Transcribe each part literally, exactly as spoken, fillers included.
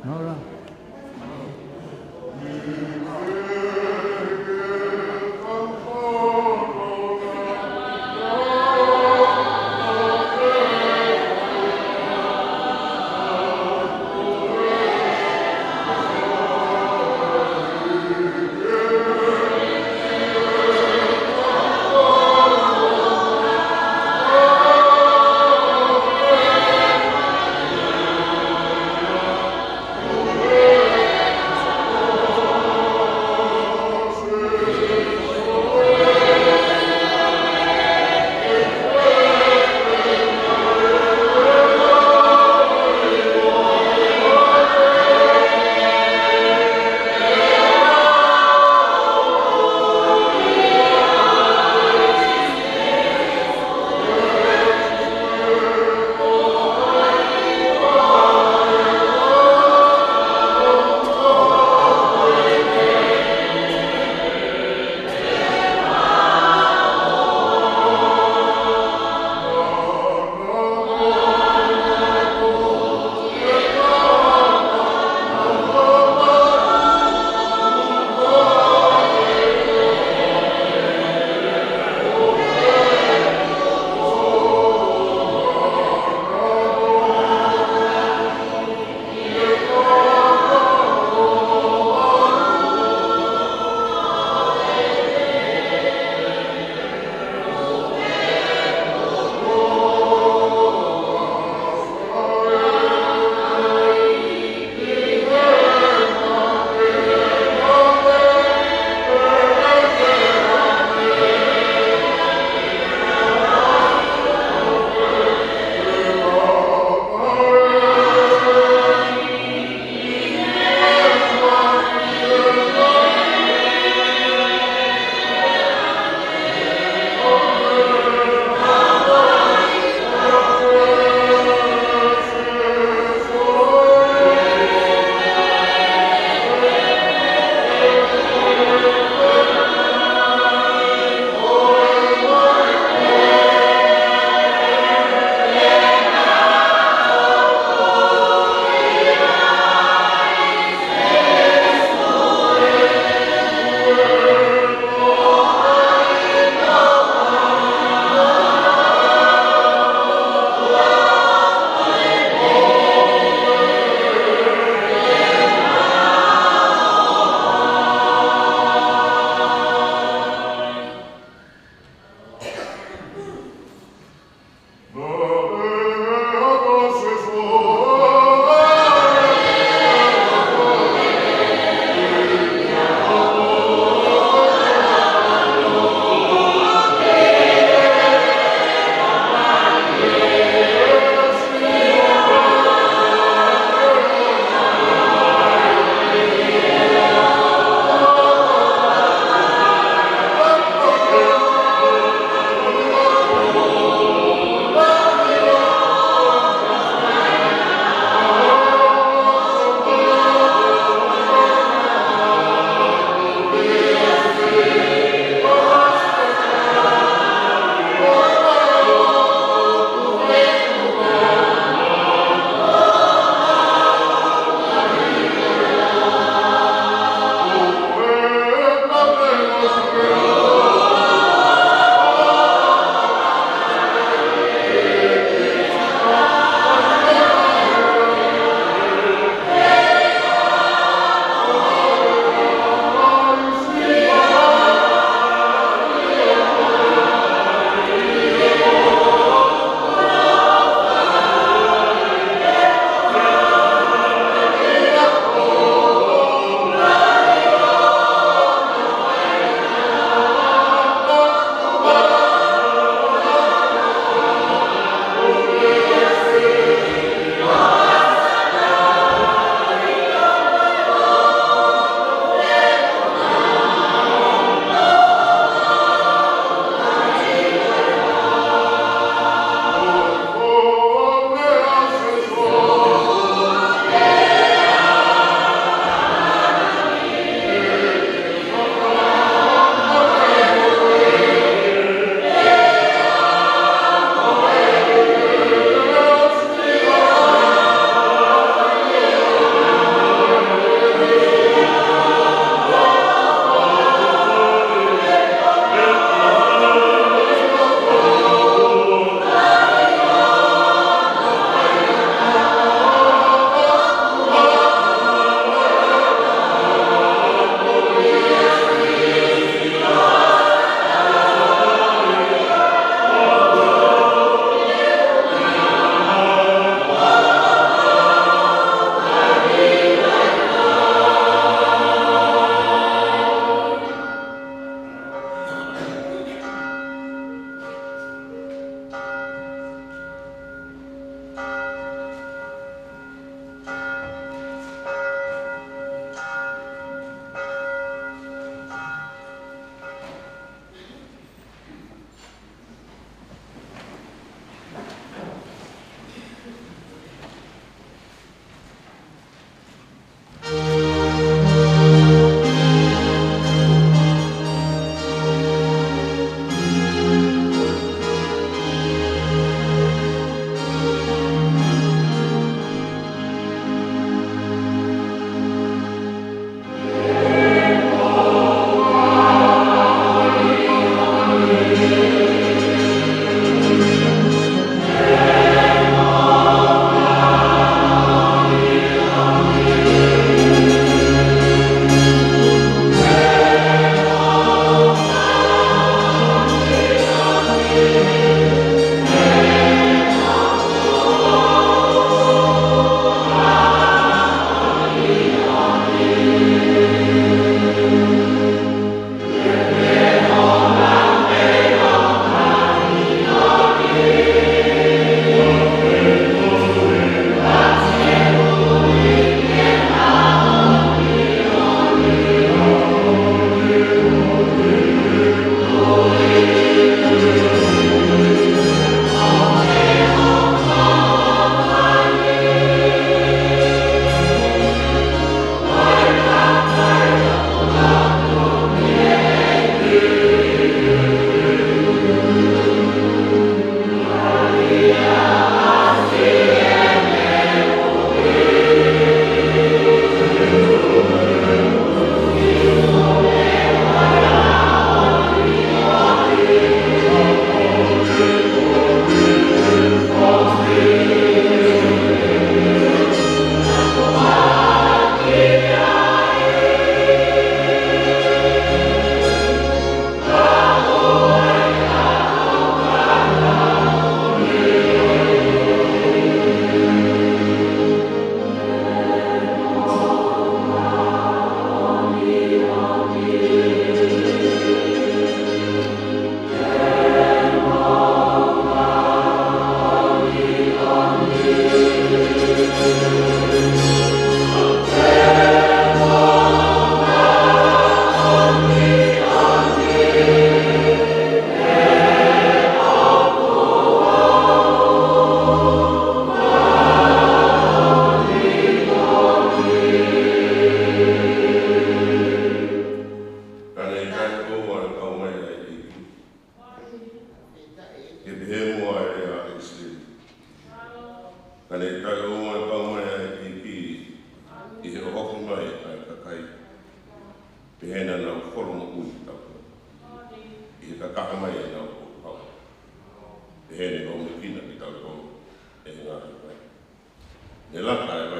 Nora.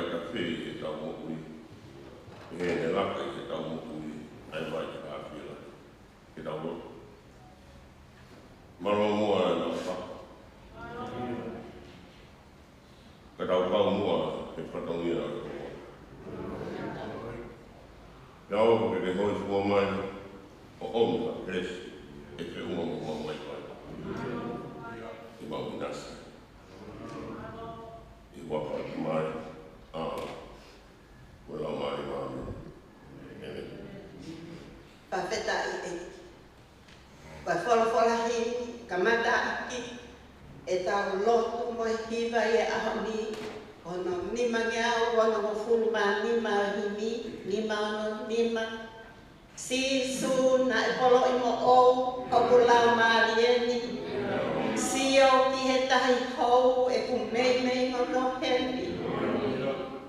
Ka fē ʻi heʻetau moʻui, ʻi heʻene laka ʻi heʻetau moʻui ʻa e vai ke hāfila. Ke tau lotu. Mālō muʻa ʻa e ʻofa. Ka tau kau muʻa he fatongia ʻo e ʻOtua. Pea ʻofa ke ke hōifua mai ʻo ʻomi ha kelesi ʻe feʻunga mo hoʻo vaivai. ʻI mau ʻinasi. ʻI he huafa ʻo e Tamai, ʻa e Laumālie Māʻoniʻoni. ʻĒmeni. Fakafetaʻi ʻEiki. Ko e folofola himi, kamata ʻaki ʻetau lotu mo e hiva ʻi he ʻaho ni, ko hono nimangeau onongofulu mā nima ʻo e himi, nima ono nima. Sīsū naʻe poloʻi moʻou, ʻoku laumālie ni. Sio ki he tahi hou ʻeku meimei ngono heni.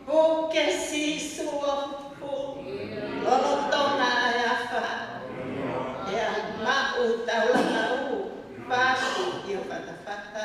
Puke Sīsū ʻo fufū, lolotonga ʻa e afā. Pea maʻu taulanga ʻo fāku ʻi ho fatafata.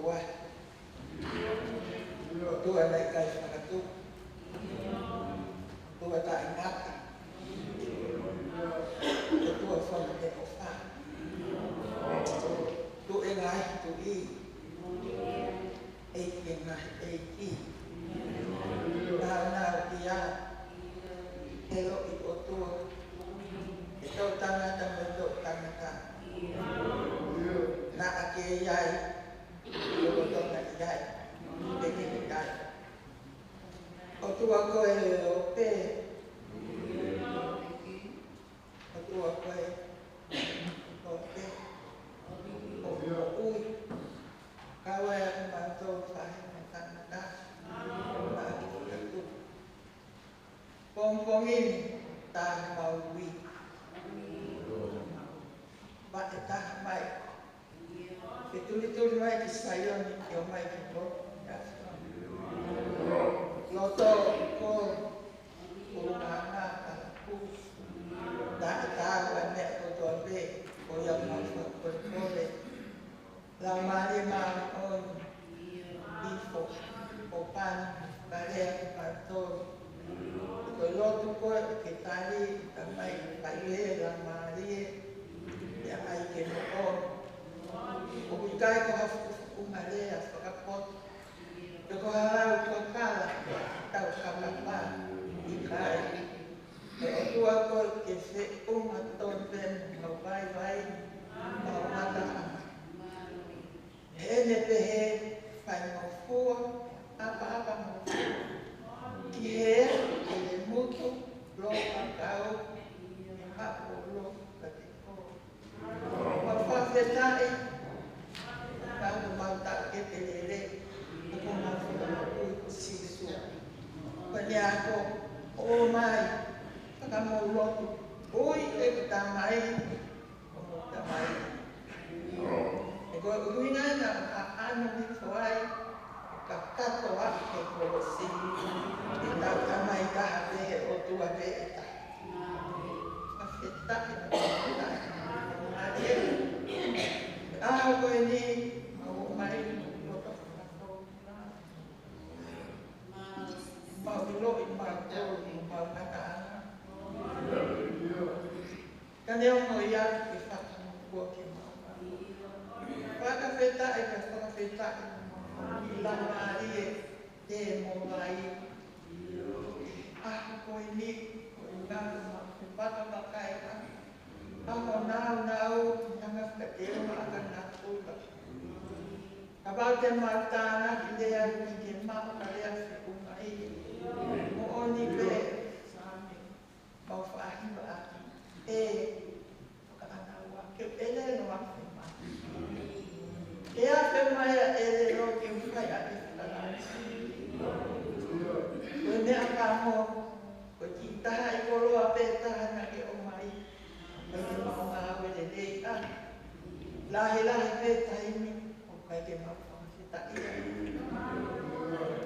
ʻOtua. ʻOtua naʻe ʻikai fakatupu. ʻOtua taʻengata. ʻOtua fakameʻofa. Tuʻi ʻo e ngaahi tuʻi. ʻEiki ʻo e ngaahi ʻeiki. Nāunauʻia. ʻEloʻi ʻOtua. ʻE toʻutangata mo e toʻutangata. Naʻa ke ʻi ai. Lolotonga ʻi ai. Pea ke ʻi ai. ʻOtua ko e ope. ʻOtua ko e ope. ʻOtua ʻoku ui. Kau ai ʻa e mātou faʻahinga tangata. Naʻa ke fakatupu. Pongipongi ni tā mau ui. Vaʻe taha mai. Ke tulituli mai ki Saione, ke ʻomai ki loto. Loto ko ʻulungaanga ʻa e ʻaho. Naʻa ke tā ʻa e meʻa kotoa pē, ko ia mau fakakolekole. Laumālie Māʻoniʻoni, ifo, ʻo pani, fakalea ki mautolu. Ko e lotu ko ē ke tali, Tamai, kae ʻi ai e Laumālie, ʻe ʻai ke moʻoni. ʻOku ʻikai ko ha fukufukunga lea fakapoto, pe ko ha lau kakala, tau kakapa, ʻikai. Ko e ʻOtua ko ē ke feʻunga tonu pē mo e vaivai, mo e mataʻanga. Heʻene pehē, fai mo fua, ʻapaʻapa mo fua. Ki he, ki he mutu, lo kakau, ki he hapo lo kate ko. Mau fakafetaʻi, ka ko mau taʻokete lelei, ko mau fakamoʻui ko Sīsū. Ko ʻene ako, ʻomai, fakamou lotu, ui ʻeku Tamai, ko mau Tamai. He ko e ʻuhinga ia naʻa ne hifo ai, kakato ʻaki e kolosi. ʻE tau Tamai taha pē he ʻOtua pē ʻe taha. Fakafetaʻi, fakafetaʻi. ʻAho ko eni, mau ʻomai, mau ʻiloʻi, mau tau, mau ngataʻanga. Ka neongo ia ke fakamokua ke mau. Fakafetaʻi, ka fakafetaʻi. Laumālie te mo vai. ʻAho ko eni, ko e ngaahi mau ke fakamakai. ʻAho nāunau, nanga fakateunga ʻa e natula. Kapau te mau tānaki lea ke mau ka lea feʻunga ʻi. Moʻoni pē, Sāme. Mau faʻahinga ʻaki. ʻE, fakaʻanaua, ke ʻelelo ʻa e fema. Ke ʻa e fema ia ʻelelo ke fai ʻa e fakaʻanaua. Ko e meʻa ka mo, ko e kiʻi taha ʻi koloa pē taha naʻa ke ʻomai. Ko e ke mau ngāue lelei ʻa. Lahilahi pē taimi, ʻoku ʻikai ke mau fakafetaʻi.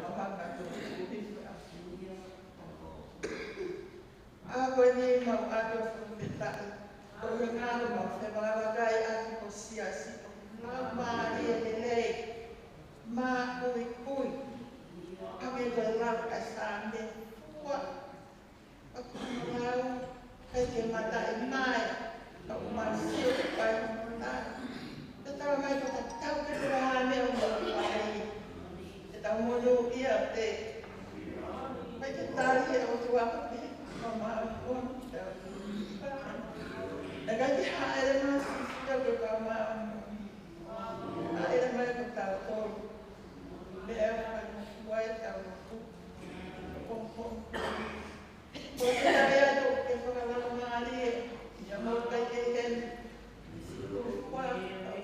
Mau hanga tu kuhi fakaʻanaua. ʻA ko eni mau ʻoatu ʻa e fakafetaʻi, ko e ngaahi mau fevalakai ʻaki ko e siasi ʻoku laumālie lelei, maʻuikui, ʻa me ko e lau ʻa e Sāme, fua, ʻa ko e lau, ʻikai ke mataʻi mai, ʻa ʻoku mau sio ki ai mo nai. Te tau mai ko e tau ke te raha ne o mo ai. Te tau monūʻia pē. Mai ke tali he ʻOtua pē, ka mau ʻoku tau. Naʻe ʻikai ke haʻele mai Sīsū ka ko e ka mau. Haʻele mai ko tautolu. Meʻa fai mo fua e tau. Pong, pong. Ko e tau ia tō ke fakalaumālie, ia mau kai ke heni. Ko e fua,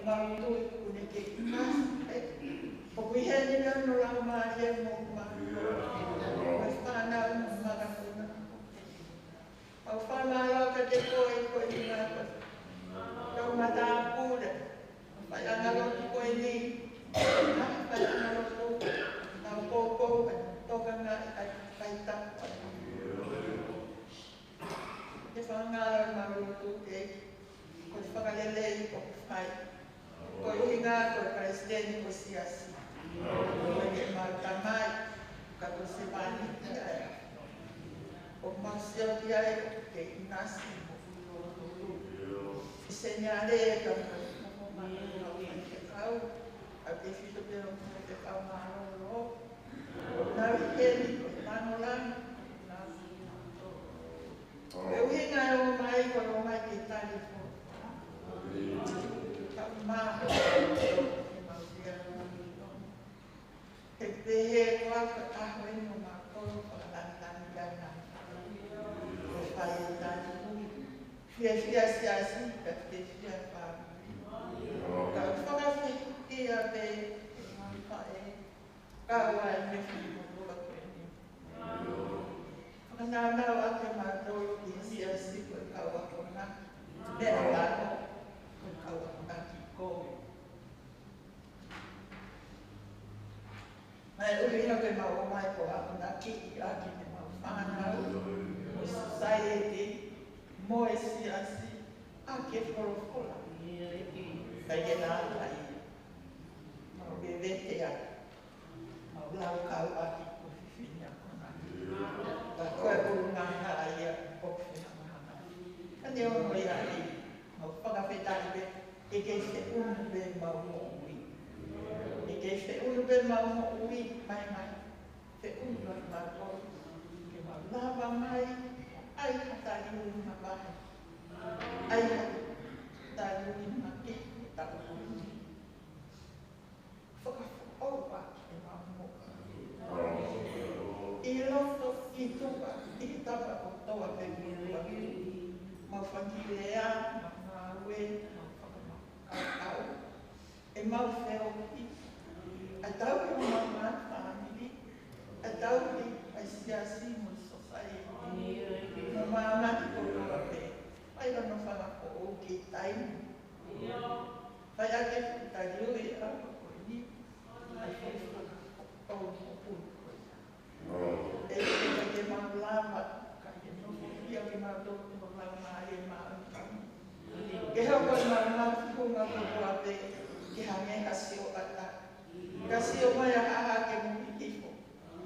mau tui, kune ke masi, ē. ʻOku ʻi heni ka no laumālie mo mau. Ko e fānau mo maka kuna. Mau fakamālō kiate koe, ko e ʻuhinga ko e. Kau matāpule. Faiʻanga lotu ko eni. Faiʻanga lotu. Mau koukou, toka ngā ʻikai faitaka. Ke fakangalo mau lotu ke. Ko e fakalelei ʻoku fai. Ko e ʻuhinga ko e palesiteni ko e siasi. Ko e ke mau tamai, ka ko e sevāniti ʻa e ʻAfiona. ʻOku mau sio ki ai ʻoku ke ʻinasi mo ʻulo tolu. Seniale ka mau mo mau mau ke kau, ʻa e fito pē ʻo mau ke kau mālōlō. Nau i heni ko e langolango. Ko e ʻuhinga e ō mai ko e ō mai ke tali fo. Ka mau ke mau fia. He pehē ko ʻa ka ʻaho eni ʻo mākou ko e langilangi ʻana. Ko e fai e tali ui. Fiefia siasi, ka fiefia fāmili. Ka fakafehukia pē, e mamafa e, ka ua e me fili mo tua ko eni. Fakanaunau ake mātou ki he siasi ko e kau akonaki. Meʻa lako, ko e kau akonaki ko e. Mai ʻuhinga ke mau ō mai ko e akonaki ʻi ʻaki ke mau fānau, mo e society, mo e siasi, ʻa ke folofola. Kai ke nā kai. Mau vevete ʻaki. Mau lau kau ʻaki ko e fefine akonaki. Ka ko e ʻulungaanga ia ʻoku fehangahangai. Ka neongo ia ʻi, mau fakafetaʻi pē, ʻe kei feʻunu pē mau moʻui. ʻE kei feʻunu pē mau moʻui, mai mai. Feʻunu pē mau moʻui. Ke mau lava mai, ʻai ha tali ui mavahe. ʻAi ha tali ui makehe, taʻu ui. Fakafoʻou ʻaki ʻemau moʻui. ʻI loto, ʻi tuʻa, ʻi he tapa kotoa pē ʻoku mau fai e lea, mau ngāue, mau fakamākaukau. ʻEmau feohi. ʻA e tauhi homau ngaahi fāmili. ʻA e tauhi ʻa e siasi mo e sōsaieti. Mo māmani kotoa pē. Fai hono fakafoʻou ki he taimi. Fai ake fuʻu tali ui ʻa ko eni. ʻA e fai fakafoʻou mo pun ko ia. ʻE ʻikai ke mau lava, ka ke nofo ia ke mau tō ke mau lava mai e mau. Ke hoko e mau mau ki hunga kotoa pē, ke hangē ha sio ʻata. Ka sio mai ʻa haha ke mu hihifo,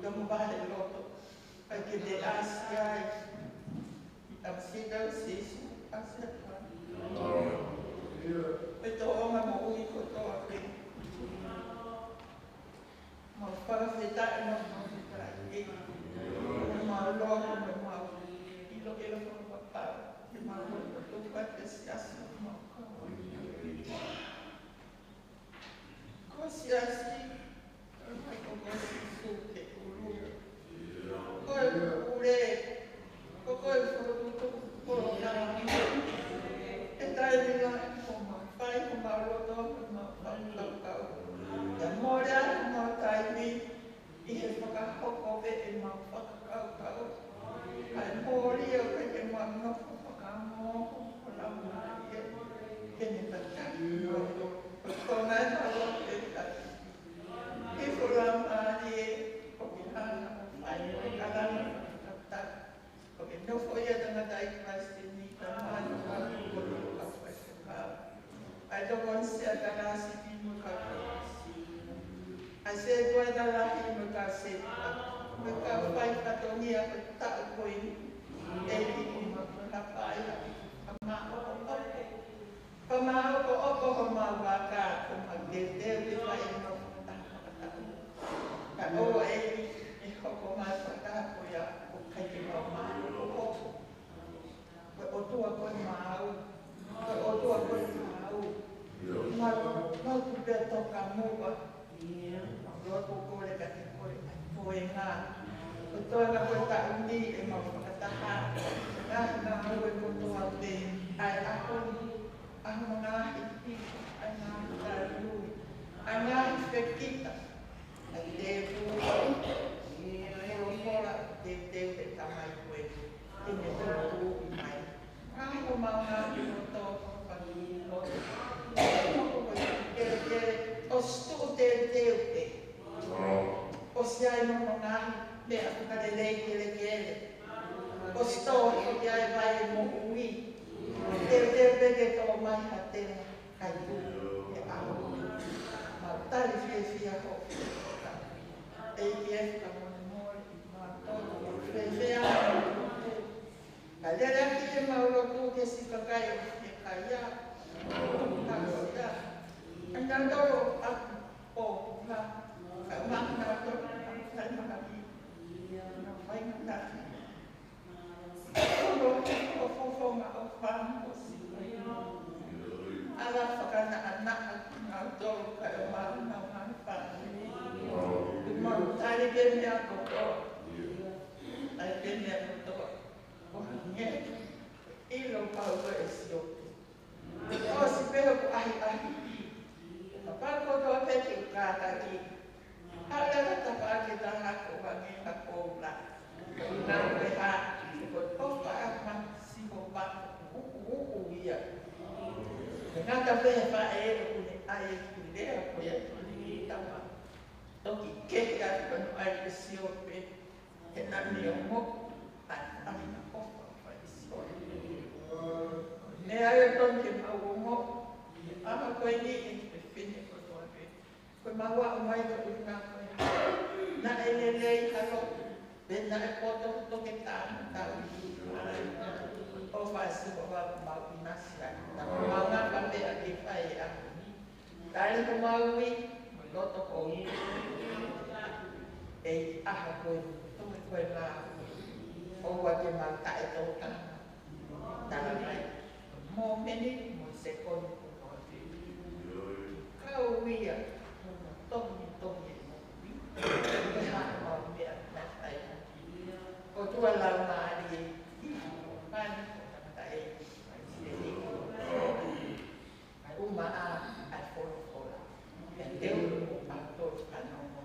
ka mu vahe loto. Ka ke te ʻasi ai. ʻAsi tau Sīsū, ʻasi atu. Pea tō ʻo mau moʻui kotoa pē. Mau fakafetaʻi, mau fakafetaʻi. Mau loa, mau ʻilo, ʻilo fakapapau. Mau loa, tuku atu e siasi, mau kau. Ko e siasi, ko e Sīsū ke ʻulu. Ko e pule, ko e fokotuʻutuʻu polokalama. ʻE taimi lahi ko mau fai, ko mau loto, ko mau fakakaukau. ʻIa mole ʻa ko mau taimi, ʻi he fakahoko pē ʻemau fakakaukau. ʻA e mole ʻoku ʻikai ke mau nofo fakaongo, ko lau mai ē, ke ne tataki mau. Ko e ngaahi mau ʻoku ʻikai ke tataki. Ke fola mai ē, ko ke hanga ʻo fai, ko e kalanga, tataki. Ko ke nofo ia tangata ʻi Kalaisi ni, ka manu ka ko ka fai ka. ʻA e tokoni sia Kalaisi ni mo ka Kalaisi. ʻA e sētuata lahi mo ka sētuata. Mo ka fai fatongia ko e taʻu ko eni. ʻEiki ko ma ka fai ha. Ka ma ʻokoʻoko. Ka ma ʻokoʻoko homau vaka, ko ma teuteu ke fai e mau fakataha fakataha. Ka ʻoua ʻEiki, ʻe hoko mai fakataha ko ia, ʻoku ʻikai ke mau maʻu ʻokoʻoko. Ko e ʻOtua ko e maau, ko e ʻOtua ko e maau. Mau, mau tu pea toka muʻa. Mau loa ko kole ka te kole ka toenga. Ko e toenga ko e taʻu ni ʻemau fakataha. Ngaahi ngāue kotoa pē ʻa e ʻaho ni. ʻA e ngaahi hiko, ʻa e ngaahi tali ui, ʻa e ngaahi fekita, ʻa e tēpū, ʻa e folofola, teuteu ʻe Tamai koe, ke ne tuku mai. Ngaahi homau ngaahi loto, fani loto. Ko e kelekele, ʻosi tuʻu teuteu pē. ʻOsi ʻi ai mo e ngaahi meʻa fakalelei kelekele. ʻOsi tō hifo ki ai e vai ʻo e moʻui. Teuteu pē ke tō mai ha tenga kai pū he ʻaho. Mau tali fiefia hoʻo Ka manga tō, ka fai manga ki. Ka fai manga ki. Ko ko fofonga ʻofa mo siʻi. ʻAla fakanaʻanaʻa kinautolu kae ʻumaʻā honau ngaahi fāmili. Mau tali pē meʻa kotoa. Tali pē meʻa kotoa. Ko hangē ʻilo pau ko e Siope. ʻOsi pē hoku ʻahiʻahi. Kapau kotoa pē ke u kātaki. Haʻu leva tafaʻaki ʻe taha ko e hangē ha koula. Ko e ngāue ʻa e ʻofa ʻa e ʻOtua, siʻi ʻofa uʻuuʻu ia. ʻIkai ngata pē he faʻē ʻoku ne ʻai e kiʻi lea ko ia ki he tama. Toki kehe atu hono ʻai ʻe Siope. He naʻa ne ongoʻi ʻa e ʻahiʻahi ʻofa ʻa Siope. Meʻa ia ʻoku totonu ke mau ongoʻi. ʻA ko eni ʻe fefine kotoa pē. Ko ʻemau aʻu mai ki he ʻuhinga ko ē. Naʻe lelei ha lotu. Pea naʻe poto hoto ke tāna tau. ʻOfa ʻa Sihova ʻoku mau ʻinasi ai. Naʻa mau ngata pē ʻa ke fai ʻa. Tali homau ui, mo loto ko u. ʻEiki ʻaho ko ē, toki ko e ngā. ʻOua te mau taʻetōtanga. Tala mai, mōmeniti mo e sekoni kotoa pē. Kau ia, mo e tohi, tohi e moʻui. Ko e hā homau meʻa, meʻa fai. ʻOtua Laumālie, pani, ko tangata e, mai sili. ʻA e ʻumaʻā ʻa e folofola. Pea te u ʻoatu ʻa e fanongo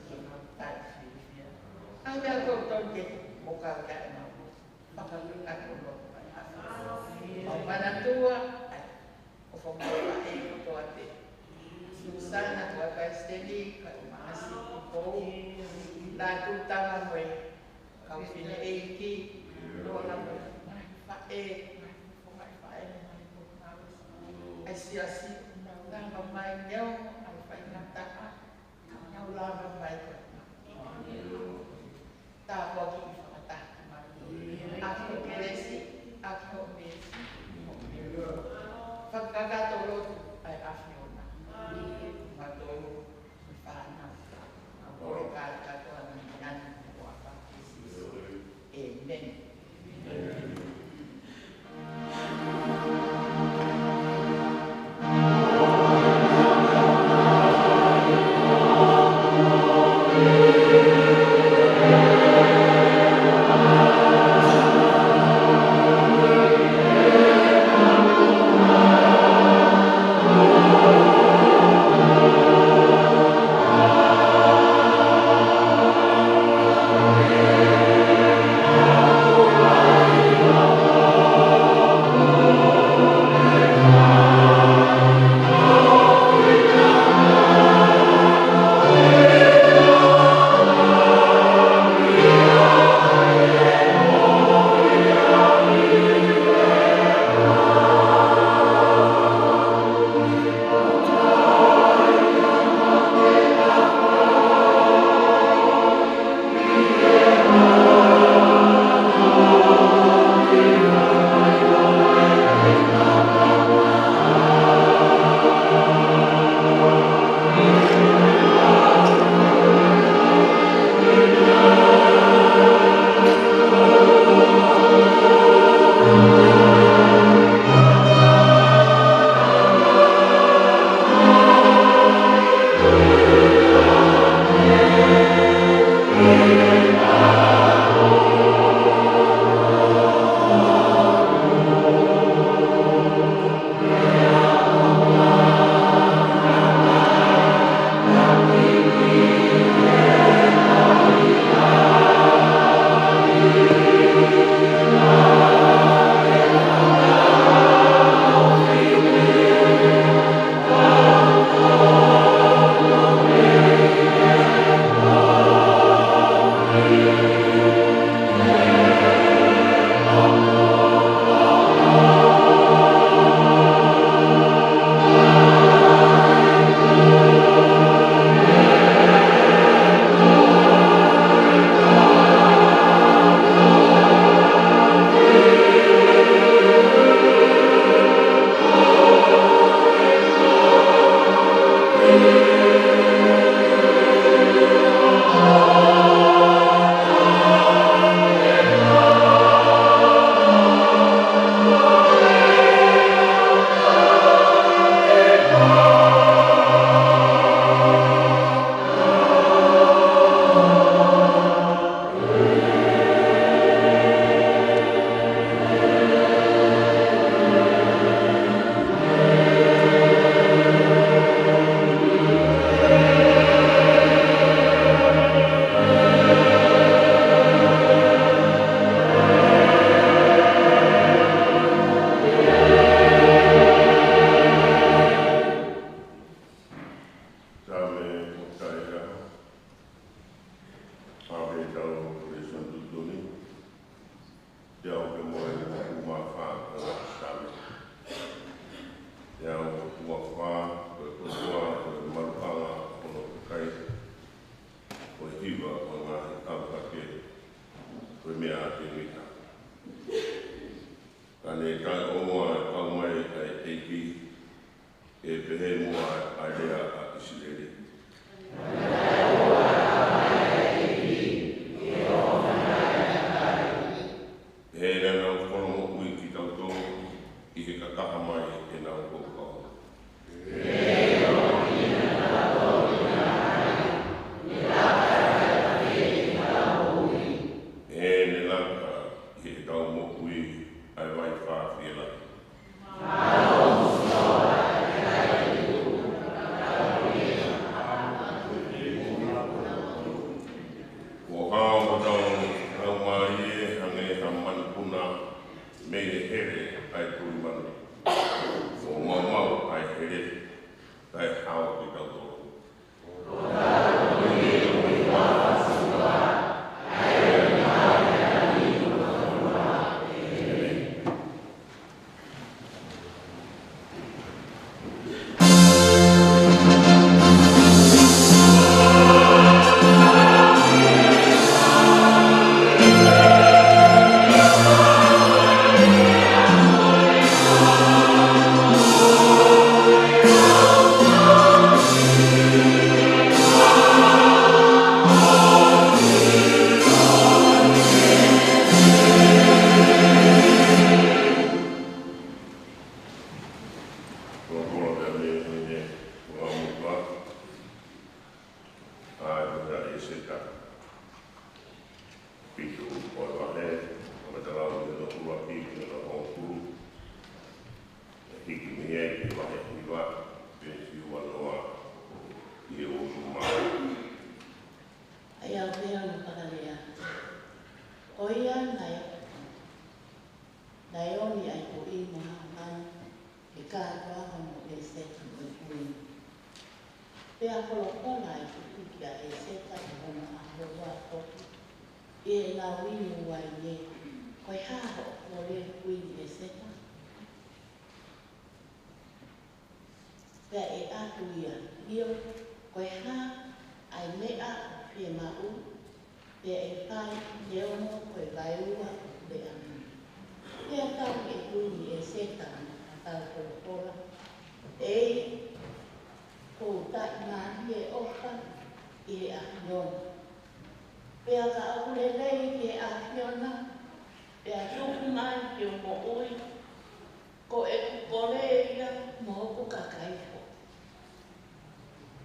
ke mau tali fiefia. ʻA e meʻa ʻoku totonu ke mou kau ki ai, mau fakakakato loto ʻa e ʻaho. Mau manatua ʻa e ʻofa mai ʻa e kotoa pē. Susana ko e palesiteni, kae ʻumaʻā siʻi kou. Lātū Tama mo e kau fineʻeiki. Loa la mo e ngaahi faʻē, ngaahi fofonga faʻē, ngaahi fofonga ʻa e siasi, nau lava mai neongo ʻa e faingataʻa, nau lava mai ko e tāpuaki ʻi fakataha ki mai. ʻAki hoʻo kelesi, ʻaki hoʻo meesi, hoʻo meesi. Fakakakato lotu ʻa e ʻAfiona. Mātolu, mo e fānau. Ko e kātaki ʻa e ngaahi ʻaho ni ʻi he huafa ʻo Sīsū. ʻĒmeni. ʻa ʻEseta, pito ʻo e vahe, ʻo e talau ʻi he tolu ʻuluaki ki he hongofulu. Hiki mei ai ki he vahe hiva, veesi uanoa ki he uofulu mā ono. ʻA ia ʻoku pehē hono fakalea: Ko ia naʻe, naʻe omi ʻa e tuʻi mo Hamani ke kātoa hono ʻEseta mo e kuini. Pea folofola ʻa e tuʻi kia ʻEseta ʻi hono ʻaho ua foki, ʻi heʻenau inu uaine: Ko e hā hoʻo kole, Kuini ʻEseta? Pea ʻe ʻatu ia. ʻIo, ko e hā ʻa e meʻa ʻoku fiemaʻu, pea ʻe fai, neongo ko e vaeua ʻoku leʻa mui? Pea tali ʻe Kuini ʻEseta ʻa e folofola: ʻEiki, kuo u taʻimālie ʻofa ʻi he ʻAfiona, pea ka ʻoku lelei ki he ʻAfiona, pea tuku mai ke u moʻui, ko ʻeku kole ia mo hoku kakai foki.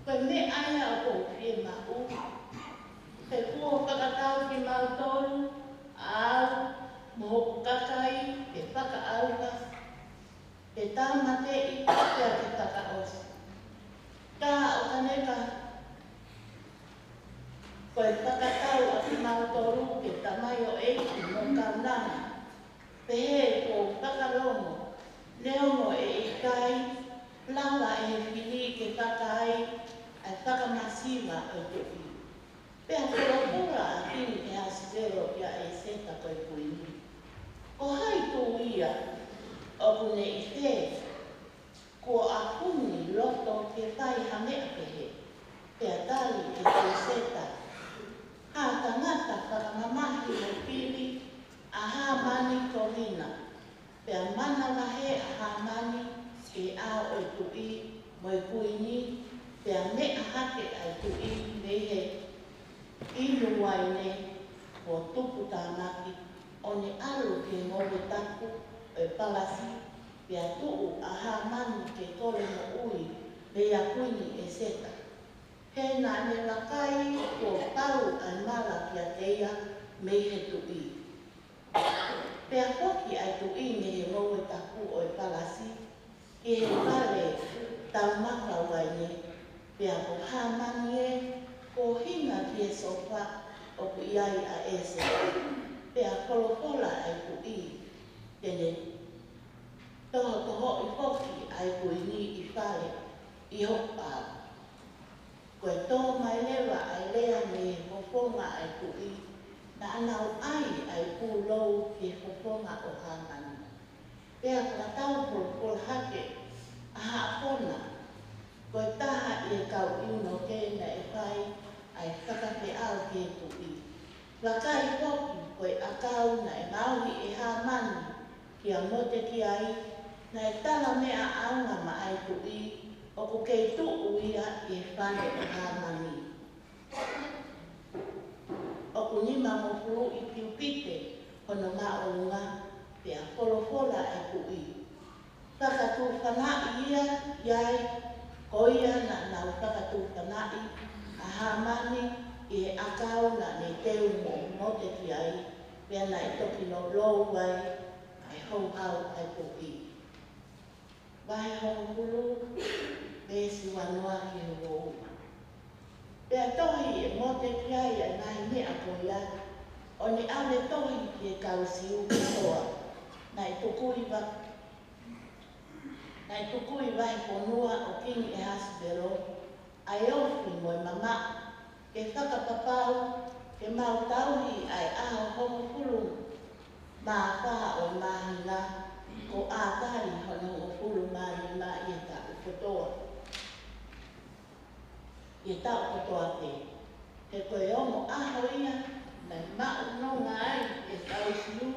Ko e meʻa ia ʻoku ou fiemaʻu, he kuo fakatau kimautolu, ʻa au mo hoku kakai, ke fakaʻauha, ke tāmateʻi, pea ke fakaʻosi. Ka ʻo ka ne ka, ko e fakatau ʻa kimautolu ke tamaioʻeiki mo kaunanga, pehē kuo u fakalongo, neongo ʻe ʻikai lava ʻe he fili ke fakaai ʻa e fakamasiva ʻo e tuʻi. Pea folofola ʻa Kingi ʻEhasivelo kia ʻEseta ko e kuini: Ko hai tū ia ʻoku ne ʻi fē, kuo ʻafuni loto ke fai ha meʻa pehē? Pea tali ʻe ʻEseta: Ha tangata fakamamahi mo fili, ʻa Hamani ko Vina. Pea manavahē ʻa Hamani ʻi he ʻao ʻo e tuʻi mo e kuini, pea meʻa hake ʻa e tuʻi mei he inu uaine kuo tuputāmaki, ʻo ne ʻalu ki he ngoue tapu ʻo e palasi, pea tuʻu ʻa Hamani ke kole moʻui meia Kuini ʻEseta, he naʻa ne vakai kuo pau ʻa e mala kiate ia mei he tuʻi. Pea foki ʻa e tuʻi mei he ngoue tapu ʻo e palasi ki he fale taumafa uaine, pea ko Hamani ē, ko e hinga ki he sofa ʻoku ʻi ai ʻa ʻEseta. Pea folofola ʻa e tuʻi, te ne tohotohoʻi foki ʻa e kuini ʻi fale ʻi hoʻo ʻao. Ko e tō mai leva ʻa e lea mei he fofonga ʻa e tuʻi, naʻa nau ʻai ʻa e pūlou ki he fofonga ʻo Hamani. Pea fakatau folofola hake ʻa Haʻapona, ko e taha ʻi he kau ʻIunoke, naʻe fai ʻa e fakafeʻao ki he tuʻi: Vakai foki, ko e ʻakau naʻe ngaohi ʻe Hamani kia Motekiai, naʻe talameʻa ʻaonga maʻa e tuʻi, ʻoku kei tuʻu ia ʻi he fale ʻo Hamani. ʻOku nimangofulu ʻi Kiupite hono māʻolunga. Pea folofola ʻa e tuʻi: Fakatufanaʻi ia ʻi ai. Ko ia naʻa nau fakatufanaʻi ʻa Hamani ʻi he ʻakau naʻa ne teu mo Motekiai, pea naʻe toki lolou ai ʻa e houhau ʻa e tuʻi. Vahe hongofulu, veesi uanoa ki he uoua. Pea tohi ʻe Motekiai ʻa e ngaahi meʻa ko ia, ʻo ne ʻave tohi ki he kau Siu kotoa naʻe tuku ʻi va-, naʻe tuku ʻi vahefonua ʻo Kingi ʻEhasivelo, ʻa e ofi mo e mamaʻo, ke fakapapau ke mau tauhi ʻa e ʻaho hongofulu mā fā ʻo e māhina, ko ʻAtali hono hongofulu mā nima ʻi he taʻu kotoa, ʻi he taʻu kotoa pē. He ko e ongo ʻaho ia naʻe maʻu nonga ai ʻe he kau Siu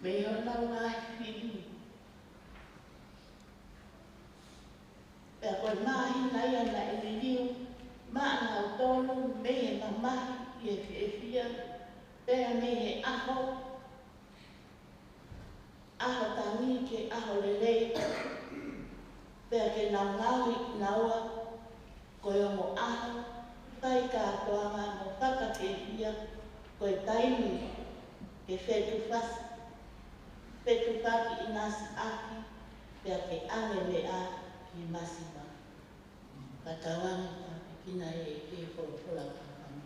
mei honau ngaahi fili. Pea ko e māhina ia naʻe liliu maʻanautolu mei he mamahi ʻi he fiefia, pea mei he ʻaho, ʻaho tangi ki he ʻaho lelei, pea ke nau ngaohi kinaua ko e ongo ʻaho fai kātoanga mo fakakehia, ko e taimi ke fetufasi, fetufaki ʻinasi ʻaki, pea ke ʻave meʻa ki masiva. Ka tauange ka pekina e ke folofola ka kami.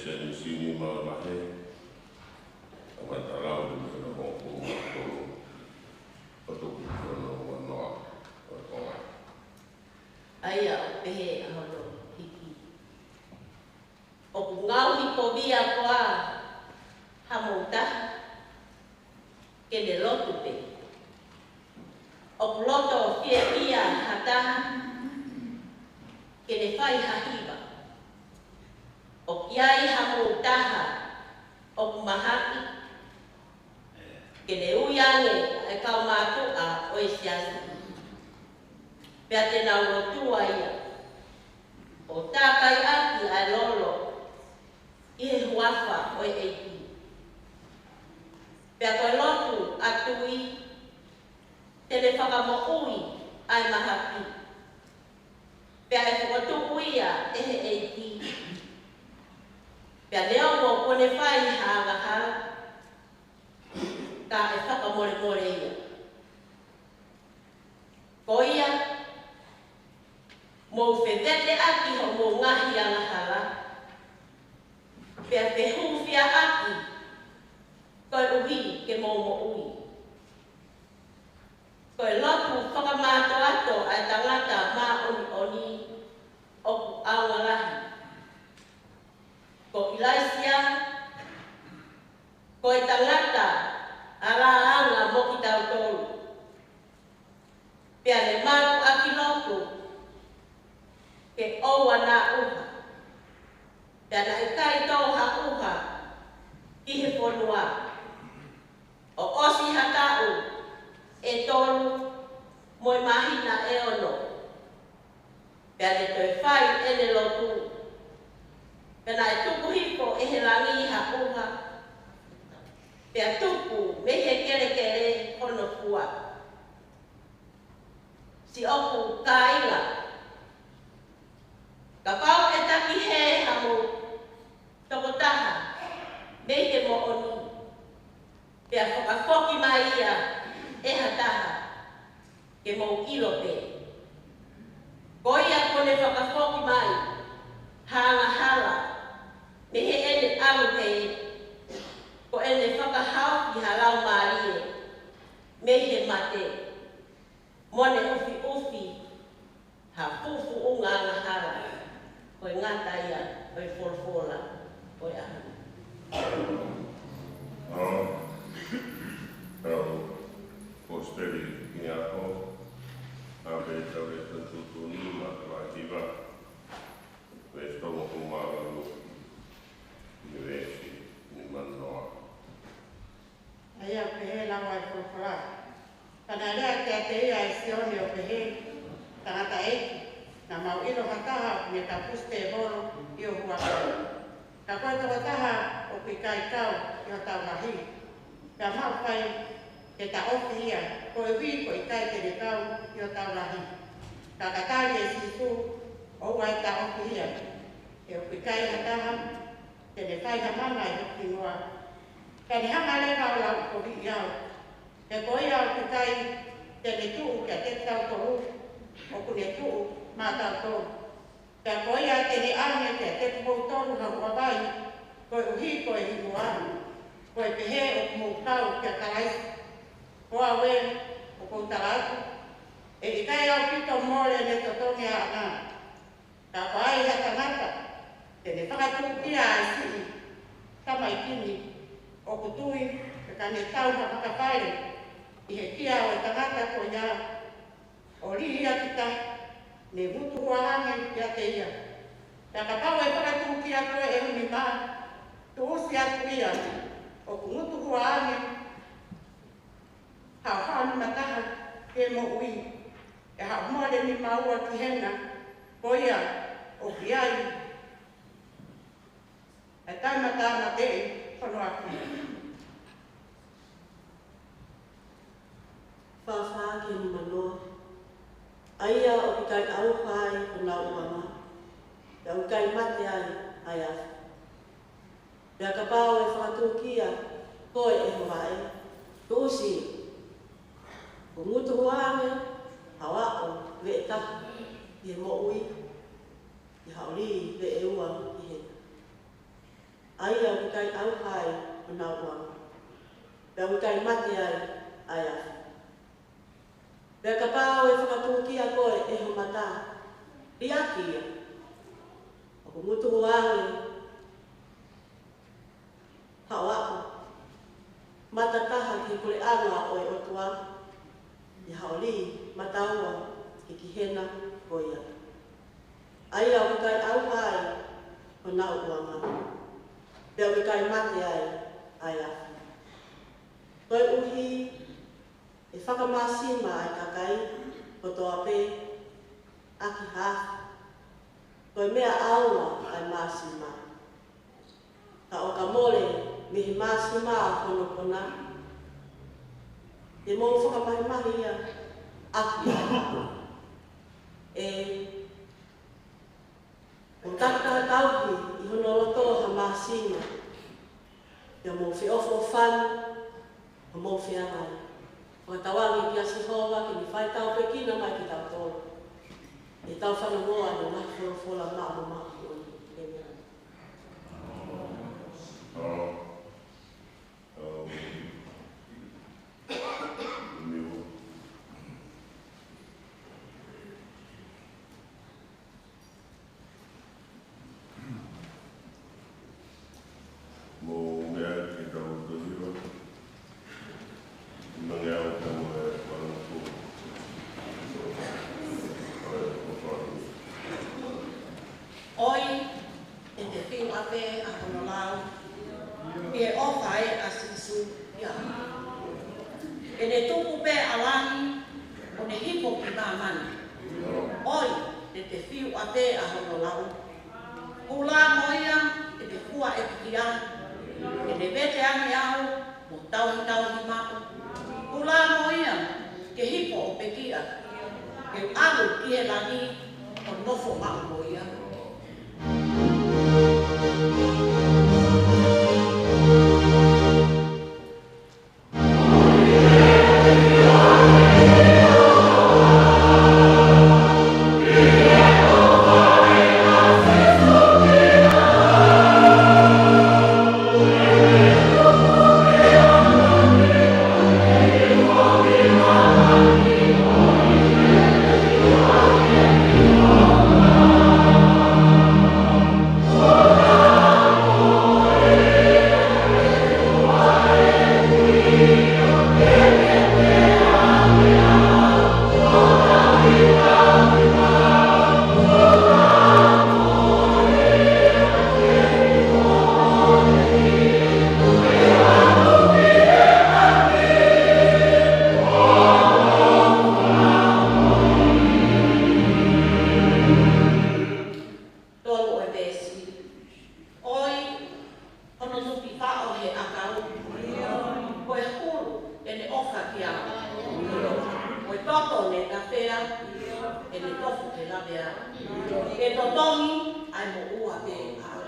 Senisini Malamahe, ʻa mai talau ni mena mo ko ma tolo, ʻo toki kono ua noa, ʻo Tonga. ʻA ia ʻoku pehē ʻa hono hiki. ʻOku ngaohi kovia koā ha mou taha ke ne lotu pē? ʻOku loto fiefia ha taha ke ne fai ha hiva? ʻOku ʻi ai ha mou taha ʻoku mahaki ke ne ui ange ʻa e kau mātuʻa ʻo e siasi, pea te nau lotua ia, ʻo tākaiʻaki ʻa e lolo ʻi he huafa ʻo e ʻEiki? Pea ko e lotu ʻa e tui te ne fakamoʻui ʻa e mahaki, pea ʻe fokotuʻu ia ʻe he ʻEiki. Pea neongo kuo ne fai ha angahala, ka ʻe fakamolemole ia. Ko ia, mou feveteʻaki hoʻomou ngaahi angahala, pea fehūfiaʻaki koeʻuhi ke mou moʻui. Ko e lotu fakamātoato ʻa e tangata māʻoniʻoni ʻoku ʻaonga lahi. Ko ʻIlaisiā, ko e tangata ʻalāanga mo kitautolu. Pea ne mātuʻaki lotu ke ʻoua naʻa ʻuha. Pea naʻe ʻikai tō ha ʻuha ki he fonua. ʻO ʻosi ha taʻu ʻe tolu mo e māhina ʻe ono, pea ne toe fai ʻene lotu. Pea naʻe tuku hifo ʻe he langi ha ʻuha, pea tupu mei he kelekele hono fua. Siʻoku kāinga, kapau ʻe taki hē ha mou tokotaha mei he moʻoni, pea fakafoki mai ia ʻe ha taha, ke mou ʻilo pē. Ko ia kuo ne fakafoki mai ha angahala mei heʻene ʻalu hē, ko ʻene fakahaofi ha laumālie mei he mate, mo ne ʻufiʻufi ha fuʻufuʻunga angahala. Ko e ngata ia ʻo e folofola ʻo e ʻaho ni. ʻAo, ʻaho, Kosipeli ki he ʻaho, ʻa pē tau e tuʻutuʻuni, mataʻi hiva, veesi tolungofulu mā valu, ki he veesi nimanoa. ʻA ia ʻoku pehē leva ʻa e folofola. Pea naʻe lea kiate ia ʻe Sione ʻo pehē, Tangataʻeiki, naʻa mau ʻilo ha taha ʻoku ne kapusi tēvolo ʻi ho huafa. Ka ko e tokotaha ʻoku ʻikai kau ʻi hotau lahi, pea mau fai ke taʻofi ia, koeʻuhi ko e ʻikai te ne kau ʻi hotau lahi. Ka ka tali ʻe Sīsū, ʻOua ʻe taʻofi ia, he ʻoku ʻikai ha taha te ne fai ha mana ʻi hoku hingoa. Pea ne hanga leva ʻo lauʻikoviʻi au. He ko ia ʻoku ʻikai te ne tuʻu kiate kitautolu, ʻoku ne tuʻu maʻatautolu. Pea ko ia te ne ʻange kiate kimoutolu ha huavai, koeʻuhi ko e hingoa, ko e pehē ʻoku mou kau kia Kalaisi. Ko au ē, ʻoku ou tala atu, ʻe ʻikai ʻaupito mole ʻene totongi ʻaʻana. Ka ko hai ha tangata te ne fakatuʻukia ʻa e siʻi tamaiki ni ʻoku tui, pea ka ne tau ha fakafale ʻi he kia ʻo e tangata ko ia, ʻo lī ia ki tahi, ne ngutu hua ange kiate ia. Pea kapau ʻe fakatuʻukia koe ʻe ho nima, tuʻusi atu ia, ʻoku ngutu hua ange haʻo haʻo nima taha ki he moʻui, ʻe haʻo mole nima ua ki hena, ko ia ʻoku ʻi ai ʻa e taimi tāmateʻi hono afi. Fāfā ki he nimanoa. ʻA ia ʻoku ʻikai ʻauha ai honau ʻuanga, pea ʻoku ʻikai mate ai ʻa e afi. Pea kapau ʻe fakatuʻukia koe ʻe ho vaʻe, tuʻusi ia, ʻoku ngutu hua ange haʻo aʻu veʻe taha ki he moʻui, ʻi haʻo lī veʻe ua ki hena. ʻikai ʻauha ai honau ʻulungaanga, pea ʻoku ʻikai mate ai ʻa e afi. Pea kapau ʻe fakatuʻukia koe ʻe ho mata, liʻaki ia. ʻOku ngutu ange haʻo aʻu mata taha ki he puleʻanga ʻo e ʻOtua, ʻi haʻo lī mata ua ki he kihena ko ia, ʻa ia ʻoku ʻikai ʻauha ai honau ʻulungaanga, pea ʻoku ʻikai mate ai ʻa e afi. Koeʻuhi ʻe fakamāsima ʻa e kakai kotoa pē ʻaki ha afi. Ko e meʻa ʻaonga ʻa e māsima. Ka ʻo ka mole mei he māsima ʻa hono kona, te mou fakamahemahi ia ʻaki ʻa e afi. ʻE ʻo takitaha tauhi ʻi hono loto ha māsima, pea mou feʻofoʻofani, ʻo mou feangai. Fakatauange kia Sihova ke ne fai tāpuekina mai kitautolu ʻi heʻetau fanongoa ʻene ngaahi folofola maʻamaʻa ko eni. ʻEmeni. Mou meʻa ke tau tohi ʻo mangeau ka mo e walangapu. ʻOi, ʻe te fiu ʻapē ʻa hono lau, ʻi he ʻofa ē ʻa Sīsū ia. ʻE ne tuku pē ʻa langi, ʻo ne hifo ki māmani. ʻOi, ʻe te fiu ʻapē ʻa hono lau. Pula mo ia, ʻe te fua ʻeku kia. ʻE ne vete ange au, mo tauhitauhi maʻu. Pula mo ia, ke hifo ʻo pekia. Ke ʻalu ki he langi, ʻo nofo maʻu mo ia. Tolu ʻo e veesi. ʻOi, hono tuki faʻo he ʻakau. Ko e hulu ʻene ʻofa kia au. Ko e toto ne tafea, ʻene tofu he lavea. Ke totongi ʻa e moʻua pē ʻaʻau.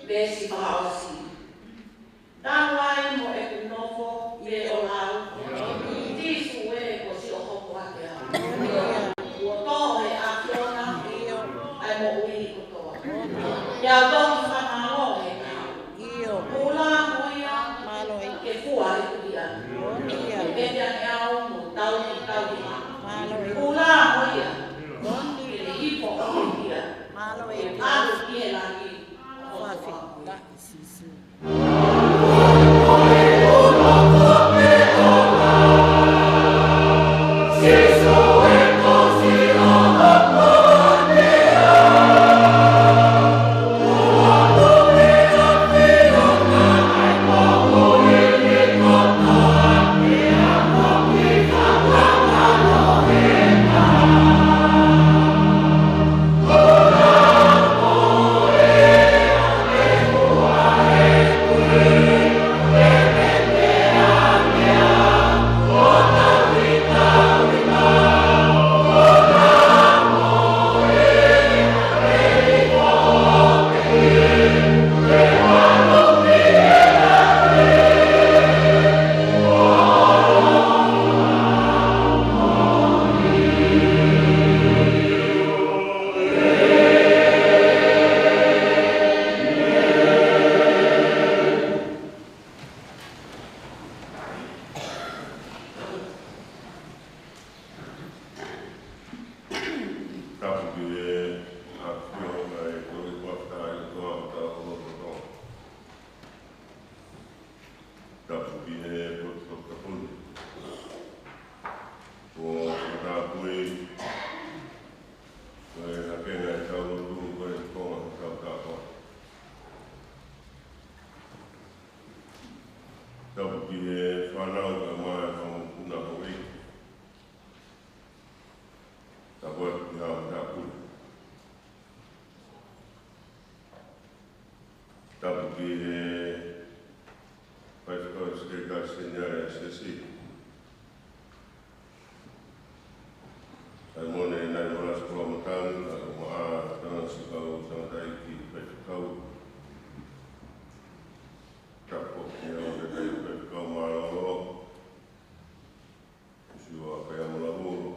Veesi fakaʻosi. Talu ai mo ʻeku nofo ʻi he ʻolau, Sīsū ē, kuo siʻi hopo ʻaki au. Kuo tō he ʻAfiona ʻa e moʻui kotoa. Ke u toki fakamālō he kahaʻu. Pula mo ia ke fua ʻeku kia. Ke vete ange au mo tauhitauhi maʻu. Pula mo ia ke ne hifo ʻo pekia. Ke ʻalu ki he langi. Sīsū. Tapu ki he fānau kae ʻumaʻā e fanga mokopuna houʻeiki. Tapu atu ki he haʻa matāpule. Tapu ki he faifekau sekelitali seniale ʻa e Siasi. Saimone Naivalasi Kolamatangi, kae ʻumaʻā e tangata sika ʻo e tangataʻeiki faifekau. Tapu ki he tangataʻeiki faifekau mālōlō, Siua Kaiamolavolo.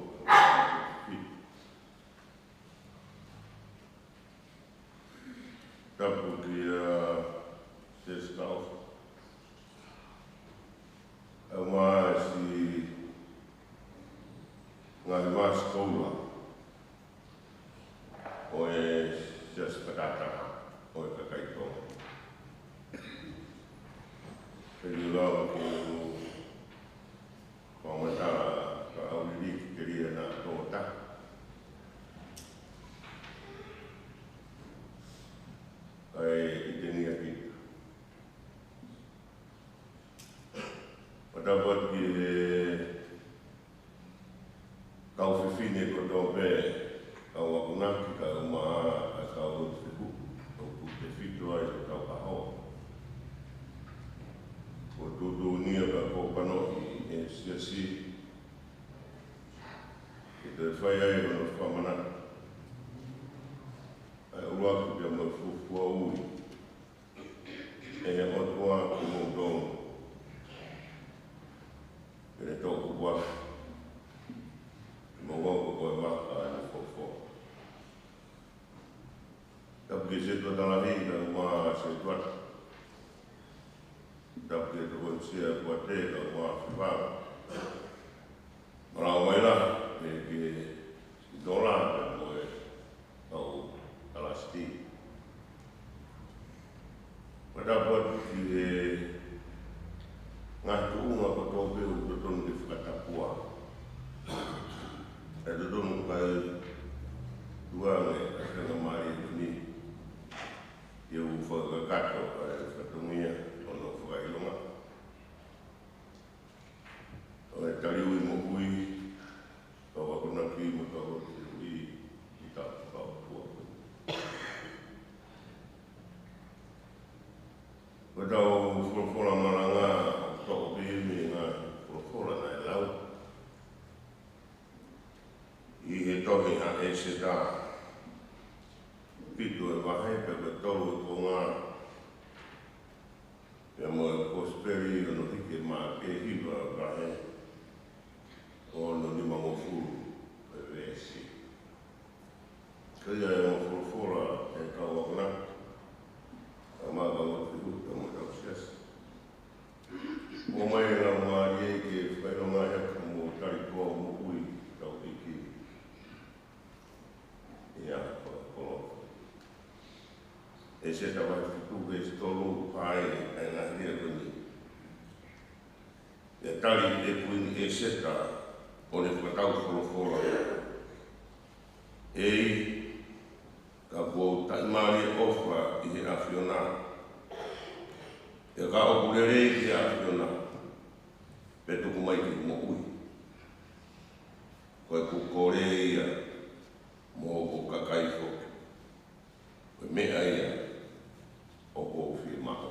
Tapu kia Siasi Kaofa. ʻUmaʻā siʻi ngaahi vāsi koula ʻo e Siasi Fakataha ʻo e kakai Tonga. Pea ʻoku ou lava ke u fakamatala fakaʻauliliki ke lia na tōta. Kae ʻi tengia kita. Fakatapu atu ki he kau fefine kotoa pē, kau akonaki kae ʻumaʻā e kau lotu fehuʻi, ʻoku tefito ai ʻetau ʻaho. Kuo tuʻutuʻuni ia pea kuo panoʻi ʻe he Siasi ke toe fai ai hono fakamanatu ʻa e ʻuluaki pea mo e fuofua ui ʻe he ʻOtua kimoutolu, ke ne toʻo kupu afi kimoutolu ko e vaka ʻo e folofola. Tapu ki he setuata lahi kae ʻumaʻā e setuata. Tapu ki he tokoni sia kuo te kae ʻumaʻā e fefine. Mālō mai lahi ki he sitola pea mo e kau kalasiti. Fakatapu atu ki he ngaahi tuʻunga kotoa pē ʻoku totonu ke fakatapua. ʻE totonu ke fai tuʻunga ʻa e faingamālie ko eni ke u fakakakato ʻa e fatongia ʻo hono fakaʻilonga ʻo e tali ui moʻui, kau akonaki mo e kau lotu fehuʻi ʻi he taʻu fakaʻotua ko eni. Ko ʻetau folofola malanga, toʻo pē mei he ngaahi folofola naʻe lau ʻi he tohi ʻa ʻEseta, fitu e vahe pea ko e tolu e konga, pea mo e Kosipeli hono hiki ʻe Maʻake, hiva vahe, ʻo hono nimangofulu e veesi. Ko ia e ongo folofola ʻa e kau akonaki, ʻa e kau lotu fehuʻi mo e kau siasi. ʻOmai e laumālie ke fakaʻilongaʻi ʻaki hoʻomou tali koā ʻo moʻui tau iki. ʻIa, fakakoloa. ʻEseta vahe fitu veesi tolu, ʻa e, ʻa e ngaahi lea ko eni. ʻE tali ʻe Kuini ʻEseta ʻo ne fakatau folofola. ʻEiki, ka kuo u taʻimālie ʻofa ʻi he ʻAfiona, pea ka ʻoku lelei ki he ʻAfiona, pea tuku mai ke u moʻui. Ko ʻeku kole ia mo hoku kakai foki. Ko e meʻa ia ʻoku ou fiemaʻu.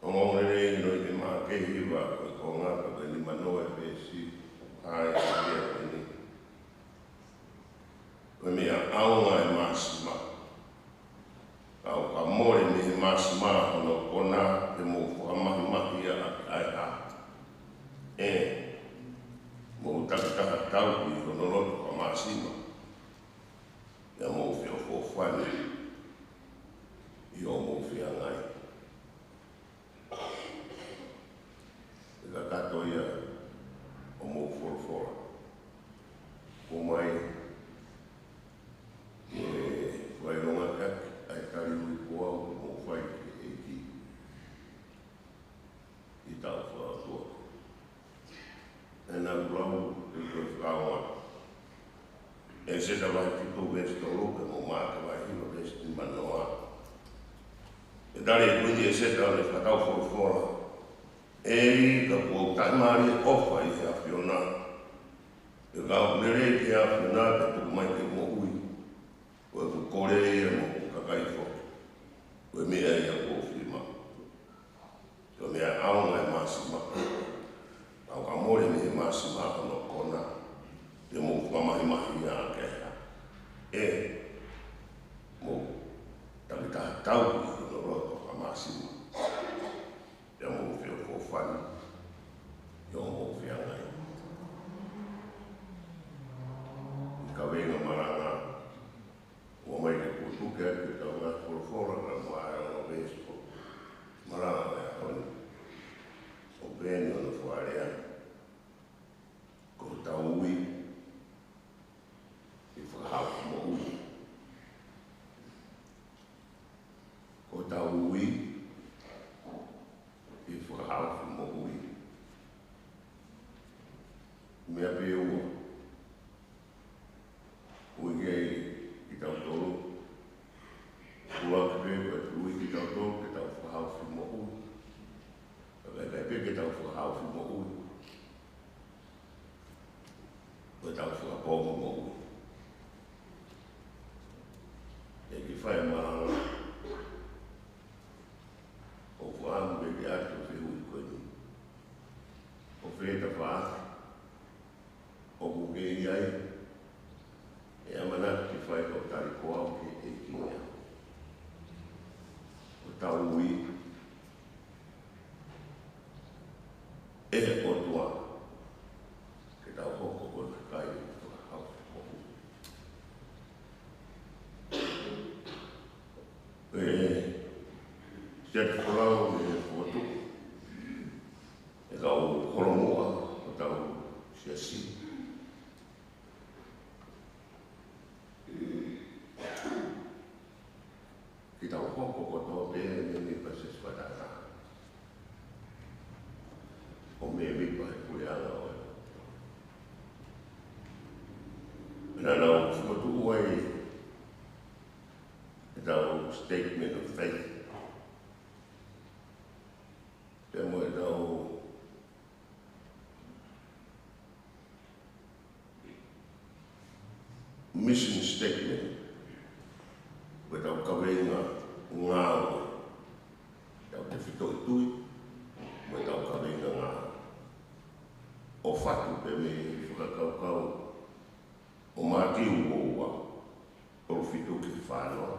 Ongoongolelei ʻi he Maʻake hiva, ko e konga pea ko e nimanoa e veesi, ʻa e lea ko eni. Ko e meʻa ʻaonga e māsima. Ka ʻo ka mole mei he māsima hono kona, te mou fakamahimahi ia ʻaki ʻa e hā? ʻE, mou takitaha tauhi hono loto fakamāsima, pea mou feʻofoʻofani ʻi hoʻomou feangai. ʻE kakato ia ʻo mou folofola. ʻOmai ke fakaʻilongaʻi ʻaki ʻa e tali ui ko au ke mou fai ki he ʻEiki ʻi he taʻu fakaʻotua. ʻE naʻa ku lau ʻi he fakaʻotua. ʻEseta vahe fitu veesi tolu pea mo Maʻake vahe hiva veesi nimanoa. ʻE tali ʻe Kuini ʻEseta ʻene fakatau folofola. ʻEiki, ka kuo u taʻimālie ʻofa ʻi he ʻAfiona, pea ka u lelei ki he ʻAfiona, pea tuku mai ke u moʻui, ko ʻeku kole ia mo hoku kakai foki, ko e meʻa ia kuo u fie maʻu. Ko e meʻa ʻaonga e māsima. Ka u ka mole mei he māsima ʻa hono kona, te mou fakamahimahia ʻaki ʻa e hā? ʻE mou takitaha tauhi hono loto ʻa e māsima, pea mou feʻofoʻofani ʻi hoʻomou feangai. ʻI he kaveinga malanga, ʻoua mai ke putuke ʻa e kau ngaahi folofola, ka ʻoku ʻi ai ʻa e veesi ko e malanga ʻo e ʻaho ni. ʻOku pehē ni hono fakalea: Ko hotau ui ʻe fakahaofi moʻui. Ko hotau ui ʻe fakahaofi moʻui. Meʻa pē ʻe ua ui ki ai kitautolu. ʻUluaki pē, ko e ui kiate kitautolu ke tau fakahaofi moʻui. Ka ʻikai pē ke tau fakahaofi moʻui, ko ʻetau fakapoongi moʻui. ʻE ke fai e malanga, ʻoku ou fakaʻamu ke ke ʻatu e fehuʻi ko eni: Ko fē tafaʻaki ʻoku ke ʻi ai? ʻE ʻamanaki ke fai ha tali ko au ki he ʻEiki ni. Ko hotau ui ʻe he ʻOtua ke tau hoko ko e kakai fakahaofi moʻui. ʻE, siate folau mei he fokotuʻu ʻe he kau holomuʻa ʻo hotau siasi, ke tau hoko kotoa pē mēmipa Siasi Fakatātā, ʻo mēmipa he puleʻanga ʻo e ʻOtua. Pea naʻa nau fokotuʻu ai ʻetau statement of faith, pea mo ʻetau mission statement, mo ʻetau kaveinga ngāue, ʻetau tefitoʻi tui, mo ʻetau kaveinga ngāue. ʻOku fatu pē mei he fakakaukau ʻo Mātiu ua ua, tolu fitu ki he fā noa,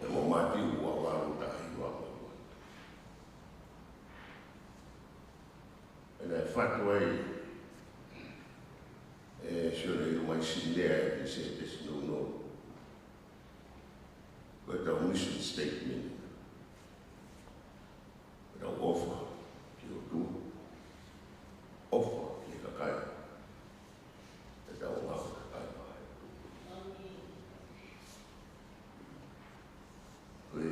pea mo Mātiu ua valu, taha hiva mo e ua. Pea naʻe fatu ai ʻe Sione ʻUlumaʻi Sinilea ʻi he sētesi nounou, ko ʻetau mission statement: Ko ʻetau ʻofa ki he ʻOtua, ʻofa ki he kakai, pea tau ngāue kakai maʻa e ʻOtua. Ko e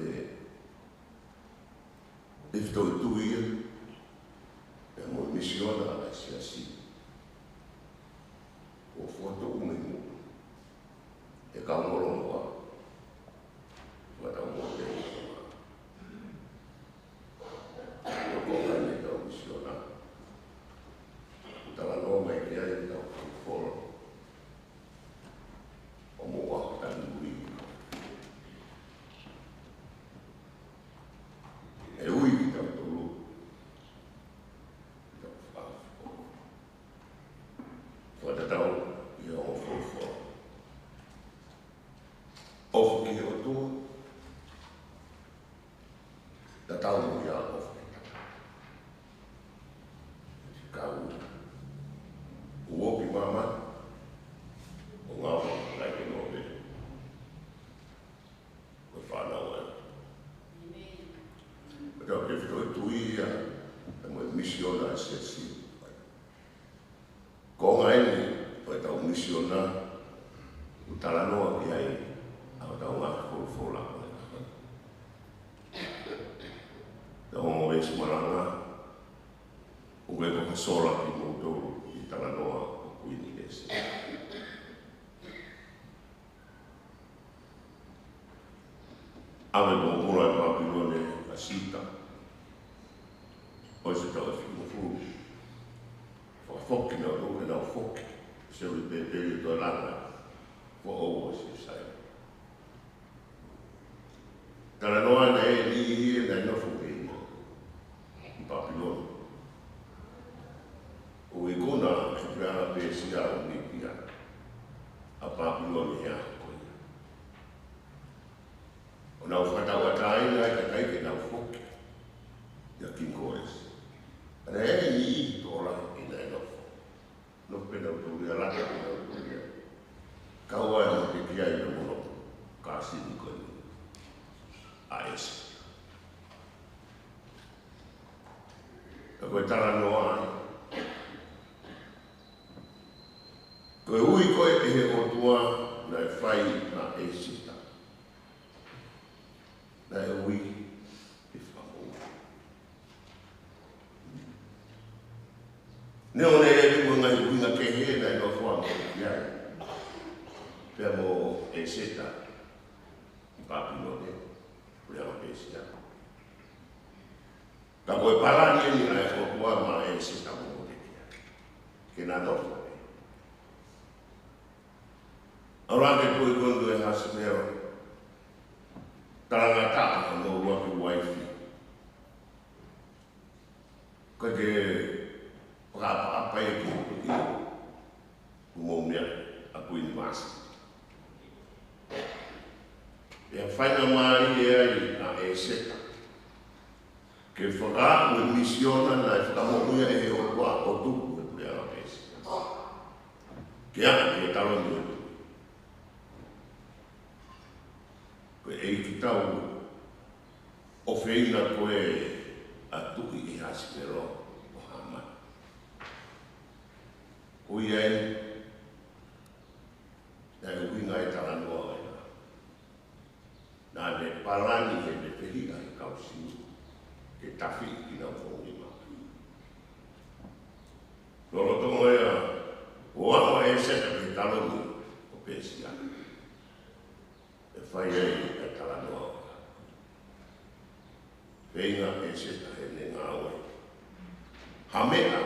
tefitoʻi tui ia, pea mo e misiona ʻa e siasi, ʻoku fokotuʻu mei muʻa ʻe he kau holomuʻa, fakataumuʻa pē ʻi he ʻOtua. Ko e konga eni ʻetau misiona, ʻoku talanoa mai ki ai ʻetau folofola, ʻo mou ʻaho tali ui. ʻE ui kitautolu ke tau fakahaofi. Fakatatau ki he ongo folofola: ʻOfa ki he ʻOtua, tatau mo ia ʻofa ki he tangata. Ka ʻoku ʻi māmani, ʻo ngāue ʻikai ke nōpele, ko e fānau ē. Ko ʻetau tefitoʻi tui ia, pea mo e misiona ʻa e siasi. Konga eni ʻo ʻetau misiona, ʻoku talanoa ki ai ʻa hotau ngaahi folofola. Tau ongo veesi malanga, ʻoku ʻikai ko ha sola kimoutolu ʻi he talanoa ʻo Kuini ʻEseta. ʻAve pōpula foki, seuli pēpeli ʻo e langa foʻou ʻo Siusaia. Talanoa naʻe ʻi he niʻihi naʻe nofo pē ia ʻi Papilone. ʻO ikuna ʻe he puleʻanga Pēsia ʻo Mītia ʻa Papilone he ʻaho ko ia. ʻO nau fakatauʻatāina ai e kakai ke nau foki ʻia Kingi Kōlesi. Naʻe ʻi ai e niʻihi tokolahi naʻe nofo. Nofo pē nautolu ia, lata pē nautolu ia. Kau ai Motekiai mo hono kāsini ko eni ʻa ʻEseta. Ka ko e talanoa ia, ko e ui ko ē ʻe he ʻOtua naʻe fai kia ʻEseta, naʻe ui ke fakamoʻui. Neongo naʻe ʻi ai e ngaahi ʻuhinga kehe naʻe nofo ai Motekiai pea mo ʻEseta ʻi Papilone, puleʻanga Pēsia. Ka ko e palani eni ʻa e ʻOtua maʻa ʻEseta mo Motekiai ke na nofo ai. ʻAlu hake e tuʻi ko eni ko ʻAhasivelo, talangataʻa hono ʻuluaki uaifi. Ka ke fakaʻapaʻapa ia ki he tuʻi ʻo Moʻunia, ʻa Kuini Vāsiti. Pea faingamālie ai ʻa ʻEseta ke fakaaʻu e misiona naʻe fakamoʻui ai ʻe he ʻOtua ʻo tuku e puleʻanga Pēsia ke aʻu ki he taloni ʻo e tuʻi. Ko e ʻeikitau ʻofeina ko ē ʻa e tuʻi ʻi ʻAhasivelo ko Hāmani. Ko ia ai, naʻe ʻuhinga e talanoa ʻo ena. Naʻa ne palani heʻene fehiʻa he kau Siu ke tafiʻi kinautolu ʻi māmani. Lolotonga ia ʻo aʻu ʻa ʻEseta ki he taloni ʻo Pēsia, ʻe fai ai e talanoa ʻo ena. Feinga ʻEseta heʻene ngāue ha meʻa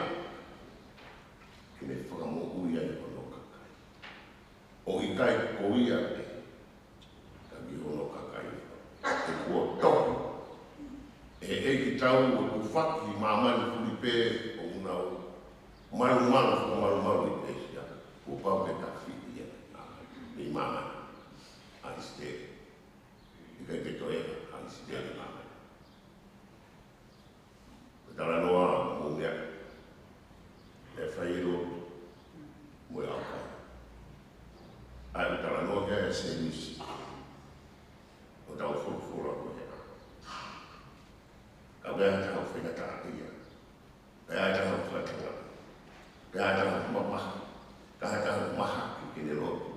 ke ne fakamoʻui ai hono kakai. ʻO ʻikai ko ia pē, ka ki hono kakai ʻe kuo tohi ʻe he ʻeikitau ʻoku tufaki ʻi māmani fulipē ʻoku nau malumalu, fakamalumalu ʻi Pēsia, kuo pau ke tafiʻi ia mei māmani. ʻAisitele. ʻIkai ke toe ʻAisitele māmani. Ko e talanoa mo e meʻa naʻe fai ʻe he lotu mo e ʻaukai. ʻA ia ko e talanoa ki ai ʻa Sēmisi ʻo ʻetau folofola ko ena. Ka ʻoku ʻi ai ha taha ʻoku faingataʻaʻia, ka ʻi ai ha taha ʻoku faingataʻaʻia, ka ʻi ai ha taha ʻoku mamahi, ka ʻi ai ha taha ʻoku mahaki ke ne lotu.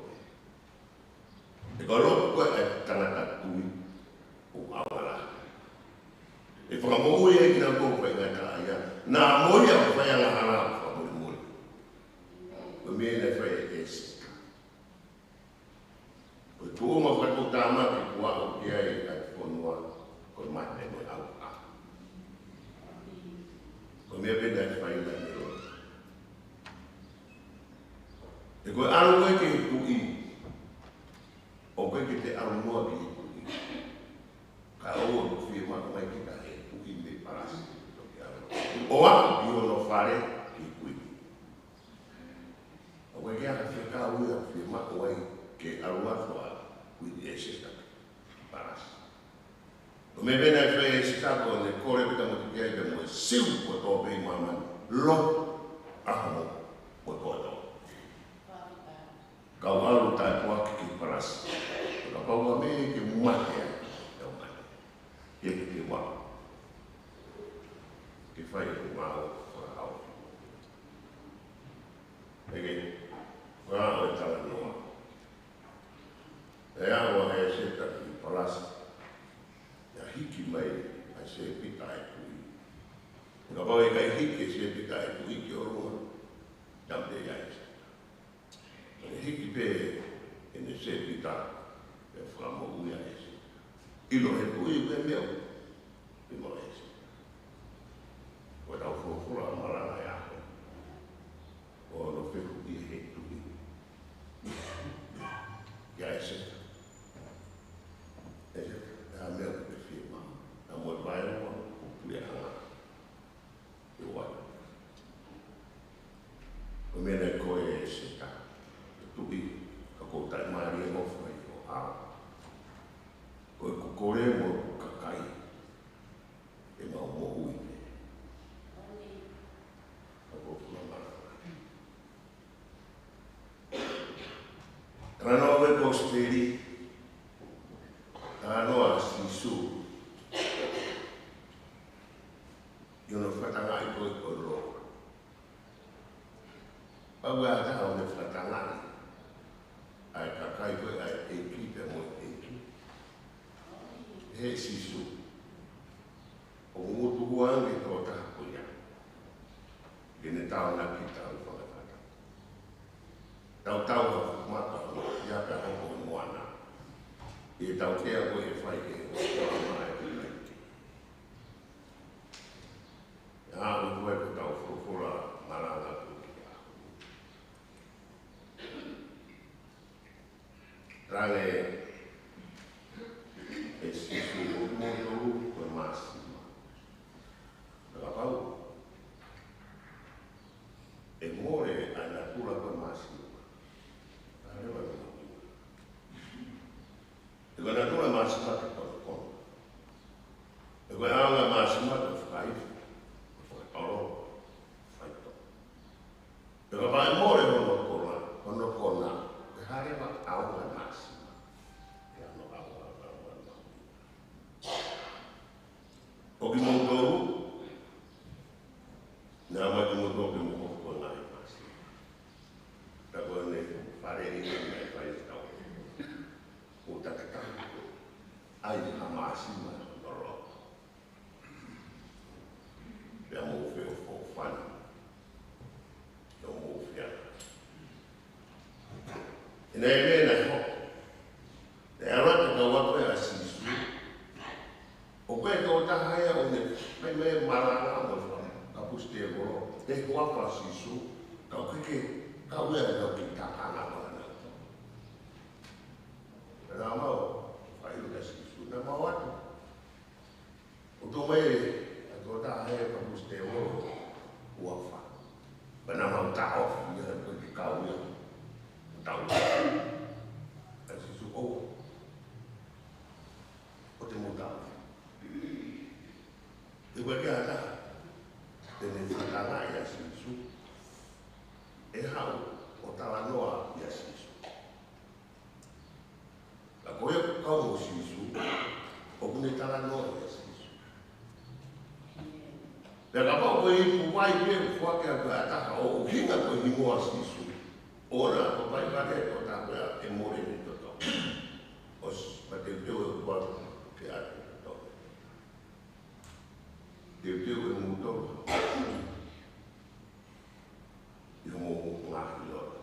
He ko e lotu ko ē ʻa e tangata tui ʻoku ʻaonga lahi. ʻE fakamoʻui ai kinautolu ʻoku faingataʻaʻia, naʻa mo ia ʻoku fai angahala ʻo fakamolemole. Ko e meʻa naʻe fai ʻe ʻEseta. Ko e tuʻunga fakatuʻutāmaki kuo aʻu ki ai ʻa e fonua, ko e mate mo e ʻauha. Ko e meʻa pē naʻe fai naʻe lotu. He ko e ʻalu ko ē ki he tuʻi, ʻoku ʻikai ke te ʻalu noa ki he tuʻi, kae ʻoua ʻe fiemaʻu mai kita ʻe he tuʻi mei palasi ʻo ke ʻalu ʻo aʻu ki hono fale ki he kuini. ʻOku ʻikai ke ʻi ai ha fekau ia ʻoku fiemaʻu ai ke ʻalu atu ʻa Kuini ʻEseta ki palasi. Ko e meʻa pē naʻe fai ʻe ʻEseta ko ʻene kole pē kia Motekiai pea mo e Siu kotoa pē ʻi māmani, lotu ʻaho mo e pō kotoa. Kau ʻalu taʻepuaki ki palasi. Kapau ʻe meʻa ke mate ai, ʻe mate. Ke ke wa. Ke fai ʻeku ngāue fakaʻaho. ʻEke, ngāue talanoa. ʻE aʻu ʻa ʻEseta ki palasi, ʻa e hiki mai ʻa e sēpita ʻa e tuʻi. Kapau ʻe ʻikai hiki e sēpita ʻa e tuʻi ki ʻolunga, tapu pē ia ʻa ʻEseta. ʻE hiki pē ʻene sēpita, ʻe fakamoʻui ʻa ʻEseta. ʻIlo ʻe he tuʻi ʻoku ʻi ai e meʻa ʻoku fiemaʻu ʻe ʻEseta. Ko ʻetau folofola malanga ʻo e ʻaho, ʻo hono fehuʻi Meli, talanoa ʻa Sīsū ʻi hono fakatangaʻi ko ē ʻo e loka. Pau ʻe ha taha ʻo ne fakatangaʻi ʻa e kakai ko ē ʻa e ʻEiki pea mo e ʻEiki. He Sīsū, ʻoku ngutu ange ʻa e tokotaha ko ia ke ne tānaki ʻetau fakatātā. Tau tau ha maka ʻo ia pea hoko ʻi he moana. ʻE tau tea ko ē ʻe fai ke ʻoua ʻe mai ki ai. ʻA ʻoku ʻi ai ko ʻetau folofola malanga ko ia. Talaange ʻe Sīsū, ʻoku mou tolu ko e māsima. Ka kapau ʻe mole ʻa e natula ko ē māsima, ʻe hā leva hono mahuʻinga? He ko e natula māsima ke konokono. He ko e anga māsima ke fakaifo, ke fakatolo, faito. He kapau ʻe mole hono kona, hono kona, ʻe hā leva ʻa e anga māsima? ʻE ʻi ai hano ʻaonga, ʻaonga, ʻaonga. Ko kimoutolu, naʻa mou tolu ke mou hoko ko e ngaahi māsima. Ka ko ʻene faleʻi ʻene fai tau. ʻO takataha. ʻAi ha māsima ʻo nolo. Pea mou feʻofoʻofani. Pea mou feangai. ʻI he meʻa naʻe hoko, naʻe ala atu ʻa e kau ako ʻa Sīsū. ʻO ko e tokotaha ia ʻo ne fai mai e malanga mo e fakapusi tēvolo ʻi he huafa ʻo Sīsū, ka ʻoku ʻikai ke kau ia ʻi he kau kiʻi tākanga ko ē ʻanautolu. Pea naʻa mau fai ʻo ʻai ʻa Sīsū, naʻa mau atu. ʻO tō mai ʻa e tokotaha he fakapusi tēvolo, huafa. Pea naʻa mau taʻofi ia, ko e kau ia. Taʻofi. ʻA Sīsū, ʻoua. ʻOua te mou taʻofi. He ʻoku ʻikai ha taha te ne fakatangaʻi ʻa Sīsū, ʻe haʻu ʻo talanoa ʻia Sīsū. Ka ko ia ʻoku kau mo Sīsū, ʻoku ne talanoa ʻia Sīsū. Pea kapau ko e ipu vai pē ʻoku foaki ʻaki ʻe ha taha ʻo ʻuhinga ko e hingoa Sīsū, ʻoua naʻa vaivai ʻa e tokotaha ko ia ʻe mole ʻene toto. ʻOsi, pea teuteu e ʻOtua ke ʻatu e toto. Teuteu ʻe moutolu ʻi hoʻomou ngaahi loto.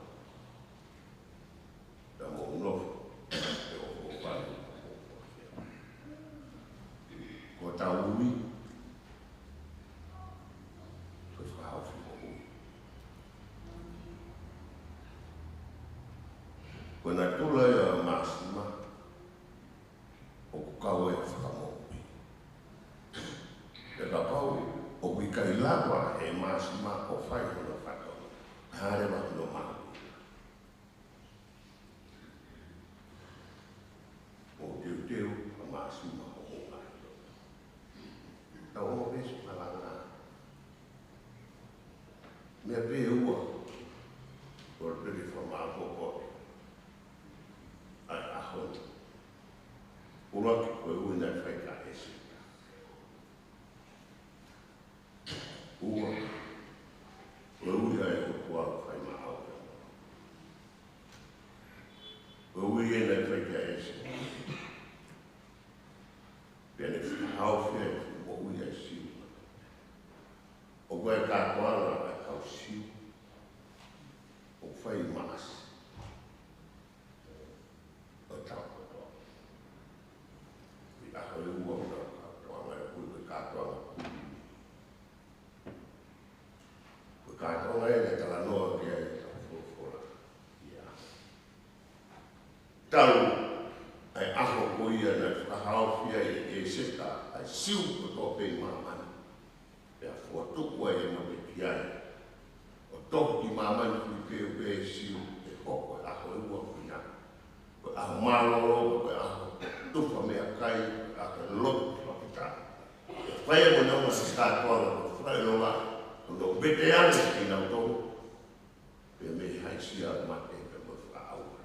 Pea mou nofo, pea ʻoku ou fai. Ko hotau ui, ko e fakahaofi moʻui. Ko e natula ia ʻo e māsima, ʻoku kau ai e fakamoʻui. Pea kapau ʻoku ʻikai lava ʻe he māsima ʻo fai hono fatongia, ʻe hā leva hono mahuʻinga? Mou teuteu ʻa e māsima ʻo mou ngaahi loto. Tau ō pē ʻo malanga. Meʻa pē ʻe ua, ʻoku ou pehē ke fakamāʻopoʻopo ʻa e ʻaho ni. ʻUluaki, ko e ui naʻe fai kia ʻĒseta. Ua, ko e ui ʻa e ʻOtua ʻoku fai maʻau. Ko e ui ē naʻe fai kia ʻĒseta. Pea ne fakahaofi ai e moʻui ʻa e Siu. ʻOku ʻi ai e kātoanga ʻa e kau Siu ʻoku fai maʻasi ʻo e taʻu kotoa. ʻI he ʻaho ʻe ua ʻo e kātoanga ʻoku ui ko e kātoanga pulimi. Ko e kātoanga ē naʻe talanoa ki ai ʻetau folofola. ʻIa. Talu ʻa e ʻaho ko ia naʻe fakahaofi ai ʻe ʻĒseta ʻa e Siu kotoa pē ʻi māmani. Pea fokotuʻu ai ʻa e motuʻa ki ai. ʻO tohi ki māmani ki he peau pē ʻe Siu ʻe hoko e ʻaho ʻe ua ko ia. Ko e ʻaho mālōlō, ko e ʻaho tufa meʻakai, ko e ʻaho lotu fakafetaʻi. Fai ʻa e moʻunga ʻo e kātoanga, ko e fakaʻilonga, ko hono vete ange kinautolu. Pea mei he haʻisia ʻo e mate, pea mo e fakaʻauha.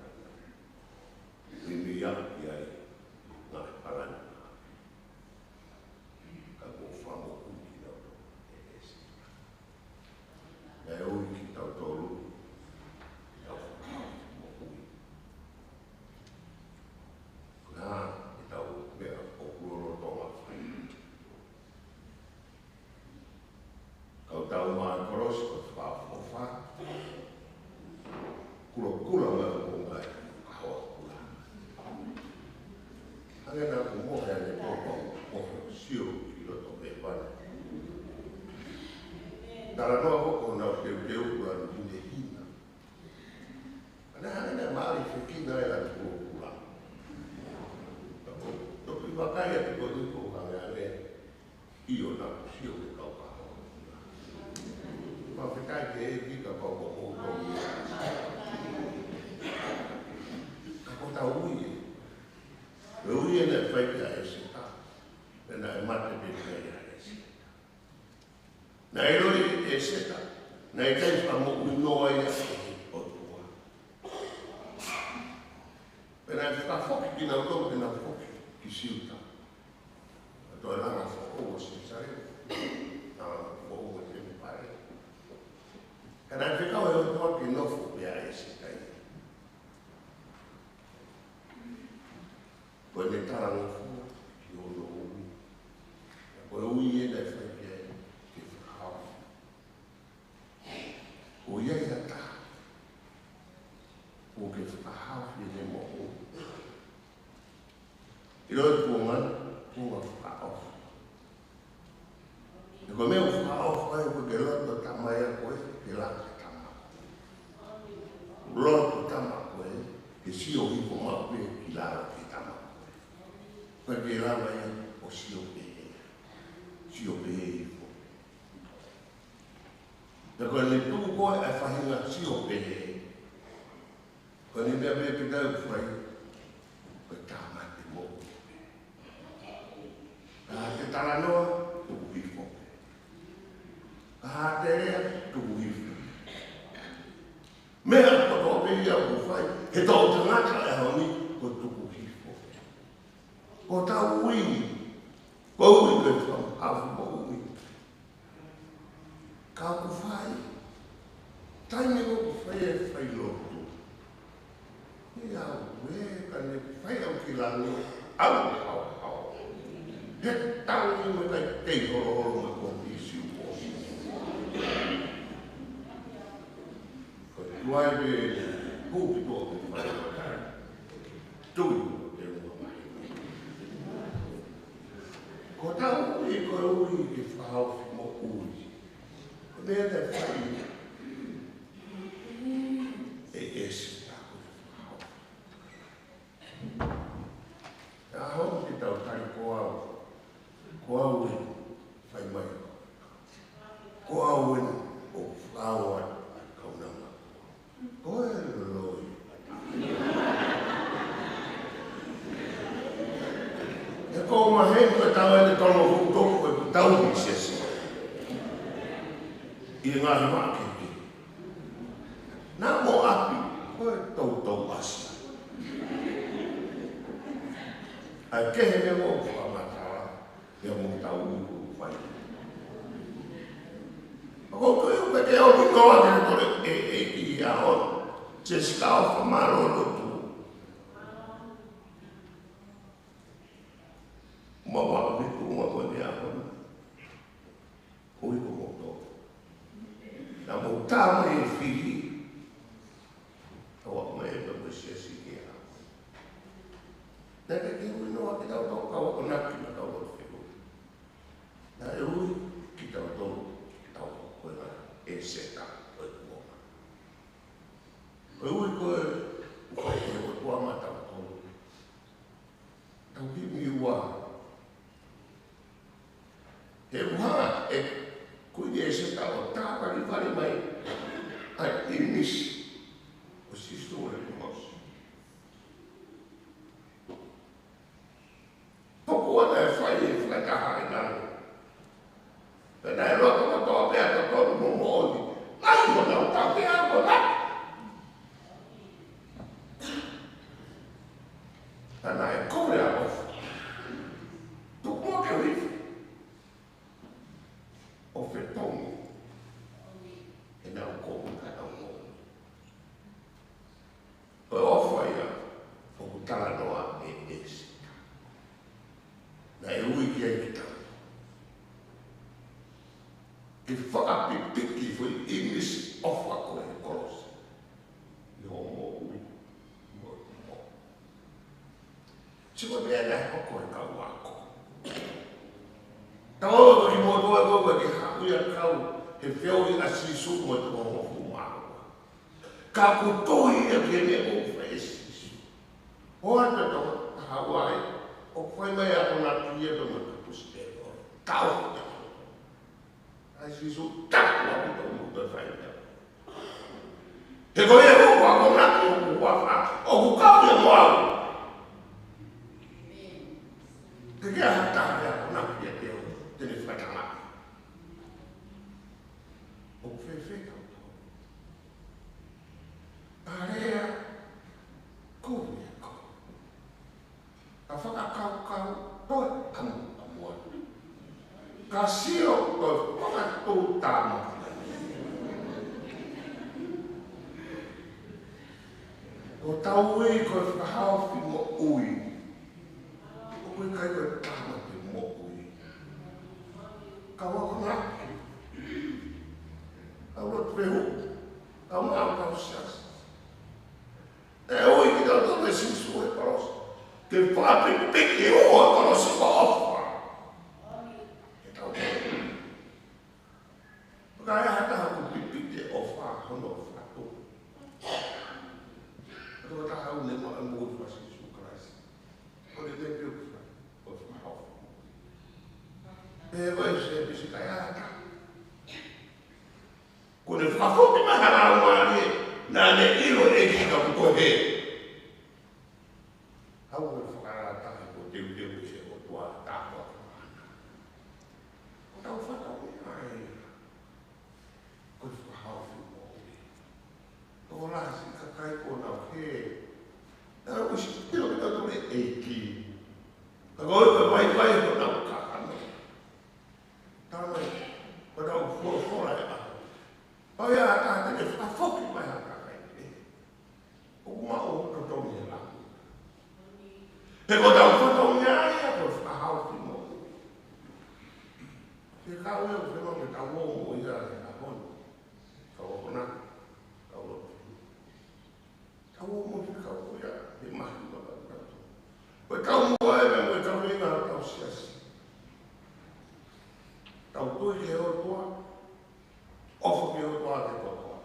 Talanoa ko ē ʻo e teuteu ʻa e hinehina. Naʻe hangē naʻe mali fekina e la tuʻu kula. Toki vakai atu ko eni ko e hangē ʻa e ʻio naʻa ku sio ki he kau kahoa. Fakafetaʻi ki he ʻEiki kapau ko hoʻo tau ia. Ka ko e tau ui ē. Ko e ui ē naʻe fai kia ʻĒseta. Pea naʻe mate pē kia ʻĒseta. Naʻe ʻiloʻi ʻe ʻĒseta naʻe ʻikai fakamoʻui noa ia ʻe he ʻOtua. Pea naʻe fakafoki kinautolu ke nau foki ki Siuta. Ka toe langa foʻou ʻo Selūsalema. Langa foʻou ʻo e temipale. Ka naʻe fekau ʻe he ʻOtua ke nofo pē ʻa ʻĒseta ia. Ko ʻene talangofua ki hono ui. Ko e ui ē naʻe fai ki ai ke fakahaofi. ʻOku ʻi ai ha taha ʻoku ke fakahaofi ʻene moʻui. ʻIloʻi kuo ngana, kuo ngana fakaʻofa. He ko e meʻa ʻoku fakaʻofa ai ʻoku ke loto tama ia ko ē, ke lava ke tama. Loto tama ko ē, ke sio hifo maʻu pē ki lalo ki tama ko ē. Ko e ke lava ia ʻo sio pehē. Sio pehē hifo. Pea ko ʻene tuku ko ē ʻa e faʻahinga sio pehē. Ko ʻene meʻa pē ke tau fai, ko e tāmate moʻui. Ka te talanoa, tuku hifo. Ka te lea, tuku hifo. Meʻa kotoa pē ia ʻoku fai, he toʻutangata ʻo e ʻaho ni, ko e tuku hifo. Ko e tau ui, ko e ui ko e fakamoʻui. Ka ʻoku fai, taimi ʻoku fai e fai lotu. ʻIo, ʻe ka ne fai au ki langi, au, au, au. He tangi mo e kai kei holoholo mo e kōfisi uo. Ko e tuai pē, kūpito ke fai. Tui, te ua mai. Ko e tau ui, ko e ui ke fakahaofi moʻui. Ko e meʻa naʻe fai ʻe ʻĒseta ko e fakahaofi. ʻAho ni te tau tali ko au. Ko au ē, fai mai. Ko au ē, ʻoku fakaʻau atu ʻa e kaunanga. Ko e loi. He ko e maheni ko e tau ē ne tono hutoko e tau ʻi Siasi. ʻI he ngaahi maʻa kehekehe. Naʻa mo ʻapi, ko e toutou ʻasi. ʻA e kehe ne mo fakamatala, ia mo tau ʻi ko fai. Ko ko e uke ke o ki noa ke tole e, e, i a o. Jessica ʻofa mālō lotu. Mau aʻu ki tuʻunga ko eni ʻaho ni. Ui ko moto. Naʻa mau tā mai e fili. Kau aʻu mai e pea mo e Siasi ki a. Naʻe ke kiu ʻi noa ki tau tau kau ako naki na kau ako fiu. Naʻe ui ki tau tau tau ko e ngā e seta ko e kuonga. Ko e ui ko e ukai ko e kuonga tau tau. Tau himi ua. He ua e kui ni e seta ʻo tāpalipali mai. ʻA e ʻīmisi ʻo Sīsū ʻi he kolosi. Tuku ʻa e fai e fakataha ʻi langi. Pea naʻe loto kotoa pē ʻa totonu mo moʻoni. Naʻe ʻi honau tā pē ʻa ko na. Pea naʻe kole ʻa ʻofa. Tuku ke uifu. ʻO fetongi. He naʻa ko ka naʻa ko. Ko e ʻofa ia, ʻoku talanoa ʻe ʻEseta. Naʻe ui ki ai ki tau. Ke fakapipiki foʻi ʻīmisi ʻofa ko e kolosi. ʻI hoʻo moʻui, moʻui, moʻui. Sio ko e meʻa naʻe hoko he kau ako. Tau ō ki motu ʻa ko ke haʻu ia kau. He feohi ʻa Sīsū mo e toko hongofulu mā ua. Ka kuo tō ia ki he meʻa ʻoku fai ʻe Sīsū. ʻOatu e toko taha ua ē, ʻoku fai mai ʻa e akonaki ia pea mo e kapusi pē ʻo tau. ʻAi Sīsū, taku ʻaupito mo e fai ia. He ko ia ʻoku akonaki ʻoku ʻuafa, ʻoku kau ia mo au. Ke ke aha taha ia akonaki ia te au, te ne fai tangata. ʻOku fēfē kau tau. Alea, ko ia ko. Ka fakakaukau, toe amu, amu atu. Ka sio, toe fakatau tama. Ko tau ui, ko e fakahaofi moʻui. ʻOku ʻikai ko e tama ke moʻui. Ka ua ko naki. Ka ua te fehu. Ka ua au kau siasi. ʻE ui kitautolu ʻe Sīsū he kolosi. Ke fakapikipiki ʻo e kolosi ko ʻofa. Ke tau. Ka ʻi ai ha taha ʻoku pipiki ʻofa hono fatu. Ko e taha ʻoku ne maʻu e moʻui ʻa Sīsū Kalaisi. Ko e te piu fa. Ko e fakahaofi. ʻE vai se pisi ka ʻi ai ha taha. Ko ne fakafoki mai ha laumālie, naʻa ne ʻilo ʻe he ʻEiki ka ko e hē. Hau e fakalata ko teuteu ke ʻOtua tāpuaki ʻana. Ko tau fata ko ia ai. Ko e fakahaofi moʻui. Tokolahi siʻi kakai ko nau hē. Naʻa ku siʻi ʻilo ke tau tole ʻEiki. Ka ko e vaivai ko nau kakano. Tau mai, ko tau folofola e ʻaho. Pau ia ʻa e taha te ne fakafoki mai ha kakai. ʻOku maʻu ʻo totongi e langi. He ko tau fatongia ia ko e fakahaofi moʻui. Ke kau ia ʻo fema ke tau ō mo ia he ʻaho ni. Kau ʻo kona, kau lotu. Tau ō mo e fekau ko ia, he mahi ʻoku tau tau. Ko e tau mo e mea mo e tau ʻi he tau siasi. Tau tui ki he ʻOtua, ʻofa ki he ʻOtua ʻaki e kotoa.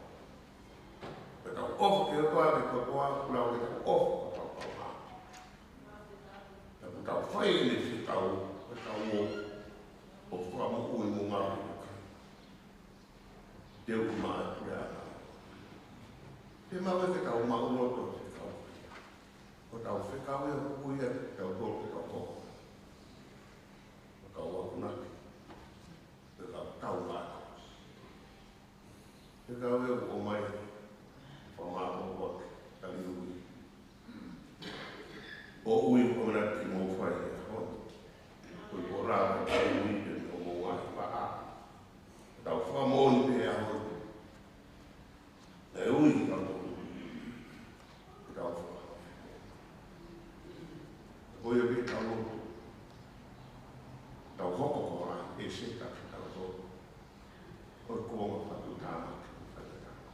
Ko e tau ʻofa ki he ʻOtua ʻaki e kotoa, kuo lau ke tau ʻofa ki hotau kaungā. Pea kuo tau fai ʻene fekau, ko e tau mo, ʻo fakamoʻui mo ngāue. Te u maʻa atu ia. Te mau ke tau maʻu loto fekau. Ko tau fekau ia ʻoku ui ia ke tau tō ke tau tō. Ko tau akonaki. Ko tau tau ngā. Fekau ia ʻoku ʻomai. Whamā ʻoku ake. Tali ui. ʻO ui ko na ki mo fai e hon. Ko i ko la ka tau ui te mo mo wa pa a. Tau whakamoʻoni pē a hon. E ui ka mo. Tau whakamoʻoni. Ko ia pē tau mo. Tau hoko ko la e se ka tau hoko. Ko i ko ma fatu tama ki fatu tama.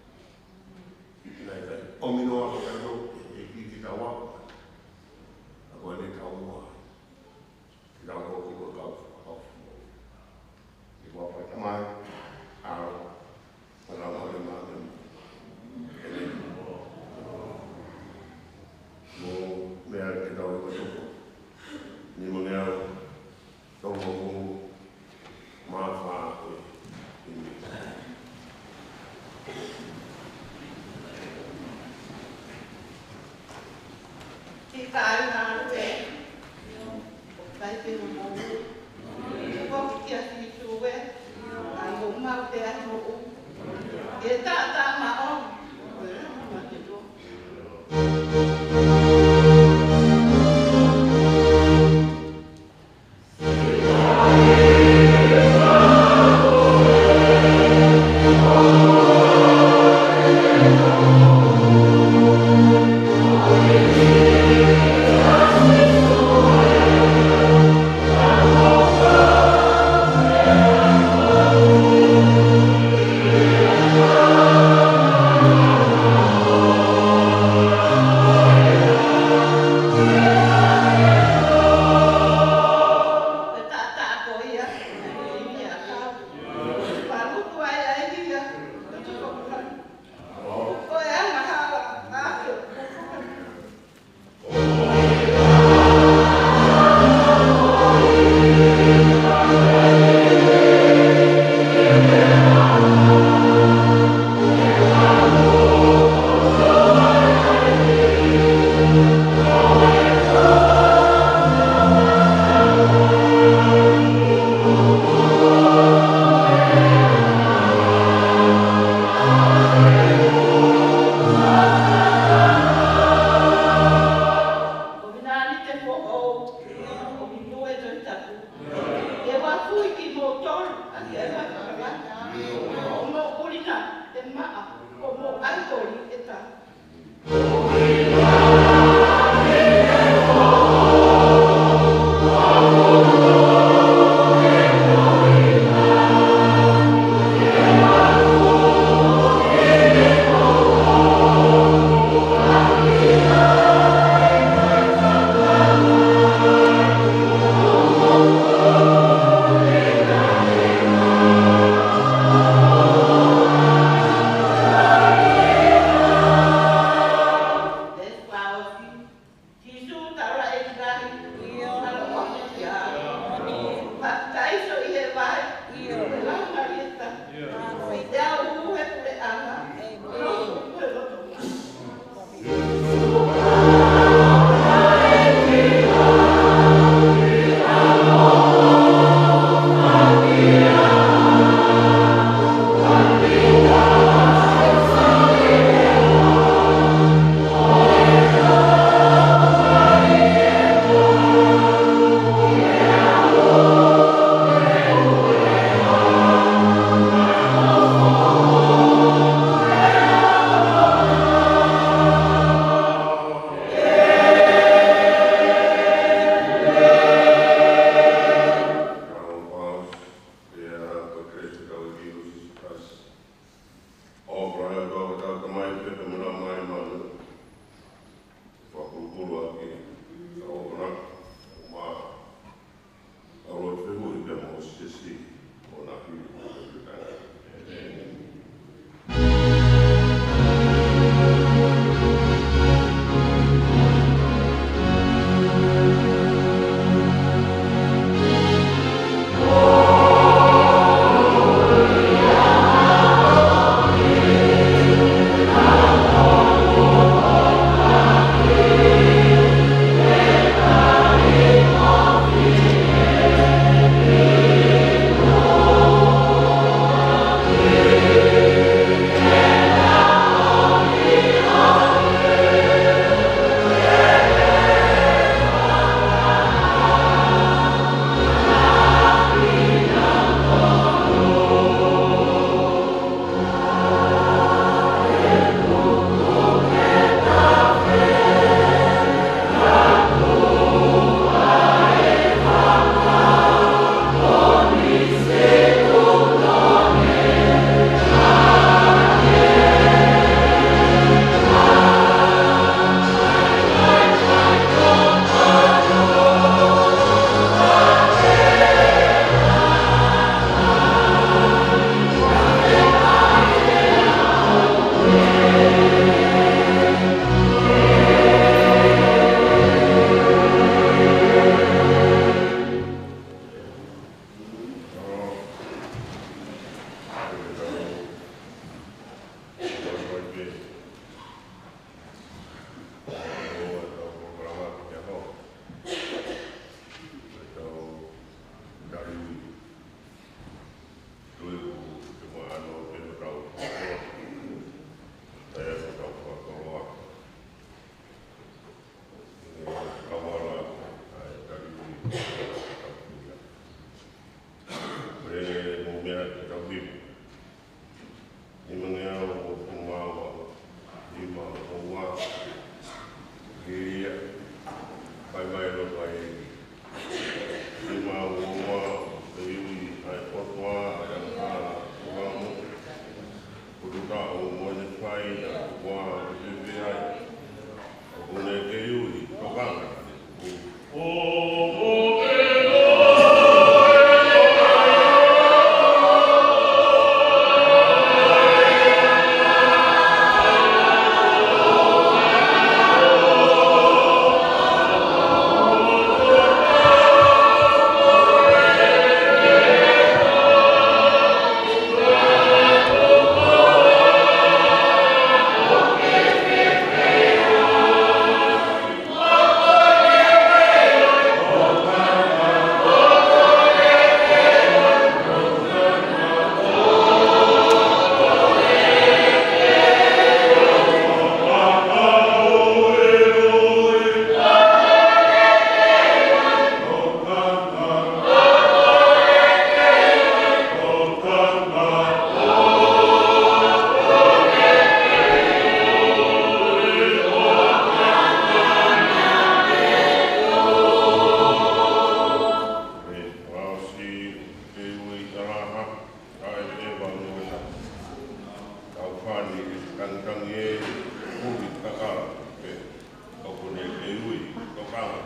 kimoutolu ʻa e ʻEiki ʻi he langi. Ko hoʻomou ʻulinga ʻe maʻa, ko hoʻomou ʻaitoli ʻe taha. Sīsū, tau ʻa e ʻEiki lahi, ʻio, ʻaloʻofa kiate au. Papitaiso ʻi he vai, ʻio, ʻi he Laumālie Tapu, ʻio, ʻi he ʻaho ʻo e puleʻanga, ʻēmeni, ʻi he loto mai. ʻOfa ʻa e ʻOtua ko Kalaisi, ʻofa ʻa e ʻEiki ko Sīsū Kalaisi, ʻofa ʻa e ʻOtua ko e Tamai, feohi mo e Laumālie Māʻoniʻoni, fakapulupulu ʻaki ʻa e ʻofa na, ʻo ma, ʻa e lotu fehuʻi pea mo Sīsū, ʻo na hili mo e ʻEiki. ʻĒmeni. Ko e mou meʻa ke tau hiva. Nimangeau uofulu mā ua, nima ua, ke ia, fai mai loto ai eni. Nima ua ua, feiui, ʻa e poto ʻa e ʻaho, ʻo amo, poto taʻu, mo ne fai, ʻa e ua, ke fefeai. ʻOku ne feiui, tokanga, ʻo Laha, ʻa e te vau no na. Tau fani e tangitangi e ui kakala pe. ʻOku ne ke ui, ko kanga.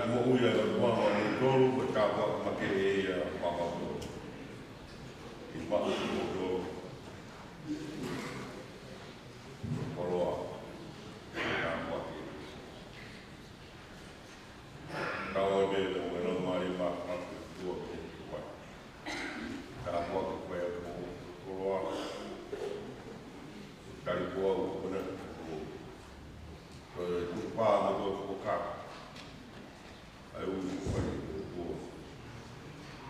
Moʻui ʻa e ʻOtua maʻamoutolu, ko e tāpuaki makehe ia maʻamoutolu. ʻI maʻamoutolu. Koloa. Tāpuaki. Tau ʻomi e mea mo e laumālie maʻamoutolu, ʻOtua, ke tuai. Tāpuaki ko e koloa. Tali ko au ko na ko. Ko e tukupā mo e tukupā. ʻA e ui ko e ʻOtua.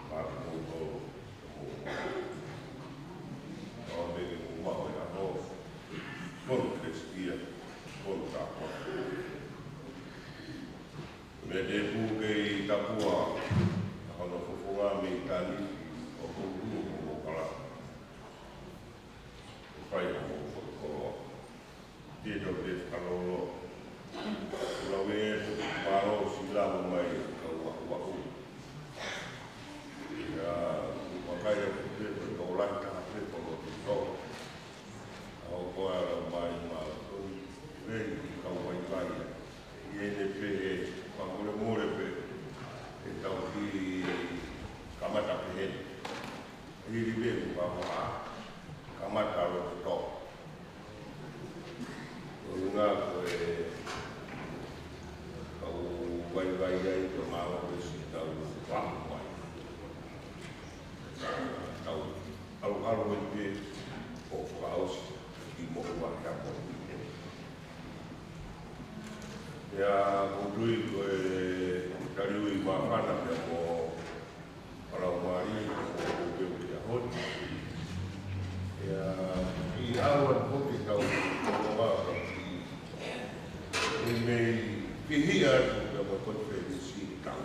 Maʻamoutolu. Tau ʻomi e mea mo e ʻAlo. Ko e Kalisitiane. Ko e tāpuaki. Mea tēpū kei tapua, ʻa hono fofonga mei ʻitāniti, ʻo koe ʻoku mo kala. ʻO fai hoʻo koloa. Te tau te fakalolo. Kula we, mālō siʻi lava mai, kau wakuwaku. Ia, ʻoku makai atu pē, ko e tō lahi taha pē, ko e lotu tō. ʻA hoʻo koloa mai, mālō, ko e vei, kau vaivai. ʻI heʻene pehē, fakamolemole pē, ʻe tau kiʻi kamata pehē. ʻI he pehē, ʻoku kamata lotu tō. Ko e ʻuhinga ko e kau vaivai ai, ko e mālō pē siʻi tau fakamolemole. Tau ʻalu, ʻalu ai pē, ʻo fakaʻosi, ʻi moʻua he ʻaho ni. Ia, ʻoku ou tui ko e taliui māfana pea mo e laumālie, ʻoku ou pehē ki he ʻaho ni. Ia, ʻi he ʻaho ni ʻoku tau, ʻoku tau, ʻi mei pihia atu pea mo e konifelenisi ʻoku tau.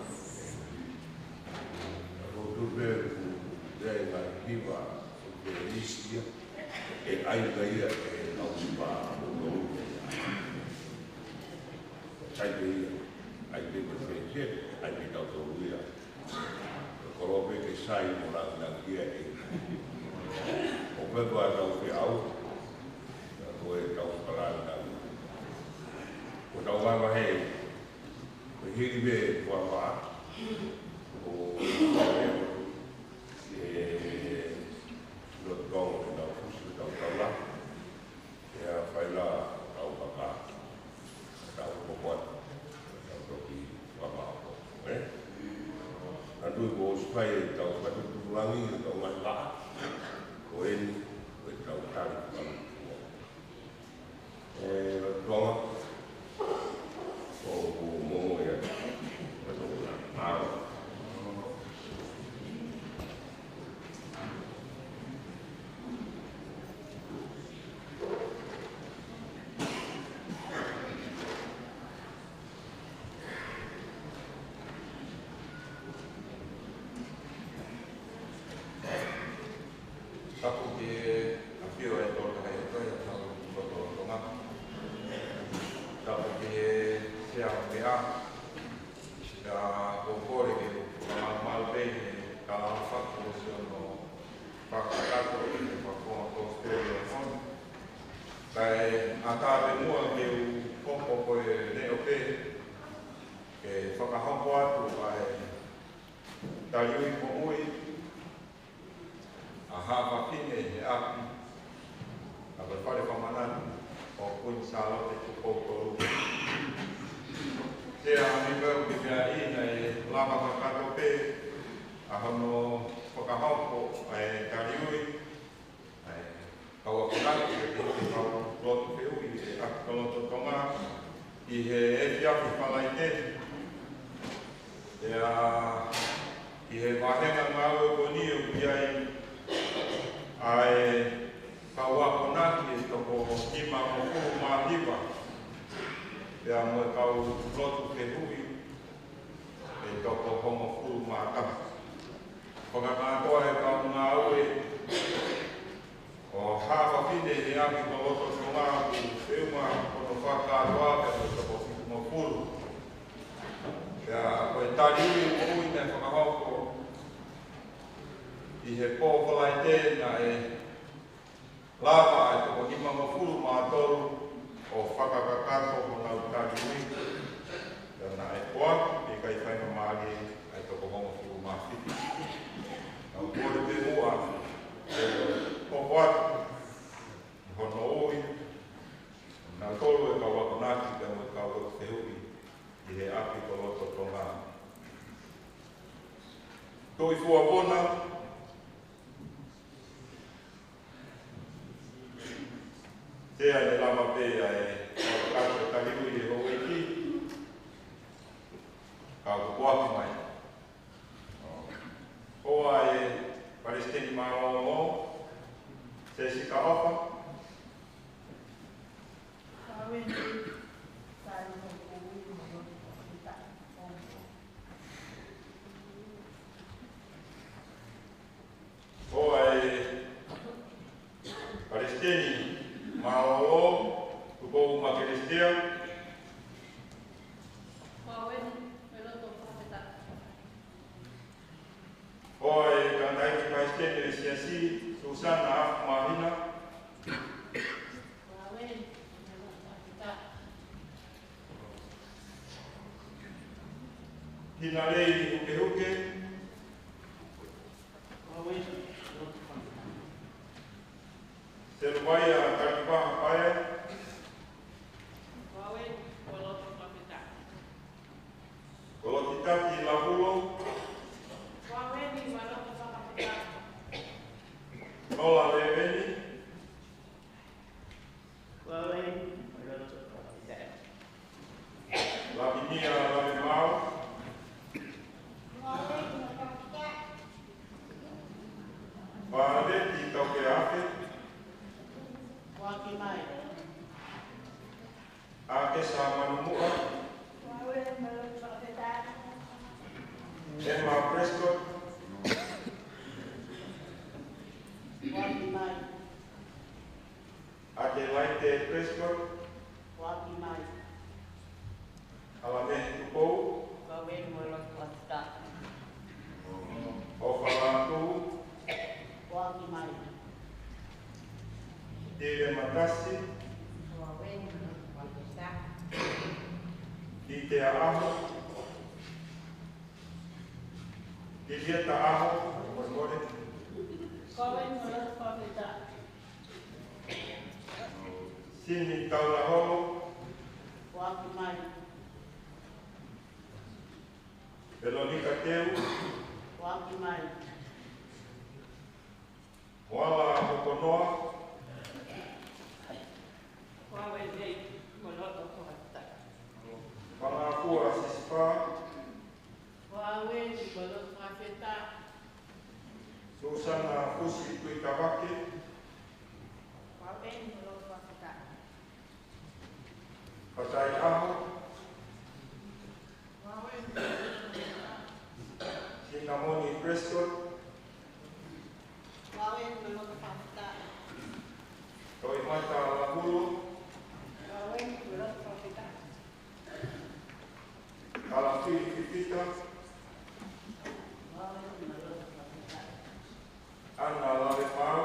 ʻOku ou tui pē ʻoku ʻi ai e ngaahi hiva, ʻoku ke lisi ia, ʻe ʻai ka ia, ʻe ʻau hiva, ʻo ʻau hiva. Sai pē ia, ʻai pē ko e fēfē, ʻai pē tautolu ia. Ko e koloa pē ke sai mo langilangi ia ē. ʻO pē ko ʻetau feʻauhi, ko ʻetau fakalangilangi. Ko ʻetau vahevahe, ko e hili pē ʻetau vā, ʻo e lotu tō ʻetau fusi, ʻetau taula. Ia fai la ʻetau kaka, ʻetau koko atu, ʻetau toki kaka ako, ē? Naʻa tau ʻosi fai ʻetau fakatupu langi, ʻetau ngaahi vaʻa, ko eni, ko ʻetau tali langi. Ē, Tonga, ʻoku momo ia, ʻoku momo ia. Mālō. Tapu ki he ʻafio ʻa e Tolu Tahaʻi ʻOtua ʻi hotau lotolotonga. Tapu ki he Sea ʻo e Meʻa. Pea ʻoku ou kole ke fakamalumalu pē he tala fakakolosi ʻo hono fakakakato ʻi he fakafofonga Kosipeli ʻo e ʻaho ni. Kae ʻatā pē muʻa ke u hoko ko e leʻo pē ke fakahoko atu ʻa e taliui moʻui ʻa Haʻa Fafine he ʻapi ʻa e Fale Fakamanatu ʻo Kuini Sālote Tupou Tolu. Sea, ʻoku ou kiʻi meaʻi naʻe lava kakato pē ʻa hono fakahoko ʻa e taliui, ʻa e kau akonaki, ʻa e kau lotu fehuʻi ʻa e ʻApilototonga ʻi he efiafi Falaite. Pea ʻi he vāhenga ngāue ko eni ʻoku ʻi ai ʻa e kau akonaki ʻe toko nimangofulu mā hiva. Pea mo e kau lotu fehuʻi ʻe toko hongofulu mā taha. Fakakātoa e kau ngāue ʻo Haʻa Fafine he ʻApilototonga ʻoku feʻunga hono fakakātoa pea mo e toko fitungofulu. Pea ko e taliui moʻui naʻe fakahoko ʻi he pō Falaite naʻe lava ʻa e toko nimangofulu mā tolu ʻo fakakakato honau taliui. Pea naʻe poaki pē Kae faingamālie ʻa e toko hongofulu mā fitu. Naʻa ku kole pē muʻa ke hoko atu ʻi hono ui nautolu e kau akonaki pea mo e kau lotu fehuʻi ʻi he ʻapi ko Loto Tonga. Tuʻi Fuavona, Sea, ʻe lava pē ʻa e kau kato taliui ʻe houʻeiki, kau kukuaku mai. ʻOfa ʻa e Palesiteni Mālōlō, Sesika ʻOfa. ʻOfa ʻa e Palesiteni Mālōlō, Tupou Makelesitea. ʻOfa ʻa e Tangataʻeiki Palesiteni ʻo e Siasi, Susana Afu Māhina. Hinalei Hukehuke. Seluvaia Kalipaha Paea. Kolotitati Lahulo. Nola Leveni. Lavinia Lavemau. Vāleti Taukeafe. ʻAkesa Manumuʻa. Emma Prescott. Adelaide Prescott. ʻAlamehe Tupou. ʻOfa Lātū. Tile Matasi. Kitea ʻAho. Kilieta ʻAho. Sini Taulaholo. Velonika Teu. Moala Hokonoa. Fangafua Sisifa. Susana Fusi Tuitavake. Fatai ʻAho. Sinamoni Prescott. Toimata Lahulo. Kalafili Pipita. ʻAna Lavepau.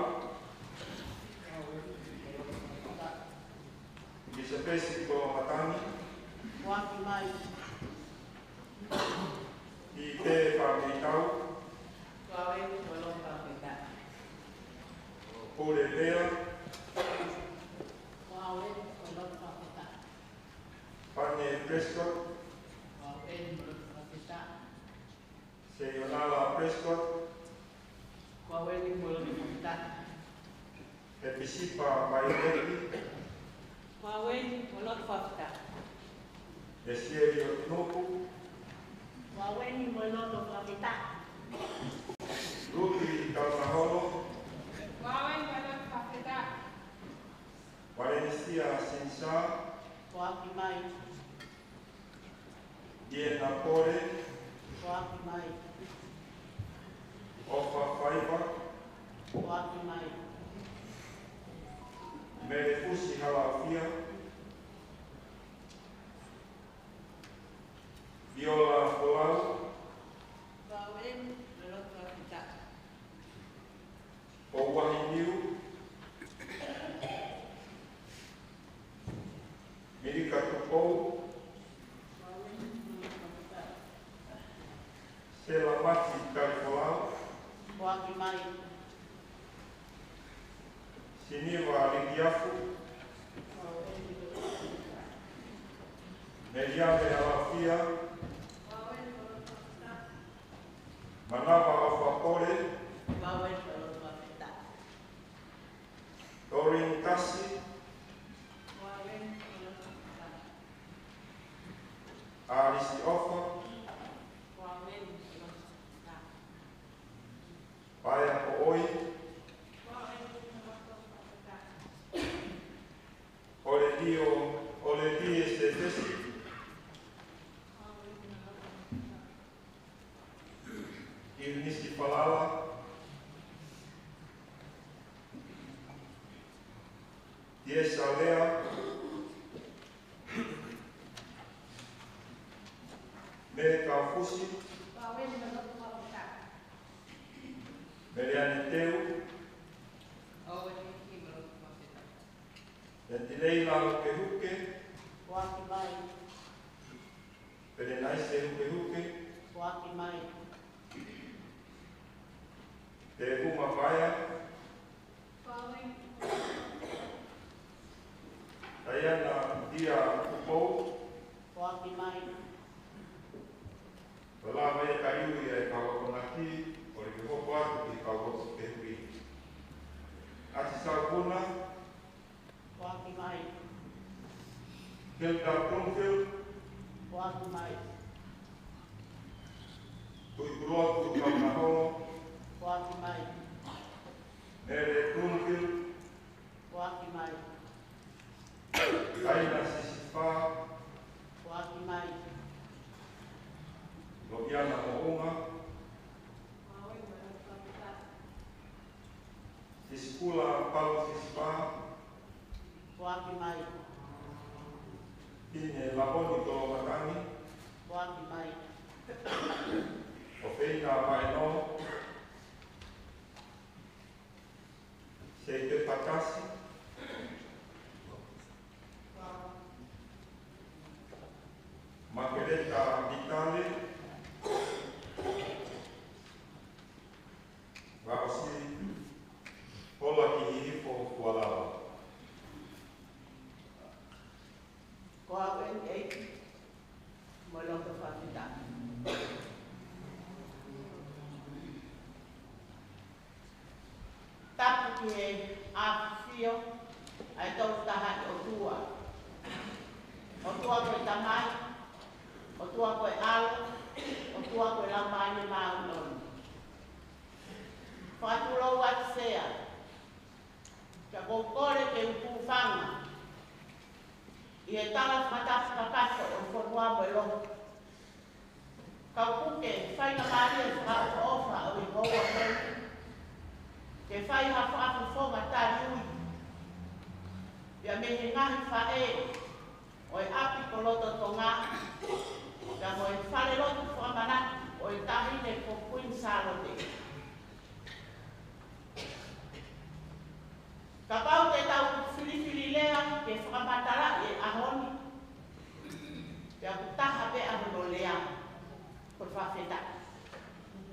ʻIlisapesi Kolomatangi. Kiʻi Pē Fameitau. Pule Lea. Pane Prescott. Seionala Prescott. Hepisipa Vaileti. ʻEsieli ʻOtunuku. Luti Taunaholo. Valencia Sinsa. Diana Pole. ʻOfa Faiva. Mele Fusi Halaofia. Viola Folau. Pouahi Niu. Milika Tupou. Siniva Likiafu, Meliame Alafia, Manava Ofapole, Doreen Kasi, Alisi Ofa, Paea Poʻoi, Olelio, Olelie Sefesi, Iunisi Falala, Tiesa Lea, Mele Kaufusi, Meliane Teu, Letileila Hukehuke, Perenaise Hukehuke, Tevuma Paea, Taiana Dia Tupou, Ua lava ia ka ui e kau akonaki, ʻo leke hoko atu ki he kau hoko ke ui. Ati Saukuna, Hilda Bloomfield, Tuʻipulotu Kaunaho, Mele Bloomfield, Kaina Sisifa, Lokiana Moʻunga, Sisikula Palu Sisifa, Pine Laponi Tolomatangi, ʻOfeina Maeno, Seite Patasi, Makeleta Vitale, Vaosi Pola ki Hihifo Kualava. Ko au eni ʻEiki, mo e loto fakafetaʻi. Tapu ki he ʻafio ʻa e Tolu Tahaʻi ʻOtua. ʻOtua ko e Tamai, ʻOtua ko e ʻAlo, ʻOtua ko e Laumālie Māʻoniʻoni. Fakatulou atu Sea, ka ʻoku ou kole ke u hūfanga ʻi he tala fakatapu kakato ʻo e fonua mo e lotu. Ka u puke faingamālie fakaʻofoʻofa ʻo e houa ko eni, ke fai ha fakafofonga taliui ia mei he ngaahi faʻē ʻo e ʻapi ko loto Tonga, pea mo e falelotu fakamanatu ʻo e Taʻahine ko Kuini Sālote. Kapau te tau filifili lea ke fakamatalaʻi e ʻaho ni, pea ʻoku taha pē ʻa hono lea, ko e fakafetaʻi.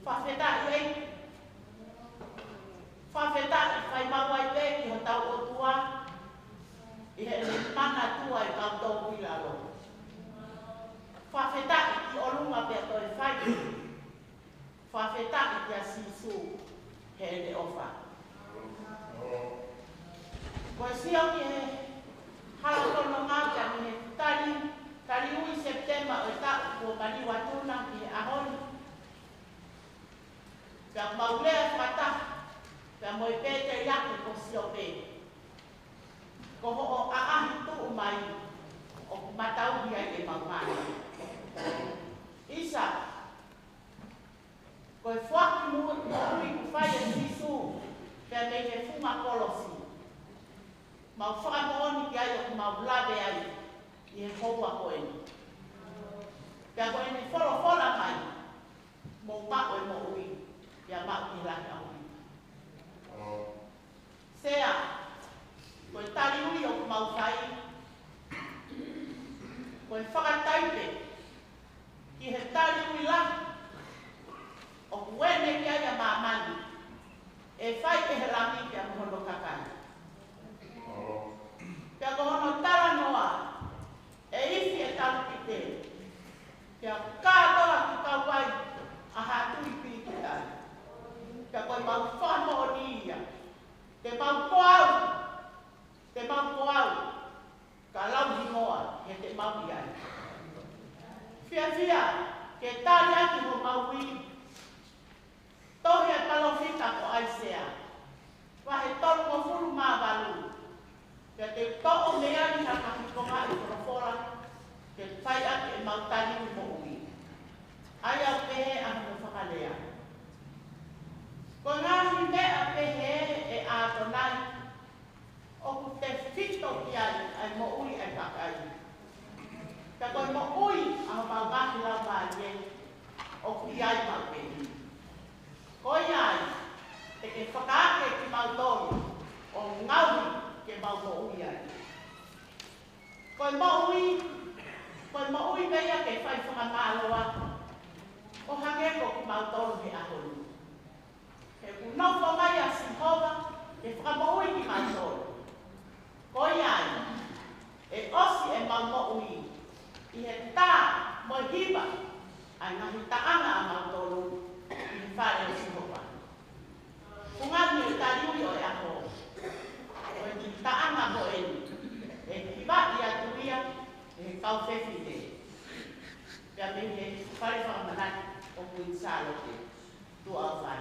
Fakafetaʻi ʻEiki. Fakafetaʻi fai maʻu ai pē ki hotau ʻOtua, ʻi heʻene manatua e kau tō ʻi lalo. Fakafetaʻi ki ʻolunga pea toe fai. Fakafetaʻi kia Sīsū heʻene ʻofa. Ko e sio ki he hala fononga pea mei he tali, tali ui Sepitema ʻo e taʻu kuo maliu atu na ki he ʻaho ni. Pea mau lea fakataha, pea mo e pēteliake ko Siope. Ko hoʻo ʻaʻahi tuʻu mai, ʻoku matauhi ai ʻemau ngāue. ʻIsa, ko e foaki mo-, moʻui kuo fai ʻe Sīsū, pea mei he funga kolosi. Mau fakamoʻoni ki ai ʻoku mau lave ai ʻi he houa ko eni. Pea ko ʻene folofola mai, mou maʻu e moʻui, pea maʻu ki he lahi ʻaupito. Sea, ko e taliui ʻoku mau fai, ko e fakataipe ki he taliui lahi ʻoku ʻene ki ai ʻa māmani, ʻe fai ʻe he langi pea mo hono kakai. tali moʻui. ʻA ia ʻoku pehē ʻa hono fakalea: Ko e ngaahi meʻa pehē ʻe ʻAtonai, ʻoku tefito ki ai ʻa e moʻui ʻa e kakai. Ka ko e moʻui ʻa homau ngaahi laumālie, ʻoku ʻi ai maʻu pē. Ko ia ai, te ke fakaake kimautolu ʻo ngaohi ke mau moʻui ai. Ko e moʻui, ko e moʻui pē ia ke fai fakamālō atu, ʻo hangē ko kimautolu he ʻaho ni. He kuo nofo mai ʻa Sihova ke fakamoʻui kimautolu. Ko ia ai, ʻe ʻosi ʻemau moʻui ʻi he tā mo e hiva ʻa e ngaahi taʻanga ʻamautolu ʻi he fale ʻo Sihova. Ko e ngaahi taliui ʻo e ʻaho, ko e kiʻi taʻanga ko eni, ʻe hivaʻi atu ia ʻe he kau fefine, pea mei he fale fakamanatu ʻo Kuini Sālote. Tuʻa ʻo fai.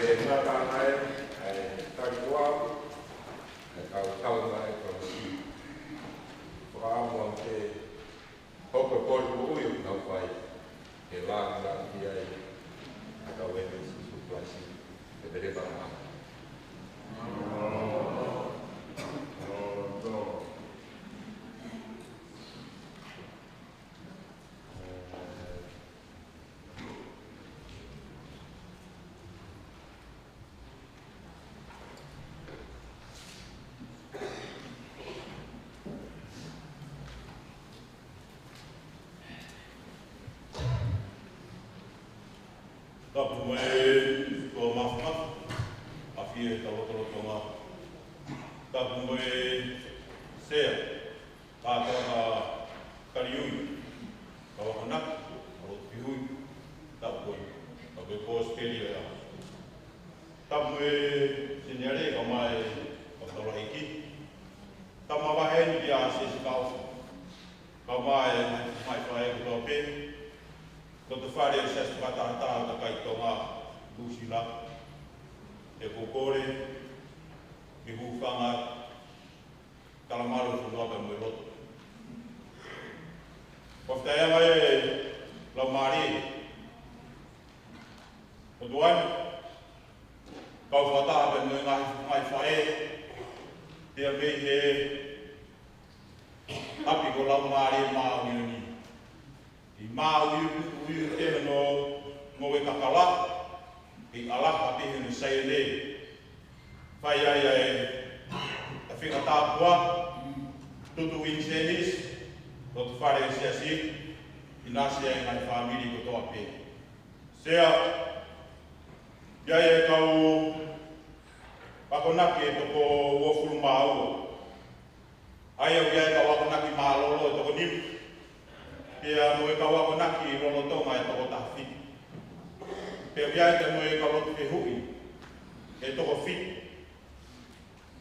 He ngata ai, ʻa e tali kuo aʻu, ʻa e kau tau mai, kau ki. Fakaʻamu ʻa e hoko ko e ui ʻoku nau fai, ke lāngilangiʻia ai ʻa e kau ʻEiki ko Sīsū Kalaisi, ʻe pehē pē ʻa e Tapu mo e ʻOtua Māfimafi, ʻafio ʻi hotau lotolotonga. Tapu mo e Sea, kātoa kau tali ui, kau akonaki, kau lotu fehuʻi, tapu ko e, tapu ko e Kōsipeli ē. Tapu mo e Seniale, kae ʻumaʻā e kau taulaʻeiki. Tapu mo e vahe ni ʻa e Siasi Kaofi. Kae ʻumaʻā e ngaahi faʻē kotoa pē. Loto fale ʻo e Siasi Fakatahataha ʻo e Kakai Tonga, Nuʻu Sila. ʻOku ou kole, ke u hūfanga, tala mālō ʻo e fonua pea mo e lotu. Fakafetaʻi ange e Laumālie ʻo e ʻOtua ni, kau fakataha pea mo e ngaahi, ngaahi faʻē, pea mei he ʻapi ko e Laumālie Māʻoniʻoni. ʻI māʻuiʻui ʻi hono ngoue kakala, ʻi ʻalaha pē ʻi hono Saione. Fai ai ʻa e, ʻa e feinga tāpuaki, tutu ʻinisēnisi, loto fale ʻo e Siasi, ʻinasi ai e ngaahi fāmili kotoa pē. Sea, ʻi ai e kau akonaki ʻe toko uofulu mā ua. ʻA ia ʻoku ʻi ai e kau akonaki mālōlō ʻe toko nima. Pea mo e kau akonaki lolotonga ʻe toko taha fitu. Pea ʻoku ʻi ai pea mo e kau lotu fehuʻi ʻe toko fitu.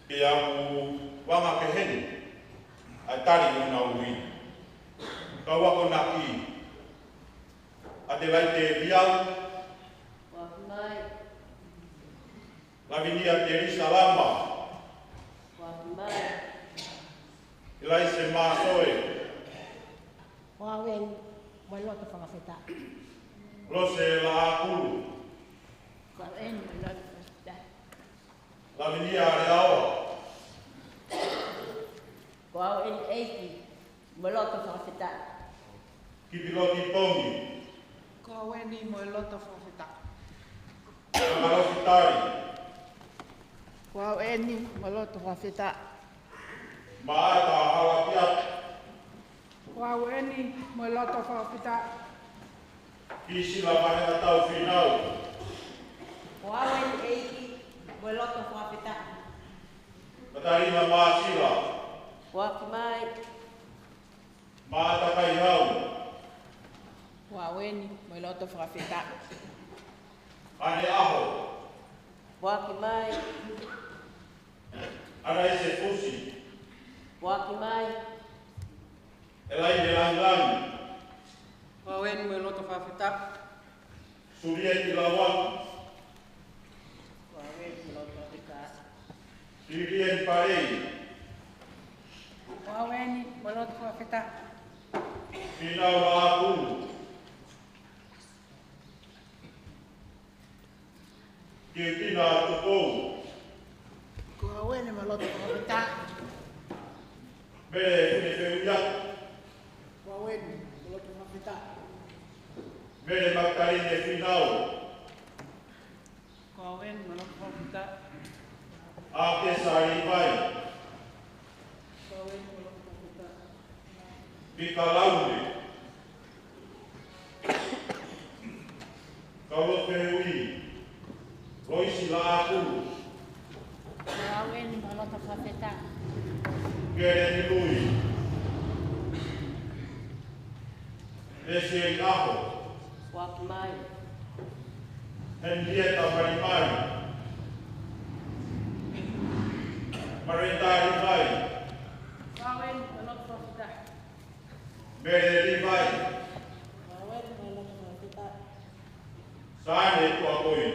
Pea ʻoku anga peheni ʻa e tali ʻo honau ui. Kau akonaki, ʻAtelaite Viau. Foaki mai. Lavinia Telisa Lama. Foaki mai. ʻIlaise Masoe. Ko au eni, mo e loto fakafetaʻi. Lose Laʻakulu. Ko au eni, mo e loto fakafetaʻi. Lavinia Leaoa. Ko au eni ʻEiki, mo e loto fakafetaʻi. Kipiloti Pongi. Ko au eni mo e loto fakafetaʻi. Kamalofi Tali. Ko au eni mo e loto fakafetaʻi. Maʻata Halapiata. Ko au eni mo e loto fakafetaʻi. Kisila Mahengatau Finau. Ko au eni ʻEiki mo e loto fakafetaʻi. Katalina Māsila. Foaki mai. Maʻata Kaihau. Ko au eni mo e loto fakafetaʻi. ʻAne ʻAho. Foaki mai. ʻAnaise Fusi. Foaki mai. ʻElaine Langilangi. Ko au eni mo e loto fakafetaʻi. Sulieti Lauaki. Ko au eni mo e loto fakafetaʻi. Lilieni Palei. Ko au eni mo e loto fakafetaʻi. Finau Laʻakulu. Kiutina Tupou. Ko au eni mo e loto fakafetaʻi. Mele Fefeuia. Ko au eni mo e loto fakafetaʻi. Mele Makitaline Finau. Ko au eni mo e loto fakafetaʻi. ʻAkesa Livai. Ko au eni mo e loto fakafetaʻi. Pika Laune. Kau lotu fehuʻi, Loisi Laʻakulu. Ko au eni mo e loto fakafetaʻi. Keleni Lui. Lesieli ʻAho. Foaki mai. Henrietta Malimali. Marita Livai. Ko au eni mo e loto fakafetaʻi. Mele Livai. Ko au eni mo e loto fakafetaʻi. Saane Tuʻakoi.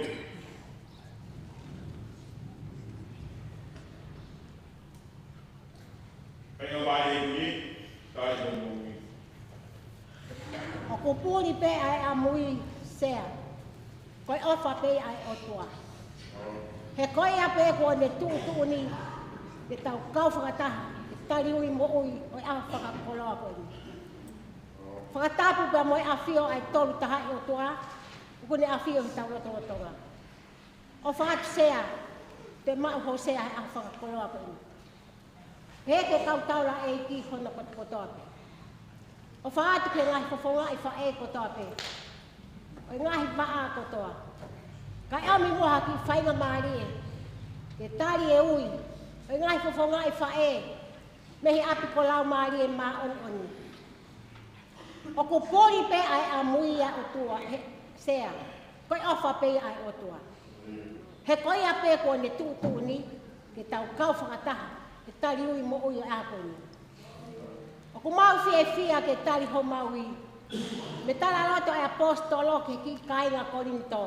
Puli pē ʻa e ʻamui, Sea. Ko e ʻofa pē ia ʻa e ʻOtua. He ko ia pē kuo ne tuʻutuʻuni ke tau kau fakataha ke tali ui moʻui ʻo e ʻaho fakakoloa ko eni. Fakatapu pea mo e ʻafio ʻa e Tolu Tahaʻi ʻOtua, ʻoku ne ʻafio ʻi hotau lotolotonga. ʻOfa atu, Sea, te maʻu ho Sea he ʻaho fakakoloa ko eni. Pehē ki he kau taulaʻeiki hono kotokotoa pē. ʻOfa atu ki he ngaahi fofongaʻi faʻē kotoa pē ʻo e ngaahi vaʻa kotoa, kae ʻomi mo ha kiʻi faingamālie ke tali e ui ʻo e ngaahi fofongaʻi faʻē mei he ʻapi ko Laumālie Māʻoniʻoni. ʻOku puli pē ʻa e ʻamui ʻa e ʻOtua, he Sea. Ko e ʻofa pē ia ʻa e ʻOtua. He ko ia pē kuo ne tuʻutuʻuni ke tau kau fakataha ke tali ui moʻui ʻo e ʻaho ko eni. ʻOku mau fiefia ke tali homau ui mei he talaloto ʻa e ʻaposetolo ki he kiʻi kāinga Kolinitō.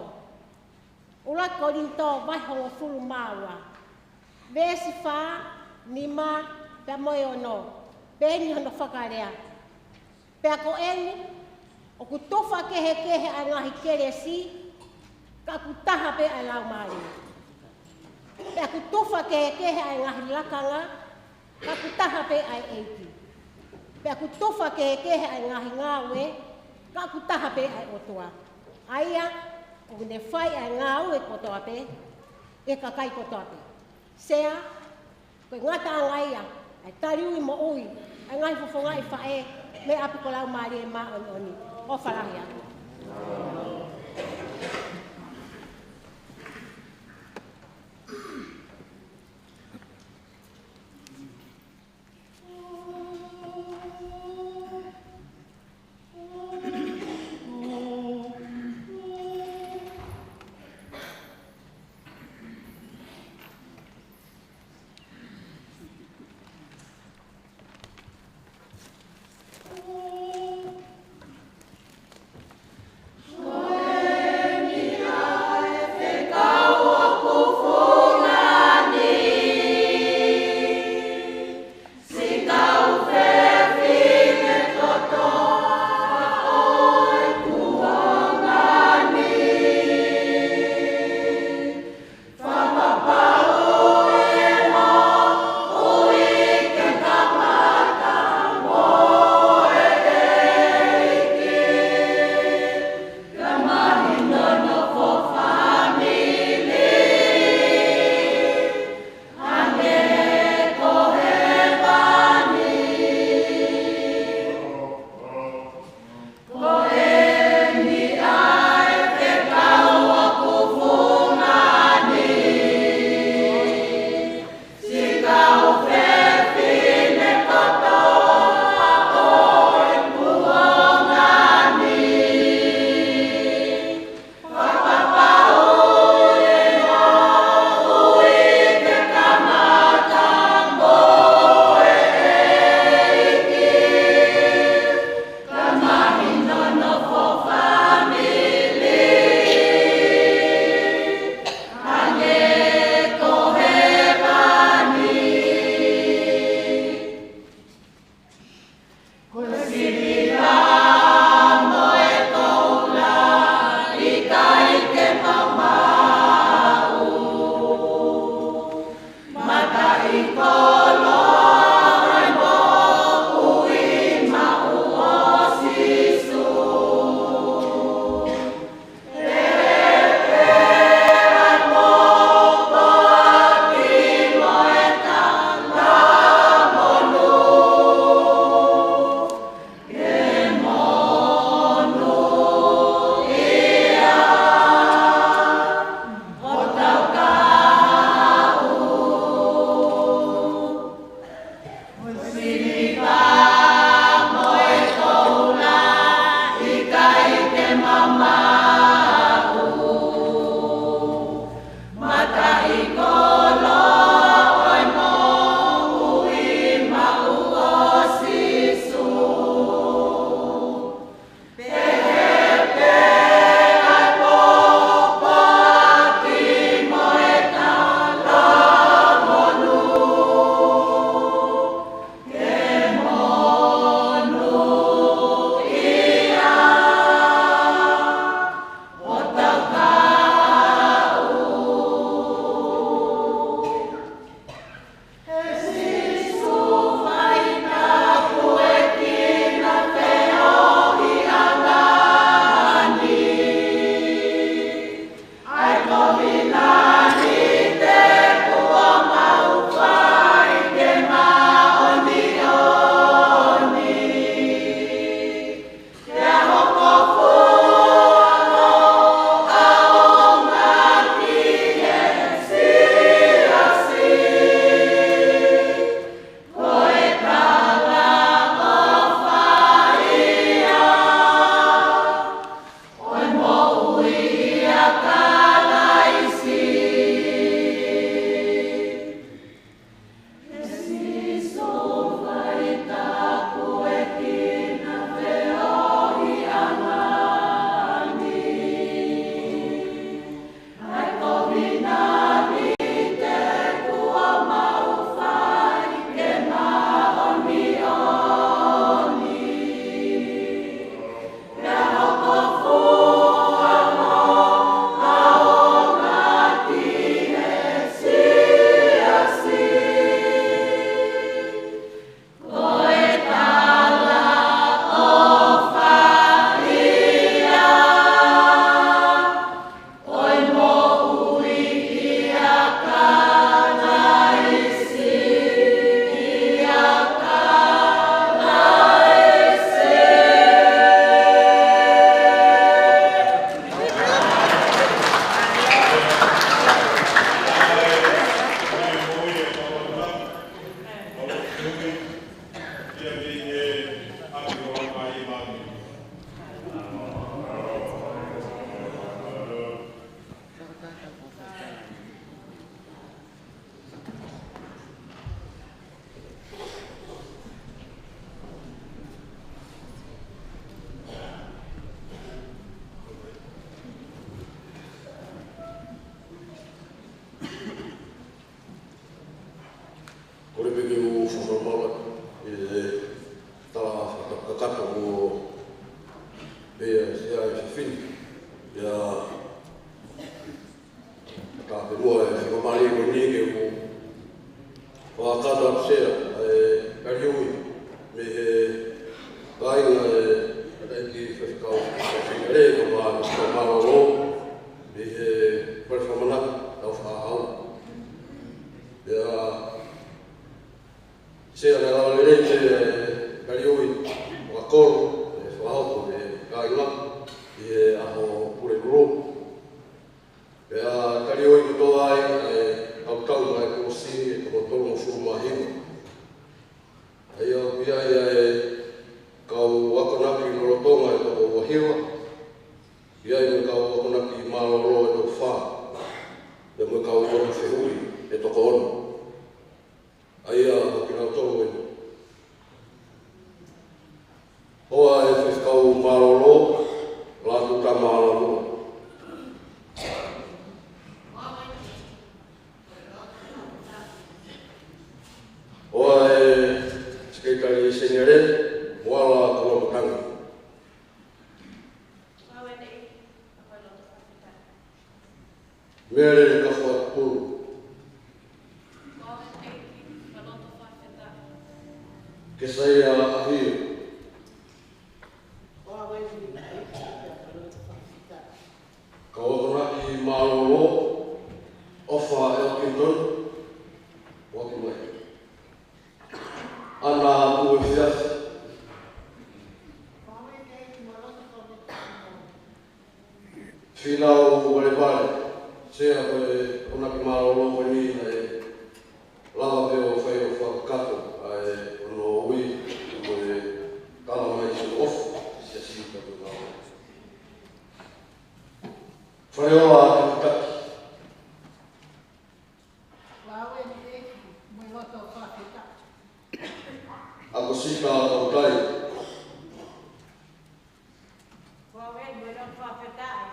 ʻUluaki Kolinitō vahe hongofulu mā ua, veesi fā, nima, pea mo e ono. Pehē ni hono fakalea: Pea ko eni, ʻoku tufa kehekehe ʻa e ngaahi kelesi, ka ʻoku taha pē ʻa e Laumālie. Pea ʻoku tufa kehekehe ʻa e ngaahi lakanga, ka ʻoku taha pē ʻa e ʻEiki. Pea ʻoku tufa kehekehe ʻa e ngaahi ngāue, ka ʻoku taha pē ʻa e ʻOtua, ʻa ia ʻoku ne fai ʻa e ngāue kotoa pē ʻi he kakai kotoa pē. Sea, ko e ngataʻanga ia ʻa e tali ui moʻui ʻa e ngaahi fofongaʻi faʻē mei he ʻapi ko Laumālie Māʻoniʻoni. ʻOfa lahi atu. Ko eni ke u fakakakato atu Sea ʻa e kaliui mei he kāinga ʻa e ʻEiki Faifekau Singale, kae ʻumaʻā e mālōlō mei he Fale Fakamanatu Taufaʻāhau. Pea Sea, naʻe lava lelei pē ʻa e kaliui fakakolo ʻe fakahoko ʻe he kāinga ʻi he ʻaho Pulelulu. Pea kaliui kotoa ai ʻa e kau tau mai kuo ʻosi ʻe toko tolungofulu mā hiva. ʻA ia ʻoku ʻi ai ʻa e kau akonaki lolotonga ʻe toko uahiva. ʻI ai mo e kau akonaki mālōlō ʻe toko fā. Pea mo e kau lotu fehuʻi ʻe toko ono. ʻA ia ko kinautolu eni. ʻOa e Faifekau Mālōlō, Lātū Tama Alavua. ʻOa e Sekelitali Seniale, Moala Kolomotangi. Mele Kafuatupulu. Kesaia ʻAhio. Kau akonaki mālōlō, ʻOfa Elkington, ʻoatu mai. ʻAna Tuʻuefiafi. Fīnau Valevale, Sea, ko e akonaki mālōlō ko eni naʻe lava pē ʻo fai ʻo fakakakato ʻa e ono ui mo e tala mai ʻa e ʻofa ʻa e Siasi ʻi Tonga. Faleola Takitaki. ʻOku ʻi ai ʻEiki mo e loto fakafetaʻi. ʻAkosita Kautai. ʻOku ʻi ai mo e loto fakafetaʻi.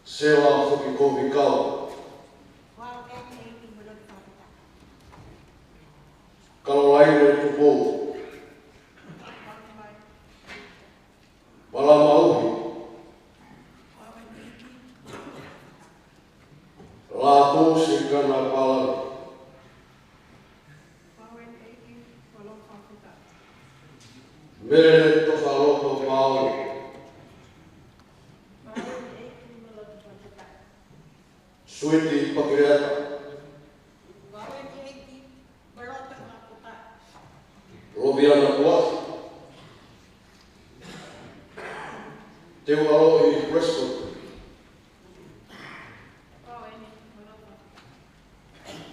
Sela Foki Kovikau. ʻOku ʻi ai ʻEiki mo e loto fakafetaʻi. Kalolaine Tupou. Malama Uhi. Lātū Silikana Palani. Mele Tofaloto Paolo. Suiti Pakileata. Loviana Kuafi. Teualoʻi Prescott.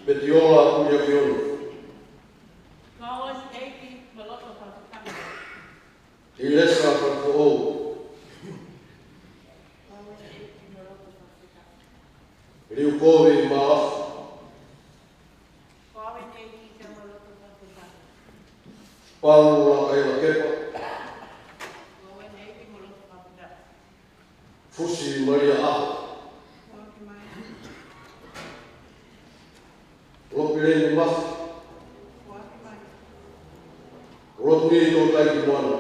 Petiola Kuliakiona. ʻIlesa Fakafoʻou. Liukovi Malafu. Paula Kailakepa. Fusi Malia ʻAho. Lopileni Mafi. Lotni Totaiki Moana.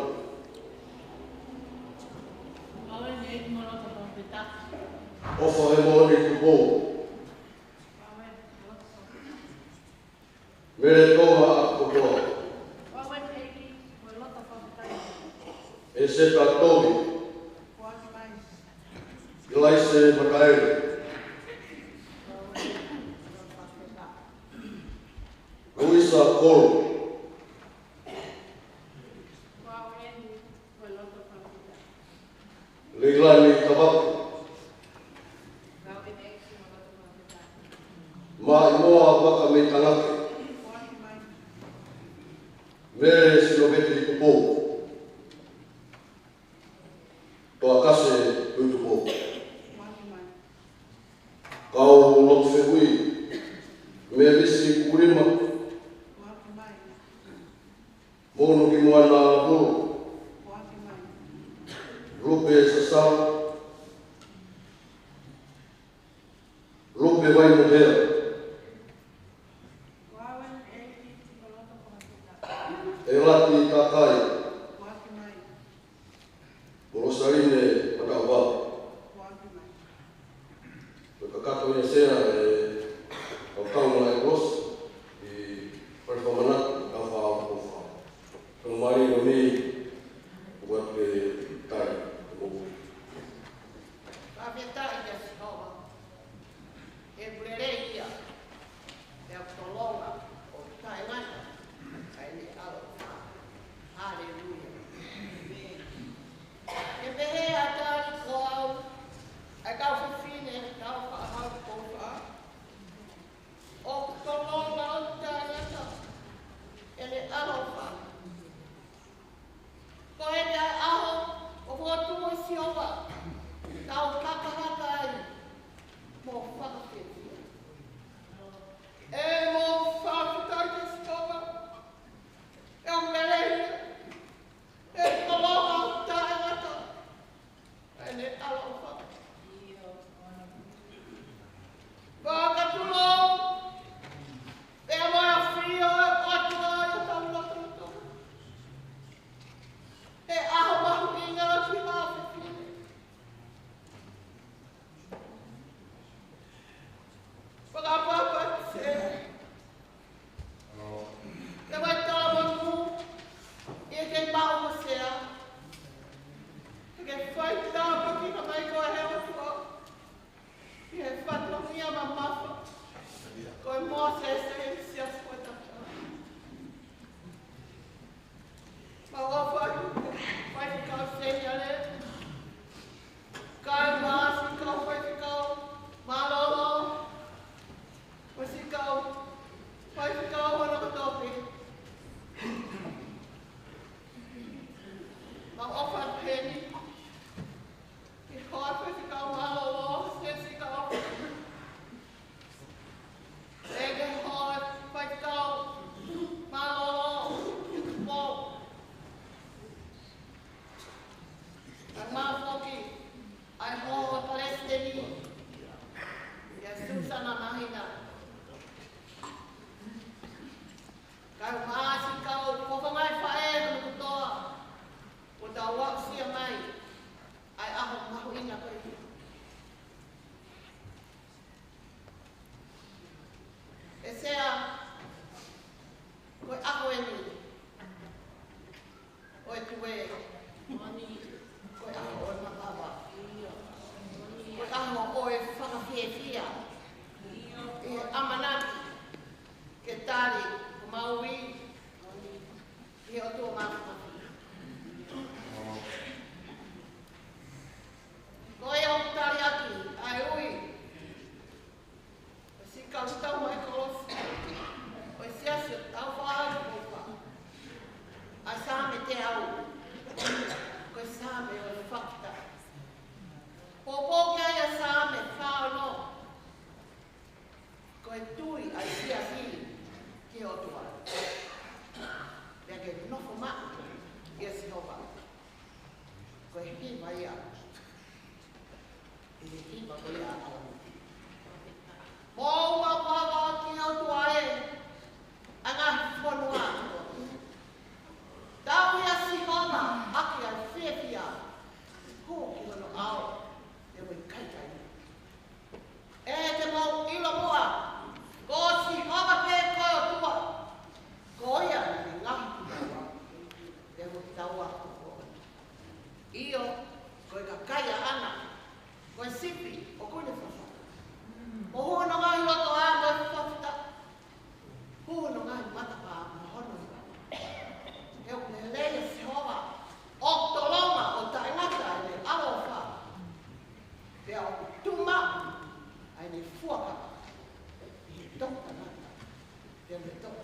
ʻOfa Hemoani Tupou. Mele Tonga ʻAkikotoa. ʻEseta Tovi. ʻIlaise Mataele. Luisa Kolo. Leilani Tavapu. Maʻimoa Vakameitangake. Mele Sinoveti Tupou. Toakase Tuitupou. Kau lotu fehuʻi. Melisi Kukulima. Mono ki Moana Pulu. Lupe Sasala. Lupe Vaimohea. ʻEla ʻOfa pehē ni ki he hoa faifekau mālōlō, Sesi Kaofi. Pea ki he hoa faifekau mālōlō, Tupou. Kae ʻumaʻā foki ʻa e hoa palesiteni, ʻa Susana Mahina. Kae ʻumaʻā siʻi kau fofonga faʻē kotoa, kuo tau aʻusia mai ʻa e ʻaho mahuʻinga ko eni. ʻE Sea, ko e ʻaho eni ʻo e tuē, ko e ʻaho ʻo e mavava, ko e ʻaho ʻo e fakafiefia, ʻi he ʻamanaki ke tali homau ui ki he ʻOtua Māfimafi. Ko ia ʻoku tali ʻaki ʻa e ui ʻo e siʻi kau tau mai kolosi ʻo e Siasi ʻo Taufaʻāhau Moʻunga, ʻa e Saame teau, ko e Saame ʻo e fakafetaʻi. Poupou ki ai ʻa e Saame fā ono, ko e tui ʻa e siasi ki he ʻOtua, pea ke nofo maʻu ʻia Sihova. Ko e hiva ia ʻi he hiva ko ia ʻa ʻAlamā. Mou maʻu ʻa e ʻOtua ē, ʻa e ngaahi fonua. Tauhi ʻa Sihova ʻaki ʻa e fiefia, hū ki hono ʻao, te mou ʻikai taimi. ʻE te mou ʻilo muʻa, ko Sihova pē ko e ʻOtua, ko ia naʻe ngaohi kitaua, pea mo kitaua ʻoku ʻoʻona. ʻIo, ko e kakai ʻaʻana, ko e sipi ʻoku ne fafanga. Mo hono ngaahi loto ʻa ko e fafanga. Hū hono ngaahi matapā mo hono ngaahi. He ʻoku lelei ʻa Sihova, ʻoku tolonga ʻo taʻengata ʻene ʻaloʻofa. Pea ʻoku tuʻu maʻu ʻa ʻene fuakava ʻi he toʻutangata pea mo e toʻu.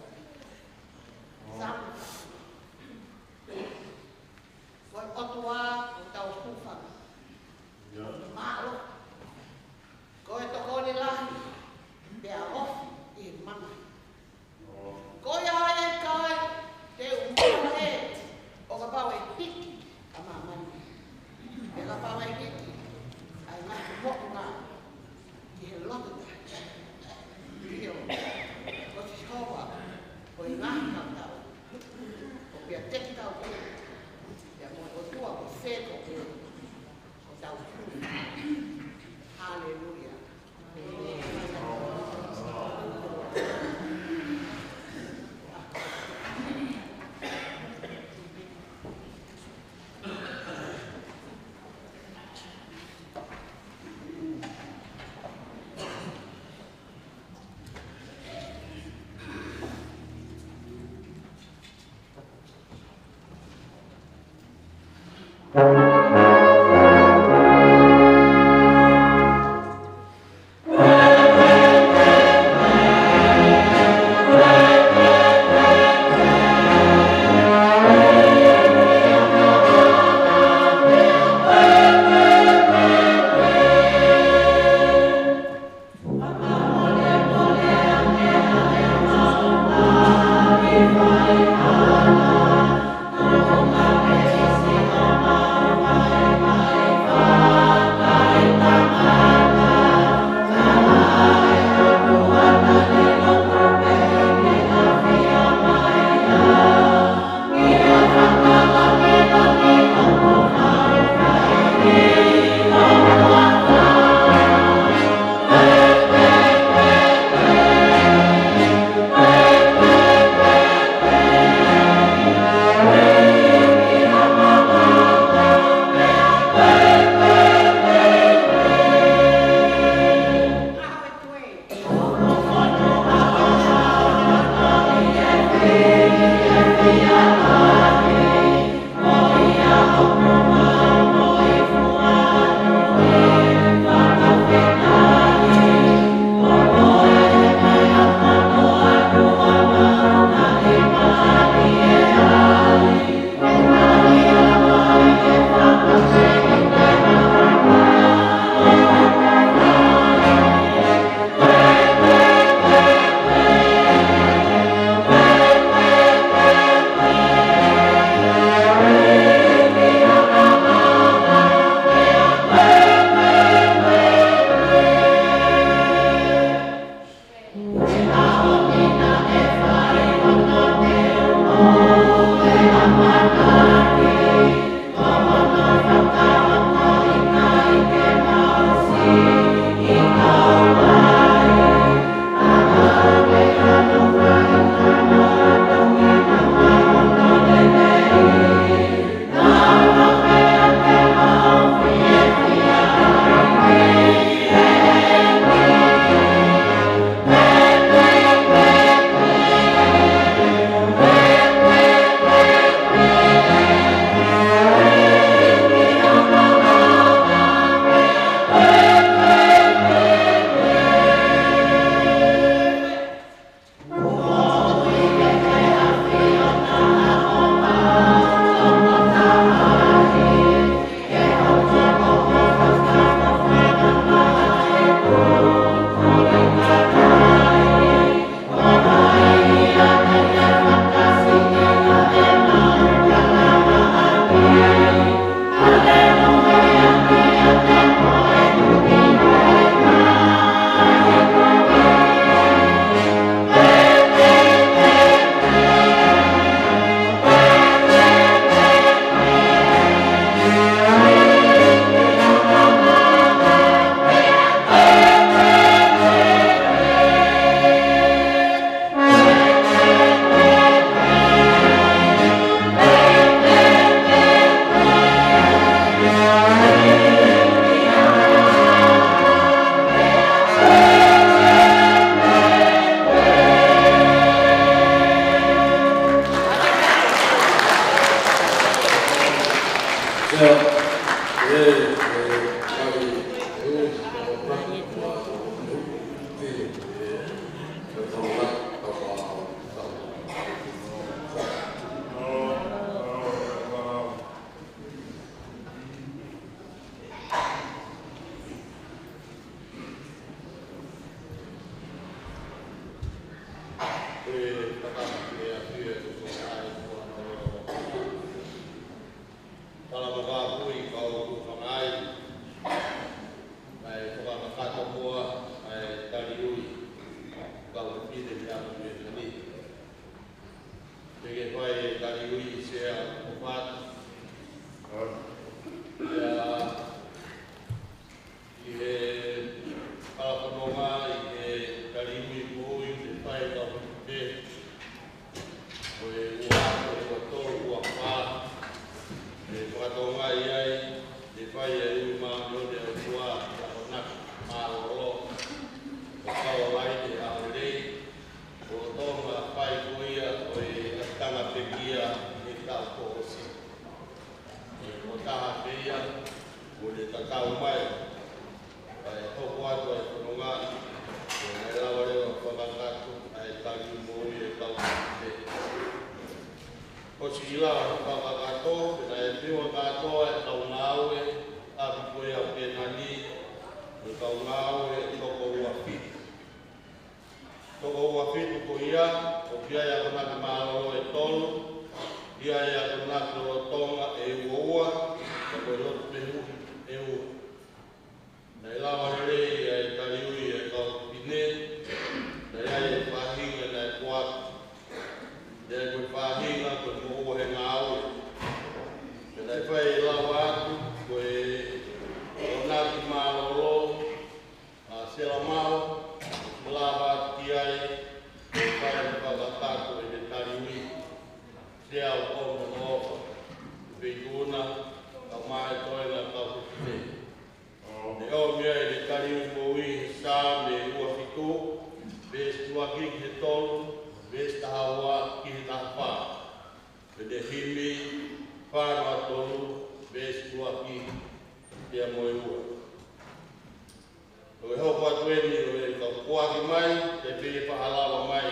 Saame. Ko e ʻOtua ʻoku tau hūfanga. Mālō. Ko e tokoni lahi, pea ofi ʻi he mamahi. Ko ia ai ʻikai te u mamahi, ʻo kapau ʻe hiki ʻa māmani. Pea kapau ʻe hiki ʻa e ngaahi moʻunga ki he loto tahi. ʻIo, ko Sihova, ko e ngaahi kautau. Ko e fakapapauʻi ʻa e toko taha ʻo e Puleʻanga. Tala mavapui kau ku fangai. ʻA e fakakakato muʻa ʻa e taliui kau fefine ʻi he ʻaho ni. Te ke fai e taliui Sea ʻo fatu. ʻIa, ʻi he kalafononga ʻi he taliui moʻui te fai kau fefine. Ko e ua, ko e ua tolu, ua fā. ʻE fakatokangaʻi ai, te fai e ui māʻoniʻoni ʻa e ʻOtua, ʻa e akonaki mālōlō. Ko e kau laine ʻa e lelei, ʻo Tonga fai ko ia, ko e ʻatanga pekia, ʻi he taʻu kuo ʻosi. ʻE, ʻo taha pē ia, ʻo ne tatau mai, ʻa e hoko atu ʻa e fononga, ʻe ne lava leva fakakakato, ʻa e taliui moʻui ʻa e kau fefine. ʻOsi lava fakakakato, pea naʻe fiu kātoa ʻa e kau ngāue, ʻapi ko ia ʻo Kēnani, mo e kau ngāue toko ua fitu. Toko ua fitu ko ia, ʻoku ʻi ai ʻa e akonaki mālōlō ʻe tolu, ʻi ai ʻa e akonaki lolotonga ʻe ua ua, pea ko e lotu fehuʻi ʻe ua. Naʻe lava lelei ʻa e taliui ʻa e kau fefine, naʻe ʻi ai e faʻahinga naʻe foaki. Naʻe ko e faʻahinga ko e moʻua he ngāue. Pea naʻe fai e lava atu, ko e akonaki mālōlō, ʻa Selamao, lava ki ai, ʻe fai e fakakakato ʻi he taliui. Sea ʻoku ou ʻofa, Feituʻuna, kae ʻumaʻā e toenga kau fefine. ʻE ʻomi ai ʻa e taliui moʻui he Saame ua fitu, veesi ua ki he tolu, veesi taha ua ki he taha fā. Pea ʻi he himi fā noa tolu, veesi ua ki, pea mo e ua. ʻOku hoko atu eni ʻo e kau foaki mai, ʻe pehē fakalava mai.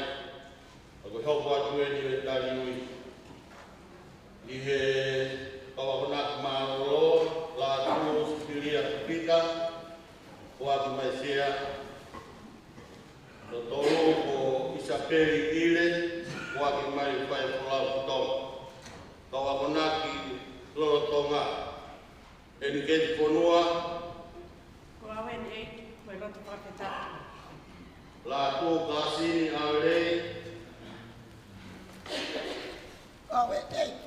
ʻOku hoko atu eni ʻo e taliui. ʻI he kau akonaki mālōlō, Lātū Sipilia Pita, foaki mai Sea. Lotolu ko ʻIsapeli ʻIle, foaki mai Faifolau ki Tonga. Kau akonaki lolotonga. ʻEniketi Fonua. Ko au eni ʻEiki, mo e loto fakafetaʻi. Lātū Kāsini ʻAlei. Ko au eni ʻEiki.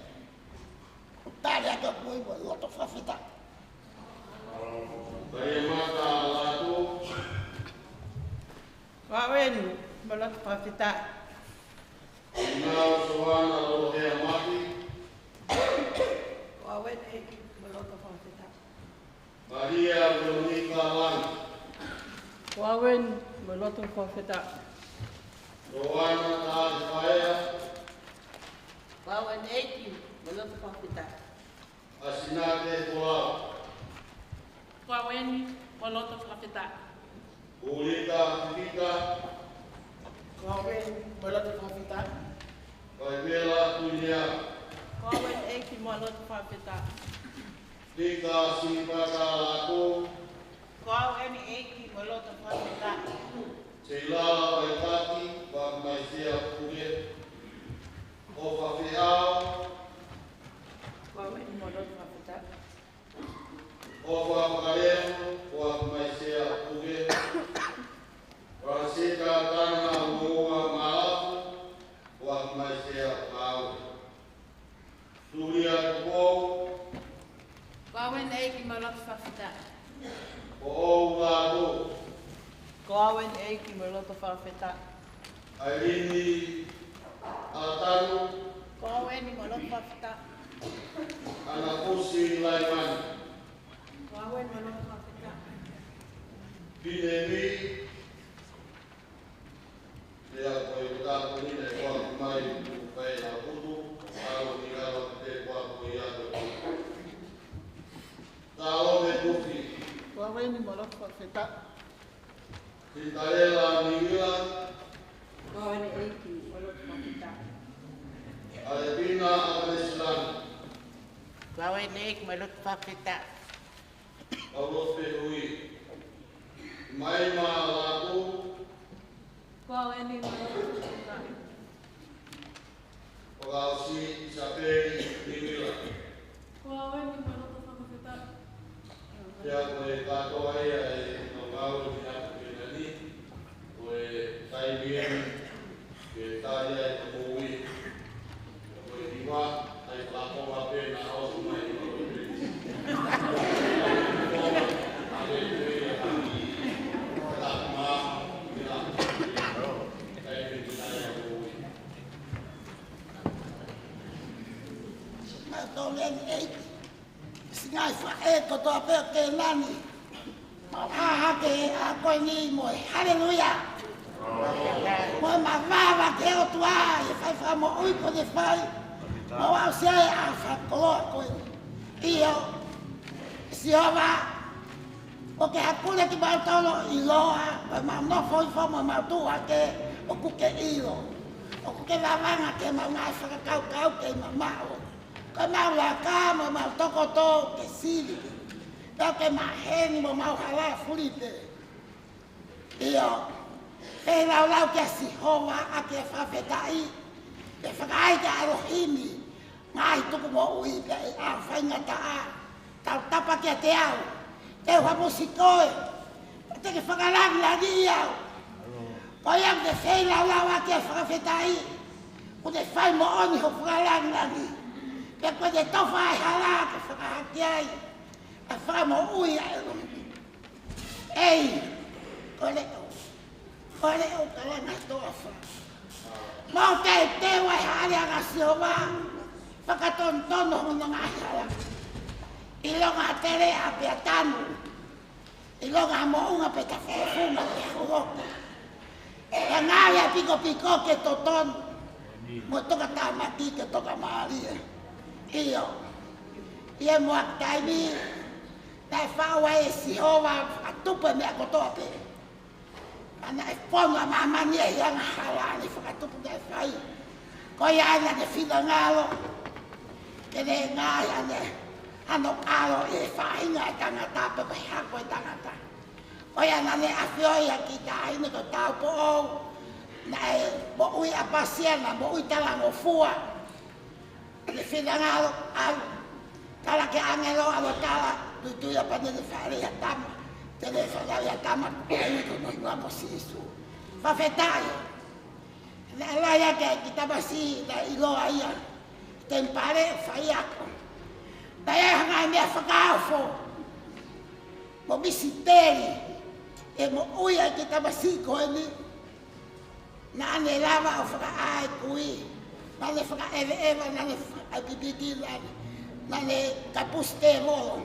Tali atu ʻa e kui mo e loto fakafetaʻi. Kaiemata Lātū. Ko au eni, mo e loto fakafetaʻi. Nau Soana Lolohea Mati. Ko au eni ʻEiki, mo e loto fakafetaʻi. Malia Veronika Langi. Ko au eni, mo e loto fakafetaʻi. Loana Tālefaea. Ko au eni ʻEiki, mo e loto fakafetaʻi. ʻAsinate Folau. Ko au eni, mo e loto fakafetaʻi. Ulita Fifita. Ko au eni, mo e loto fakafetaʻi. Vaivela Tuinia. Ko au eni ʻEiki, mo e loto fakafetaʻi. Lika Sinipata Lātū. Ko au eni ʻEiki, mo e loto fakafetaʻi. Seilala Vaitaki, foaki mai Sea Puke. ʻOfa Feʻao. Ko au eni, mo e loto fakafetaʻi. ʻOfa Fakaleu, foaki mai Sea Puke. Rasita Tana Moua Malafu, foaki mai Sea Pau. Sulia Tupou. Ko au eni ʻEiki, mo e loto fakafetaʻi. Foʻou Lātū. Ko au eni ʻEiki, mo e loto fakafetaʻi. ʻAilini ʻAlatanu. Ko au eni, mo e loto fakafetaʻi. ʻAnafusi Laimani. Ko au eni, mo e loto fakafetaʻi. Pinemi. Pea ko e tāpuni naʻe foaki mai, ʻoku fai ʻa e putu, ʻalu ki lalo ki te kua ko ia ko e putu. Talo me kufi. Ko au eni, mo e loto fakafetaʻi. Sitalela Niuila. Ko au eni ʻEiki, mo e loto fakafetaʻi. ʻAlepina ʻAkalesilani. Ko au eni ʻEiki, mo e loto fakafetaʻi. Paulosi Pehui. Maima Lātū. Ko au eni, mo e loto fakafetaʻi. Fakaʻosi Isapeli Niuila. Ko au eni, mo e loto fakafetaʻi. Pea ko e kātoa ia ʻetau ngāue ʻi he ʻaho ko eni, ko e taimi eni ke tā ai ʻetau moʻui. Ko e hiva, ʻai fakaʻofa pē naʻa ʻosi mai. Mātou leni ʻEiki, siʻi ngaahi faʻē kotoa pē ʻo Kēnani. Mau hā hake he ʻaho ko eni mo e haleluia. Mo e mavava ki he ʻOtua ʻi he fai fakamoʻui kuo ne fai. Mau aʻusia e ʻaho fakakoloa ko eni. ʻIo, Sihova, ʻoku ke hakule kimautolu ʻi loa, ko ʻemau nofo hifo mo ʻemau tuʻu hake, ʻoku ke ʻilo. ʻOku ke vavanga ki heʻemau ngaahi fakakaukau kei mamaʻo. Ko ʻemau laka mo ʻemau tokoto ke sivi. Pea ke maheni mo ʻemau hala fuli pē. ʻIo, feilaulau kia Sihova ʻaki e fakafetaʻi, ke fakaai kia ʻElohimi, ngaahi tuku moʻui pea ʻi he ʻaho faingataʻa, tautapa kiate au, te u hamusi koe, pea te ke fakalangilangiʻi au. Ko ia ʻoku te feilaulau ʻaki e fakafetaʻi, ʻoku te fai moʻoni hoʻo fakalangilangi, pea ko e te tofa e hala ke fakahā ki ai ʻa e fakamoʻui ʻa ʻElohimi. ʻEi, ko e leʻo, ko e leʻo kalanga he toafa. Mau teuteu ʻa e hālianga ʻa Sihova, fakatonutonu hono ngaahi hala. ʻIlonga ha teleʻa pea tanu, ʻilonga ha moʻunga pea tafofunga pea holoki. Pea ngāue ʻa e pikopiko ke totonu, mo e tokatāmaki ke tokamālie. ʻIo, ʻi he muʻaki taimi, naʻe faʻu ai ʻe Sihova ʻa e tupu e meʻa kotoa pē. Pea naʻe fonu ʻa māmani ʻi he angahala ʻa ʻene fakatupu naʻe fai. Ko ia ai naʻa ne finangalo ke ne ngaohi ʻa ʻene, hano ʻAlo ʻi he faʻahinga ʻo e tangata pea mo e hako ʻo e tangata. Ko ia naʻa ne ʻafioʻi ʻa e kiʻi taʻahine ko Taupoʻou, naʻe moʻui ʻapasia, naʻe moʻui talangofua. Naʻa ne finangalo ʻo tala ki he ʻāngelo ʻo tala, tuitui ʻa Penieli, fāʻeleʻi ha tama, te ne fāʻeleʻi ha tama, ʻa ia ko hono hingoa ko Sīsū. Fakafetaʻi. Naʻe lahi ange ʻa e kiʻi tamasiʻi naʻe ʻiloa ia, temipale ʻo faiako. Naʻe ʻi ai ha ngaahi meʻa fakaofo mo misiteli ʻi he moʻui ʻa e kiʻi tamasiʻi ko eni. Naʻa ne lava ʻo fakaʻā e kui. Naʻa ne fakaʻeveʻeva, naʻa ne fakaʻai pipiki, naʻa ne, naʻa ne kapusi tēvolo.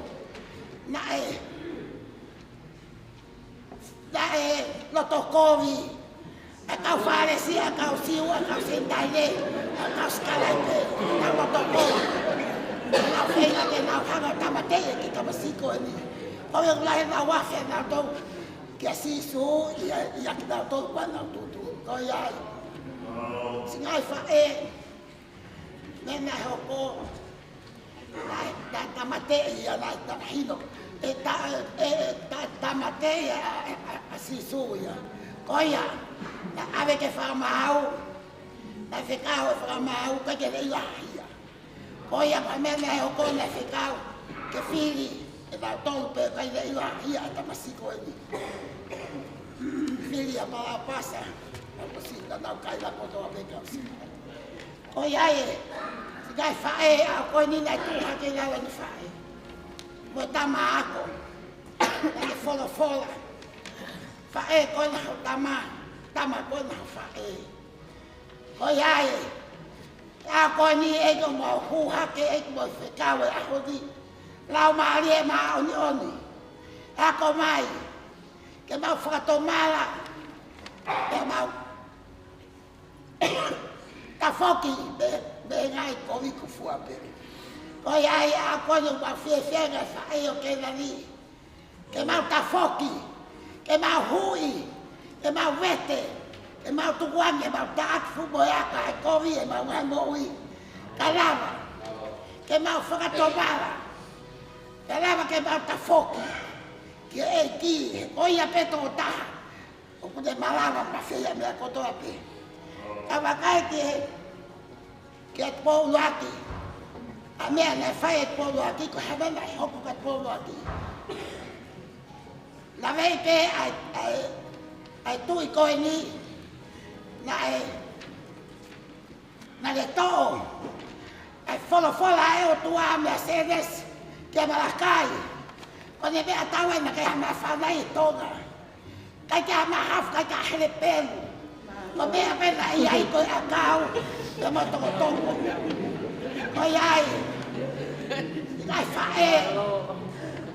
Naʻe, naʻe loto kovi ʻa e kau Fālesi, ʻa e kau Siu, ʻa e kau Senitaile, ʻa e kau sikalaipe, naʻa nau loto kovi. Naʻa nau feinga ke nau hanga ʻo tāmateʻi e kiʻi tamasiʻi ko eni. Ko e lahi ʻenau afe ʻanautolu kia Sīsū, ʻia, ʻia kinautolu kuo nau tūtuuʻi. Ko ia ai, siʻi ngaahi faʻē, meʻa naʻe hoko, naʻe, naʻe tāmateʻi ia, naʻe tāmahino, ʻe tā, ʻe, ʻe tā, tāmateʻi ʻa, ʻa, ʻa, ʻa Sīsū ia. Ko ia, naʻe ʻave ki he fakamaau, naʻe fekau e fakamaau, ʻikai ke ne ʻilahia. Ko ia ko e meʻa naʻe hoko, naʻe fekau ke fili ʻe nautolu pē, ʻikai ke ne ʻilahia ʻa e tamasiʻi ko eni. Fili ʻa Palapasa, ʻa ko si, naʻa nau kaila kotoa pē kau si. Ko ia ai, siʻi ngaahi faʻē, ʻa ko eni naʻe tuʻu hake ʻi lalo ʻene faʻē. Mo e tama ako, naʻa ne folofola. Faʻē ko ena ho tama, tama ko ena ho faʻē. Ko ia ai, ʻa ko eni ʻEiki ʻoku mau hū hake, ʻEiki ʻoku mau fekau he ʻaho ni. Laumālie Māʻoniʻoni, ako mai, ke mau fakatomala, ke mau tafoki mei, mei he ngaahi kovi kuo fua pē. Ko ia ai, ʻa ko eni ʻoku mau fiefia he ngaahi faʻē ʻo Kēnani. Ke mau tafoki, ke mau huʻi, ke mau vete, ke mau tukuange, ke mau taʻaki fuʻu moheaka ʻa e kovi ʻi heʻemau ngaahi moʻui. Ka lava ke mau fakatomala, ka lava ke mau tafoki ki he ʻEiki, he ko ia pē tokotaha ʻoku ne malava mafeia meʻa kotoa pē. Ka vakai ki he kia Tupou ʻUluaki. ʻA e meʻa naʻe fai ʻe Tupou ʻUluaki, ko e hā e meʻa naʻe hoko kia Tupou ʻUluaki. Naʻe ʻi ai pē ʻa e, ʻa e, ʻa e tuʻi ko eni, naʻe, naʻe toʻo ʻa e folofola ʻa e ʻOtua mei Sēnesi kia Malakai. Ko ʻene meʻa tatau ē naʻe ʻikai ha meʻa fānau ʻi Tonga. ʻIkai ke ʻi ai ha meʻa hafu, ʻikai ke ʻi ai ha hele pelu. Ko e meʻa pē naʻe ʻi ai ko e ʻakau, pea mo e tokotoko. Ko ia ai, ʻikai faʻē,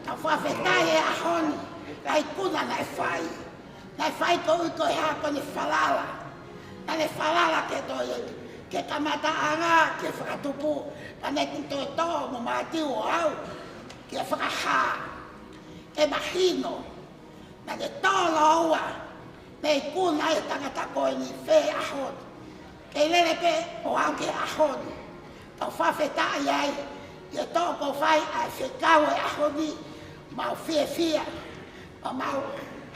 tau fakafetaʻi he ʻaho ni, ʻa e ikuna naʻe fai. Naʻe fai koeʻuhi ko e hā? Ko ʻene falala. Naʻá ne falala ki he tohi, ki he kamataʻanga, ki he fakatupu, pea naʻe toe toʻo mo Mātiu ʻo aʻu ki he fakahā. ʻE mahino, naʻá ne toʻo lōua, ne ikuna ʻa e tangata ko eni he ʻaho ni. Kei lele pē ʻo aʻu ki he ʻaho ni. Tau fakafetaʻi ai, ʻi he toʻo ko ē fai ʻa e fekau he ʻaho ni, mau fiefia, mau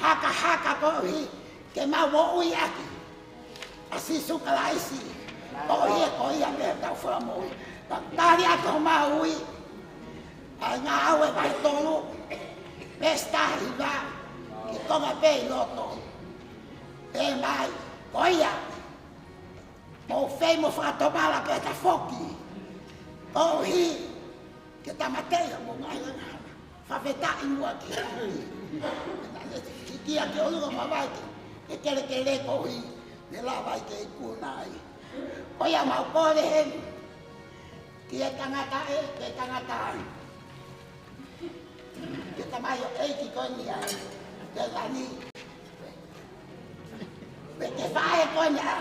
hakahaka koeʻuhi ke mau moʻui ʻaki ʻa Sīsū Kalaisi, ʻo ia ko ia pē hotau Fakamoʻui. Tau tali atu homau ui, ʻa e Ngāue vahe tolu, veesi taha hiva, ki he konga pē ʻi loto. Pehē mai, ko ia, mou fai mo fakatomala pea tafoki, koeʻuhi ke tāmateʻi homou ngaahi angahala. Fakafetaʻi muʻa ki he ʻEiki. Naʻá ne hiki hake ʻo ʻalu ʻo mavahe ki he kelekele koeʻuhi ke lava ai ke ikuna ai. Ko ia mau kole heni ki he tangata ē, ki he tangata ē. Ki he tamaioʻeiki ko eni ʻa Lelani. Pea ki he faʻē ko eni ʻa,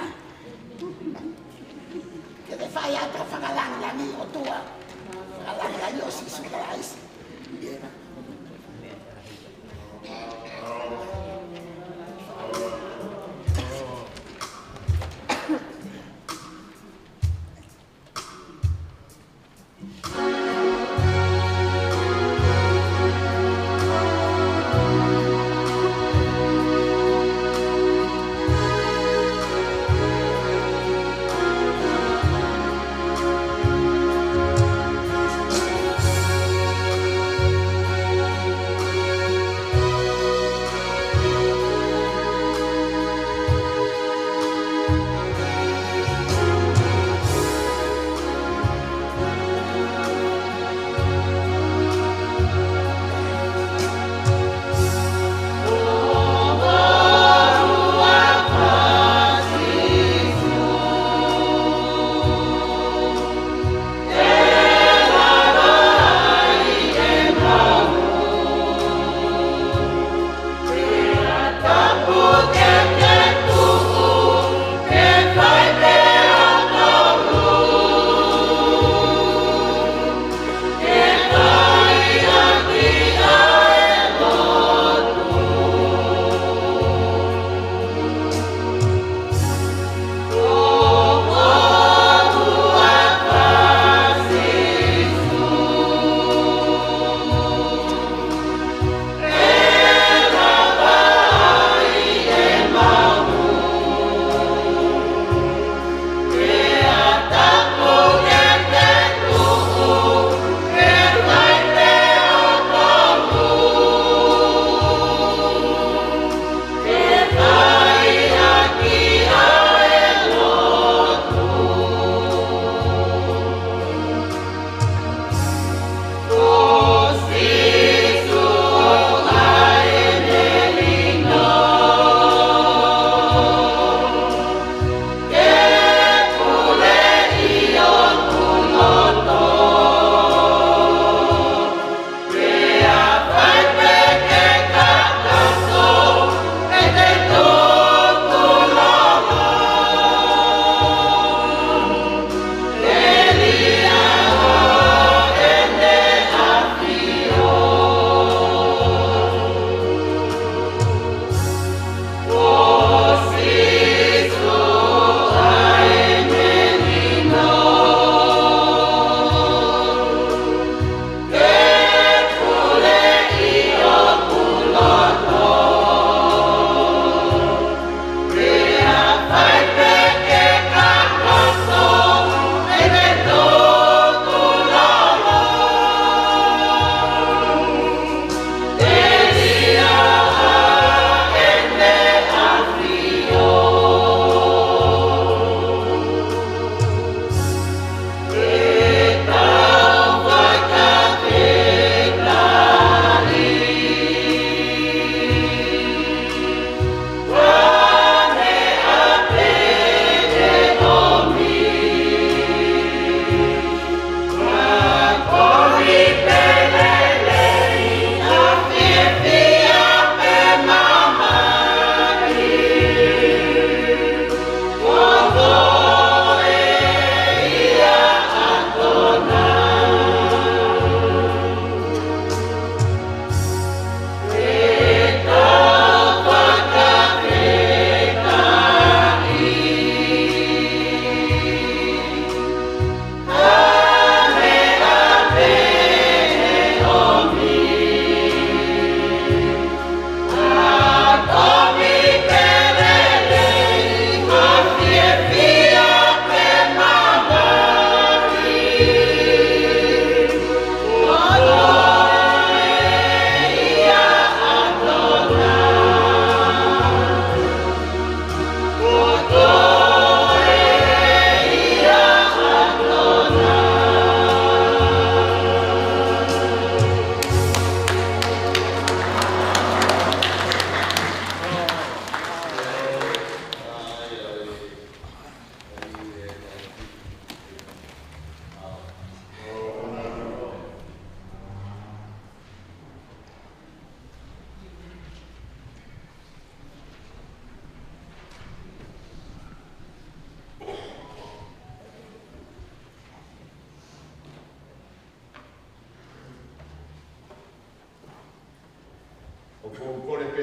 ke te fai atu ha fakalāngilangi ʻOtua. Fakalāngilangi ʻo Sīsū Kalaisi.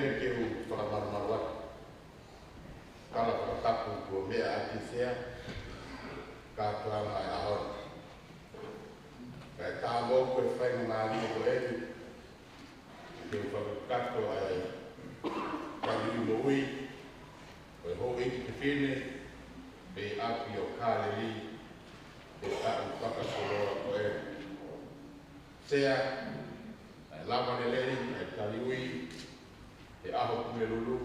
Ke u fakamalumalu atu. Tala fakatapu kuo meʻa ʻaki Sea, kātoanga ʻa e ʻaho ni. Kae ʻatā mo e faingamālie ko eni, ke u fakakakato ʻa e taliui moʻui ʻo e houʻeiki fefine mei ʻapi ʻo Kāleli, ʻi he taʻu fakakoloa ko eni. Sea, ʻe lava lelei ʻa e taliui he ʻaho Pulelulu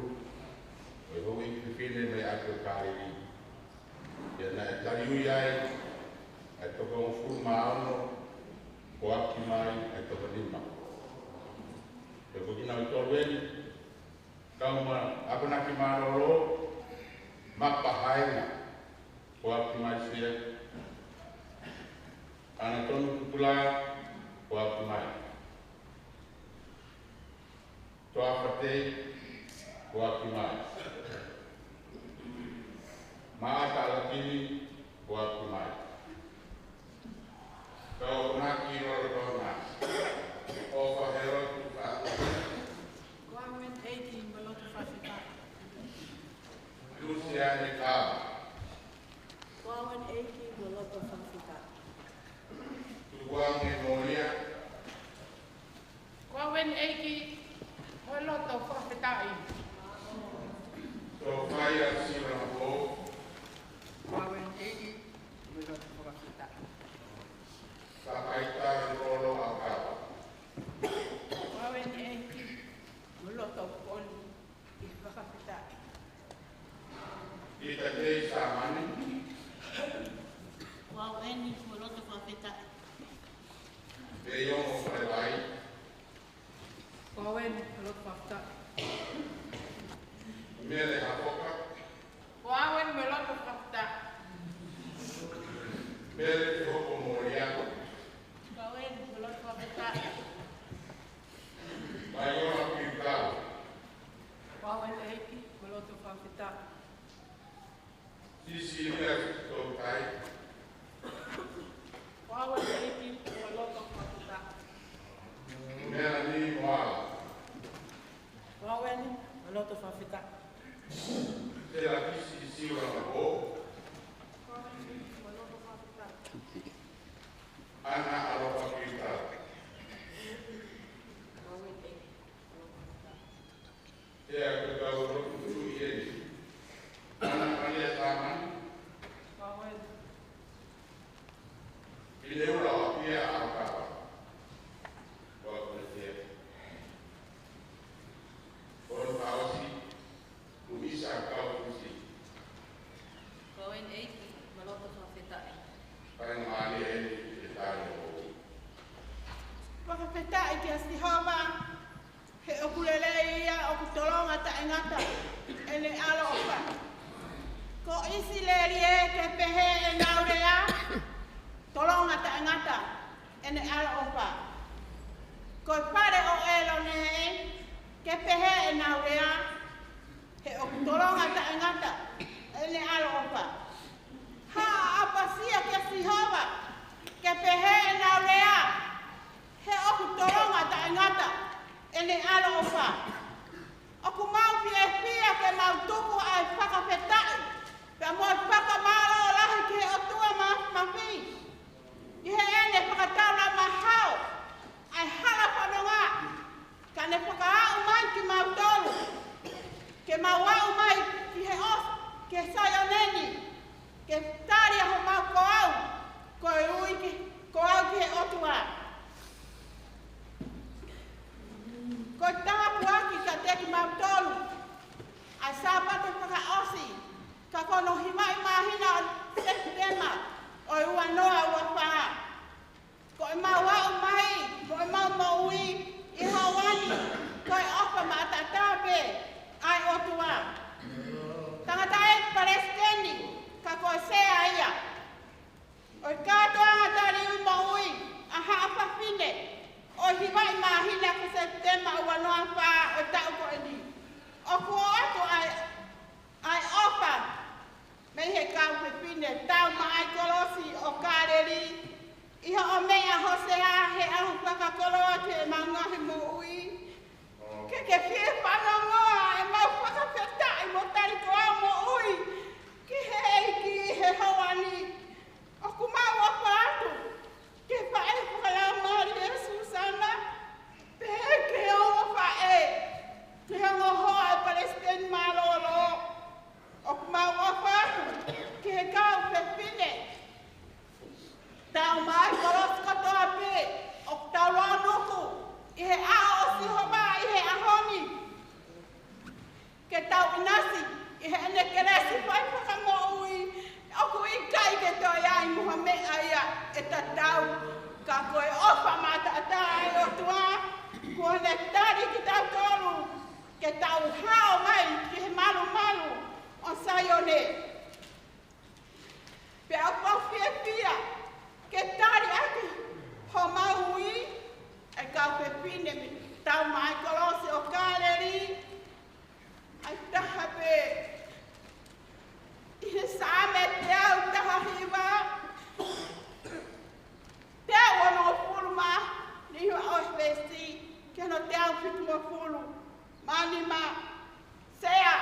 ʻo e houʻeiki fefine mei ʻapi ʻo Kāleli. Pea naʻe taliui ai ʻa e toko hongofulu mā ono kuo ʻosi mai ʻa e toko nima. Pea ko kinautolu eni, kau ma Akonaki Mālōlō, Mapa Haenga kuo ʻosi mai Sea, ʻAnatonu Tupulā kuo ʻosi mai. Toafa Tei kuo ʻosi mai. Maʻata ʻAlatini kuo ʻosi mai. Kau Akonaki Lolotonga, ʻOfa Helotu Faʻakusi. Ko au eni ʻEiki, mo loto fakafetaʻi. Lusiane Kava. Ko au eni ʻEiki, mo loto fakafetaʻi. Tukuange Molia. Ko au eni ʻEiki, mo loto fakafetaʻi. Sofaia Sila Mako. Ko au eni ʻEiki, mo loto fakafetaʻi. Sakaitara Kolo Akava. Ko au eni ʻEiki, mo loto poni ʻi he fakafetaʻi. Pita Kei Samani. Ko au eni, mo loto fakafetaʻi. Pei Ongo Falevai. Ko au eni, mo loto fakafetaʻi. Mele Hafoka. Ko au eni, mo loto fakafetaʻi. Mele Te Hoko Molia. Ko au eni, mo loto fakafetaʻi. Maiola Piukau. Ko au eni ʻEiki, mo loto fakafetaʻi. Sisilia Toutai. Ko au eni ʻEiki, mo loto fakafetaʻi. Melanie Moala. Ko au eni, mo loto fakafetaʻi. Telakisi Siula Mako. Ko au eni, mo loto fakafetaʻi. Ana Alofa Piukau. Ko au eni ʻEiki, mo loto fakafetaʻi. Te a kau lotu tui eni. Ana Maria Samani. Ko au eni. Pileula ʻApia Akava. Ko au eni. Ono Fausi, Luisa Kaufusi. Ko au eni ʻEiki, mo loto fakafetaʻi. Faingamālie eni ke tali ʻo. Fakafetaʻi kia Sihova, he ʻoku lelei ia, ʻoku tolonga taʻengata ʻene ʻaloʻofa. Ko ʻIsileli ē, ke pehē ʻenau lea, tolonga taʻengata ʻene ʻaloʻofa. Ko e pale ʻo ʻĒlone ē, ke pehē ʻenau lea, he ʻoku tolonga taʻengata ʻene ʻaloʻofa. Haʻa ʻapasia kia Sihova, ke pehē ʻenau lea, he ʻoku tolonga taʻengata ʻene ʻaloʻofa. ʻOku mau fiefia ke mau tuku ʻa e fakafetaʻi pea mo e fakamālō lahi ki he ʻOtua Māfimafi, ʻi heʻene fakatauna maʻau ʻa e hala fononga, ka ne fakaaʻu mai kimautolu ke mau aʻu mai ki he ʻosi, ki he Saione ni, ke tali ʻa homau ko au, ko e ui ki, ko au ki he ʻOtua. Ko e tāpuaki kiate kimautolu ʻa e Sāpate fakaʻosi, ka ko hono hivaʻi māhina ʻo Sepitema ʻo e ua noa ua fā. Ko ʻemau aʻu mai mo ʻemau moʻui ʻi he ʻaho ni, ko e ʻofa maʻataʻatā pē ʻa e ʻOtua. Tangataʻeiki Palesiteni, ka ko e Sea ia ʻo e kātoanga taliui moʻui ʻa Haʻa Fafine, ʻo e hivaʻi māhina ko Sepitema ua noa fā ʻo e taʻu ko eni. ʻOku ʻoatu ʻa e, ʻa e ʻofa mei he kau fefine taumaʻa ʻi he kolosi ʻo Kāleli, ʻi hoʻo meʻa Hōsea he ʻaho fakakoloa ki heʻemau ngaahi moʻui. Ke ke fie fanongoa ʻemau fakafetaʻi mo talikoa moʻui ki he ʻEiki he houa ni. ʻOku mau ʻofa atu ki he faʻē fakalaumālie ʻo Susana, pehē ki he ongo faʻē, ki he ongo hoa ʻo e palesiteni mālōlō. ʻOku mau ʻofa atu ki he kau fefine. Tau maʻu kolosi kotoa pē ʻoku tau lōnuku ʻi he ʻao ʻo Sihova ʻi he ʻaho ni. Ke tau ʻinasi ʻi heʻene kelesi fai fakamoʻui, ʻoku ʻikai ke toe ʻi ai mo ha meʻa ia ʻe tatau. Ka ko e ʻofa mataʻatā ʻa e ʻOtua, kuo ne tali kitautolu ke tau hao mai ki he malumalu ʻo Saione. Pea ʻoku ou fiefia ke tali ʻaki homau ui ʻa e kau fefine mei he tau maʻu kolosi ʻo Kāleli, ʻa e taha pē ʻi he Saame teau taha hiva, teau onongofulu mā nima ʻo e veesi, ki hono teau fitungofulu mā nima. Sea,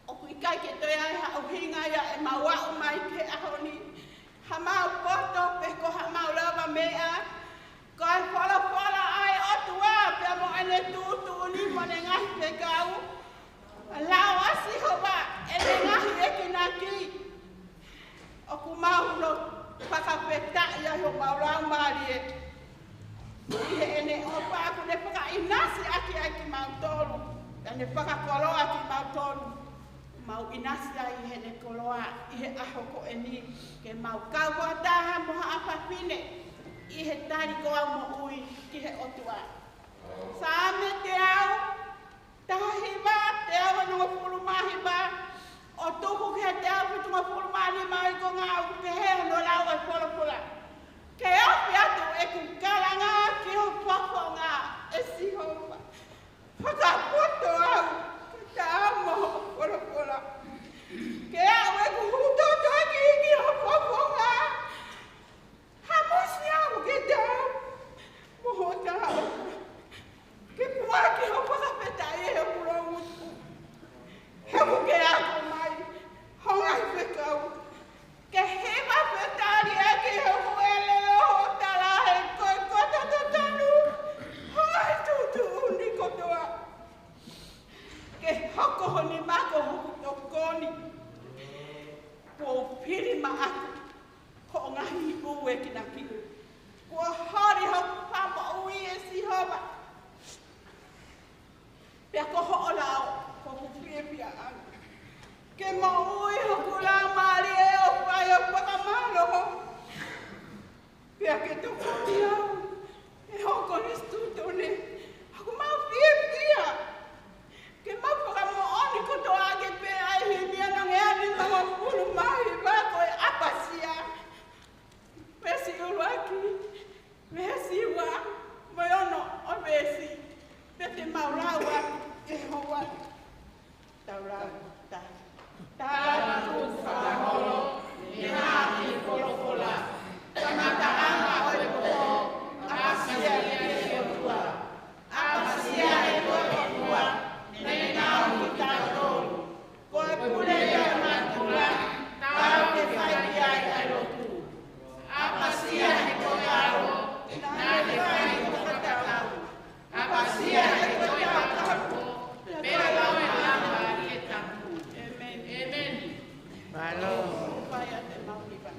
ʻoku ʻikai ke toe ʻi ai ha ʻuhinga ia ʻemau aʻu mai ki he ʻaho ni, hamau poto pe ko hamau lavameʻa. Ko e folofola ʻa e ʻOtua pea mo ʻene tuʻutuʻuni mo ʻene ngaahi fekau, ʻa e lao ʻa Sihova, ʻene ngaahi ekinaki. ʻOku mau fakafetaʻi ai homau laumālie ʻi heʻene ʻofa ʻoku ne fakaʻinasi ʻaki ai kimautolu, pea ne fakakoloa kimautolu. Mau ʻinasi ai ʻi heʻene koloa ʻi he ʻaho ko eni, ke mau kau fakataha mo haʻa fafine ʻi he talikoa moʻui ki he ʻOtua. Saame teau taha hiva, teau onongofulu mā hiva, ʻo tuku ki he teau fitungofulu mā nima ʻi ko ngā ʻoku pehē hono lau ʻa e folofola. Ke ofi atu ʻeku kalanga ki ho fofonga, ʻe Sihova. Fakapoto au ke ta amo ho folofola. Ke aʻu ʻeku hū totoaki ki ho fofonga. Hamusi au ke ta amo ho taʻo. Ke puaki ho fakafetaʻi ʻi hoku loungutu. He ʻoku ke ako mai ho ngaahi fekau. Ke hiva fetali ʻaki hoku ʻelelo, ho tala he ko e koto totonu ho ngaahi tuʻutuʻuni kotoa. Ke hoko ho nima ko hoku tokoni. Kuo u fili maʻaku hoʻo ngaahi ʻū ekinaki. Kuo holi hoku fakamoʻui, ʻe Sihova. Pea ko hoʻo lao ko hoku fiefiaʻanga. Ke moʻui hoku laumālie ʻo fai ʻo fakamālō. Pea ke tokoni au ʻe ho Konisitūtone. ʻOku mau fiefia ke mau fakamoʻoni kotoa ke pehē ʻa e himi ʻa e ngeani mangofulu mā hiva ko e ʻapasia. Veesi ʻuluaki, veesi ua, mo e ono ʻo e veesi. Pea te mau lau atu ʻi he houa ni. Tau lau, ta. Tau tuku fakaholo, ʻi he ngaahi folofola, kamataʻanga ʻo e pō, ʻapasia ki he ʻOtua. ʻApasia he ko e ʻOtua ne ngaohi kitautolu. Ko e pule ia ʻo e mātuʻa, tau ke fai ki ai ʻa e lotu. ʻApasia he ko e ʻAlo, naʻa ne fai ko e fakatatau. ʻApasia he ko e taukapo, pea lau e lava ki he tapu. ʻĒmeni. ʻĒmeni. Mālō. Fai ʻa e mau hiva.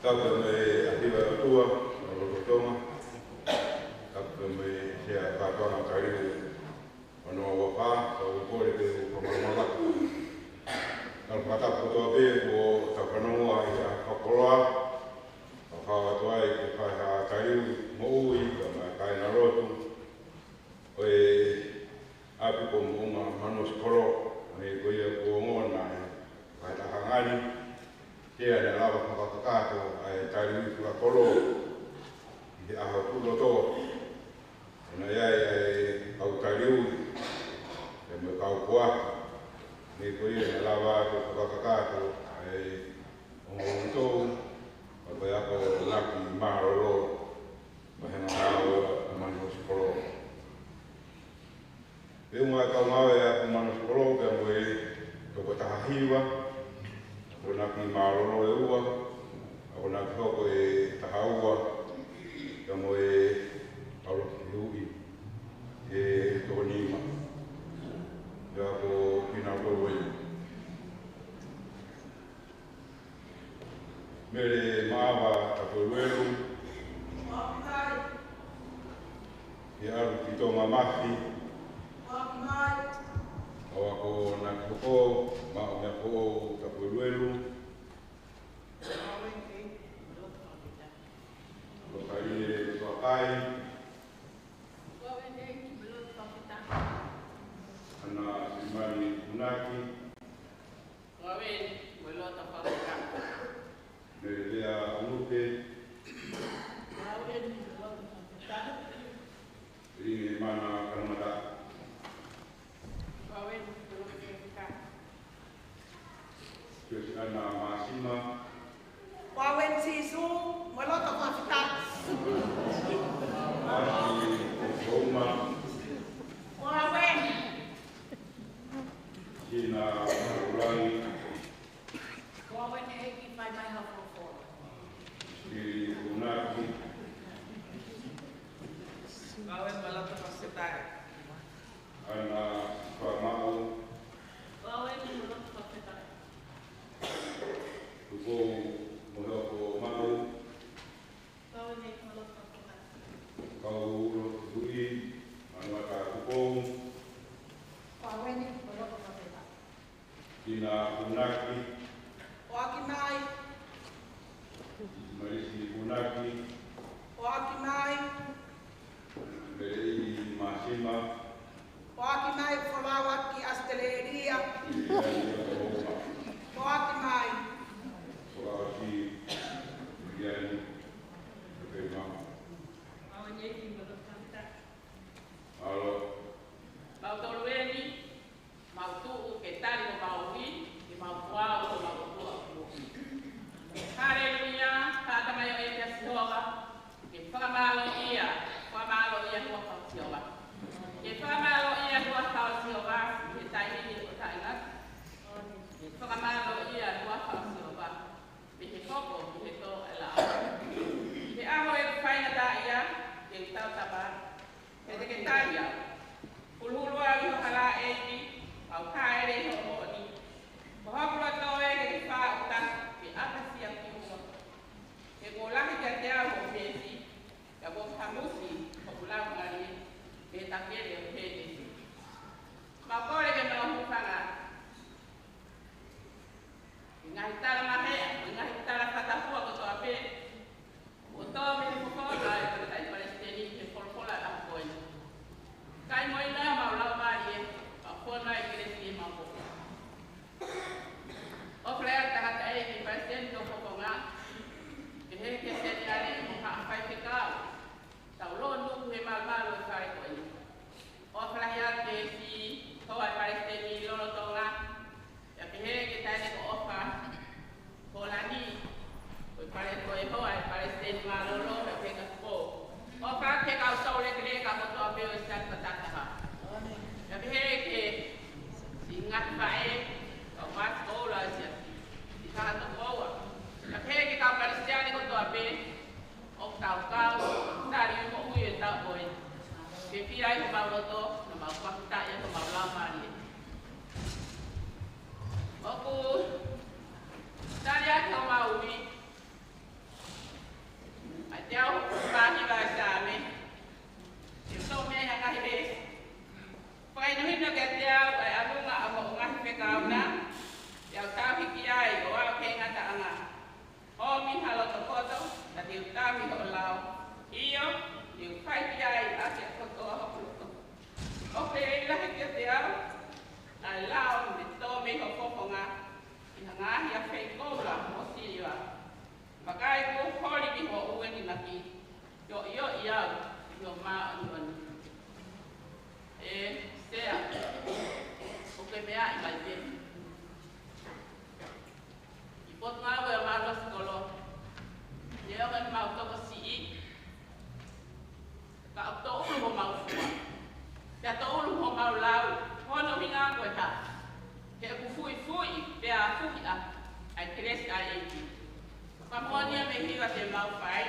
Tapu mo e ʻafio ʻa e ʻOtua, ʻo loto Tonga. Tapu mo e sea kātoanga tali, ʻo noa ua pā, ka u kole ke u fakamālō atu. Ka u fakatapu kotoa pē kuo tau fanongo ai ʻi he fakakoloa, ʻo kau atu ai ke fai ha tali moʻui, ka mai kai na lotu. ʻO e ʻapi ko Moʻunga Manu ʻo Sikolo, ʻa ia ko ia kuo ongona ʻe he fakataha ngani, ke ʻa ne lava fakakakato ʻa e tali ui fakakolo ʻi he ʻaho tuʻu loto. ʻE na ia ʻa e kau tali ui, ʻe mo e kau koa, ʻa ia ko ia ʻe lava atu fakakakato ʻa e ongo tou, ʻa ko ia ko Naki Mālōlō, ʻa e ngaahi ʻaho ʻa Manu ʻo Sikolo. Pea ʻuhinga e kau ngāue ʻa Manu ʻo Sikolo, pea mo e toko taha hiva, ʻa ko Naki Mālōlō ʻe ua, ʻa ko Naki Hoko ʻe taha ua, pea mo e kau loki hui ʻe toko nima. Pea ko Pina Tolueni. Mele Maava Tapueluelu. ʻE ʻalu ki Tonga Mafi. ʻAua ko Naki Hoko, Maʻomeakoʻou Tapueluelu. Lokalie Tuakai. ʻAna Simani Unaki. Ko au eni, mo e loto fakafetaʻi. Mele Lea ʻUnupe. Ko au eni, mo e loto fakafetaʻi. Ringi Mana Kanamata. Ko au eni, mo e loto fakafetaʻi. Siosiana Māsima. Ko au eni Sīsū, mo e loto fakafetaʻi. Māsi Kouma. Ko au eni. Sina Ulangi. Ko au eni ʻEiki, fai mai ha folofola. Sili Unaki. Ko au eni, mo e loto fakafetaʻi. ʻAna Sifamaʻu. Ko au eni, mo e loto fakafetaʻi. Tupou Moheokomaʻu. Ko au eni, mo e loto fakafetaʻi. Kau lotu hui, Manuata Tupou. Ko au eni, mo e loto fakafetaʻi. Tina Unaki. ʻOaki mai. Malisi Unaki. ʻOaki mai. Mele Māsima. ʻOaki mai, folau atu ki ʻAositelēlia. ʻOaki mai. Mālō. Mau tolu eni, mau tuʻu ke tali homau ui, ke mau puau, ke mau ʻOtua. Haleluia, ka ta mai o e kia Sihova, Potungāue ʻa Maʻanuasikolo, neongo ʻemau tokosiʻi, ka ʻoku tōʻulu homau fua, pea tōʻulu homau lau. Ko hono ʻuhinga ko e hā? He ʻoku fuifui pea fuhi ʻa e kelesi ʻa e ʻEiki. Ka moʻoni ia mei he hiva te mau fai.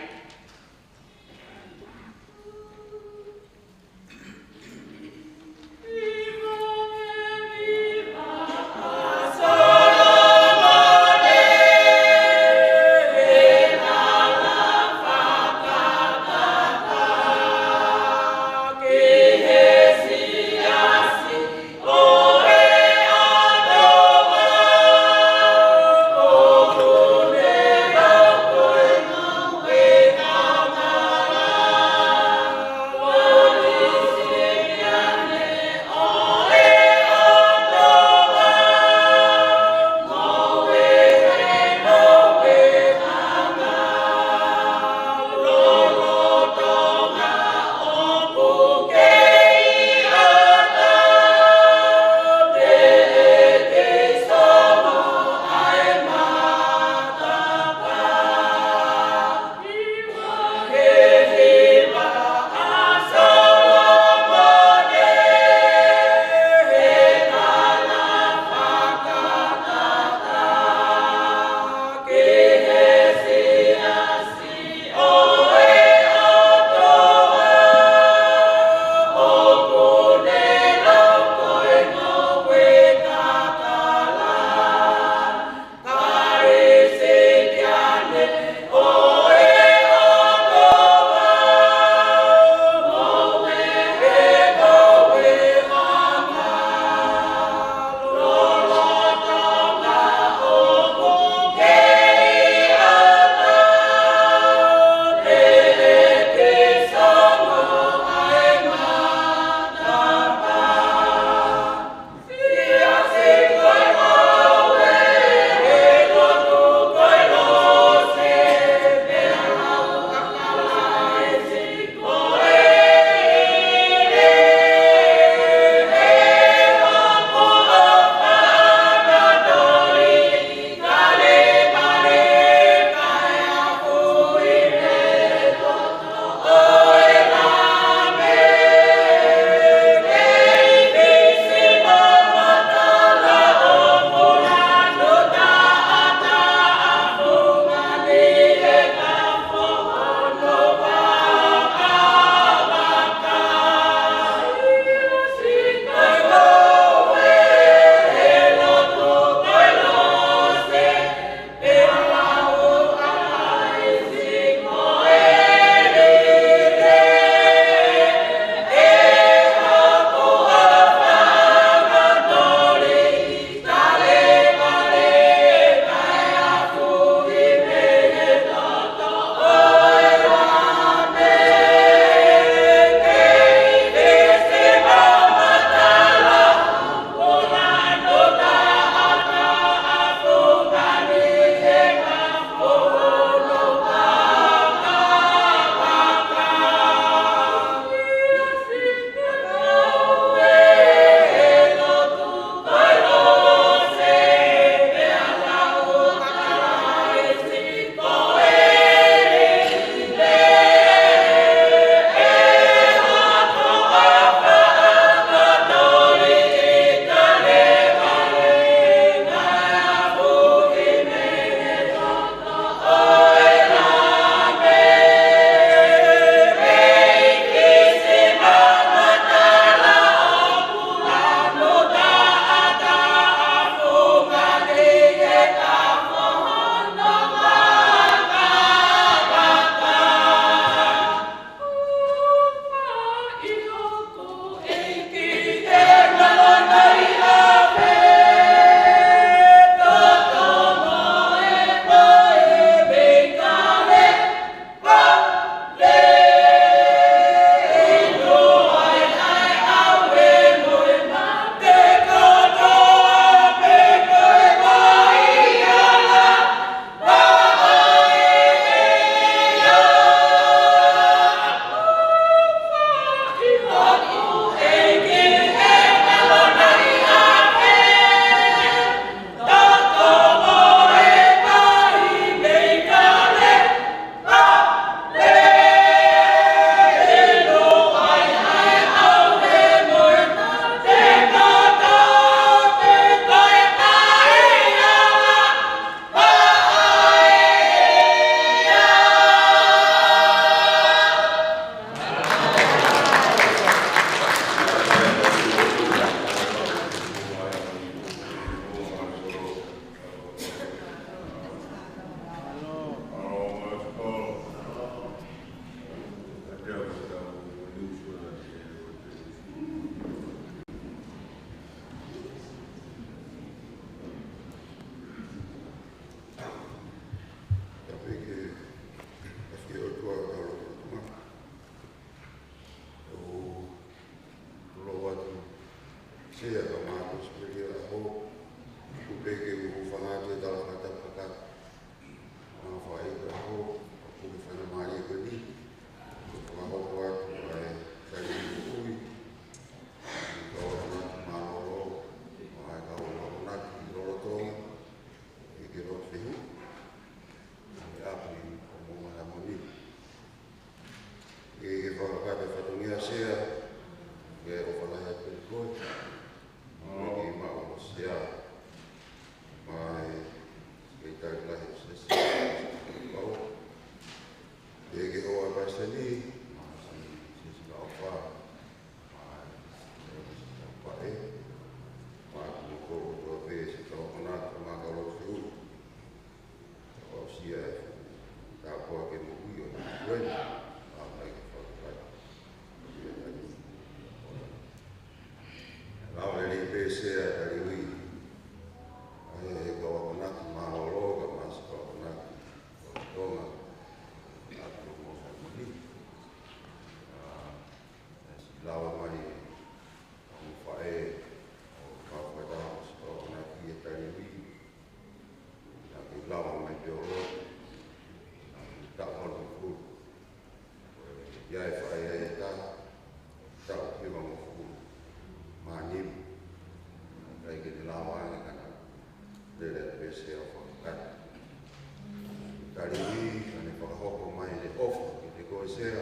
Taliui, ka ne fakahoko mai ʻene ʻofa kiate koe Sea,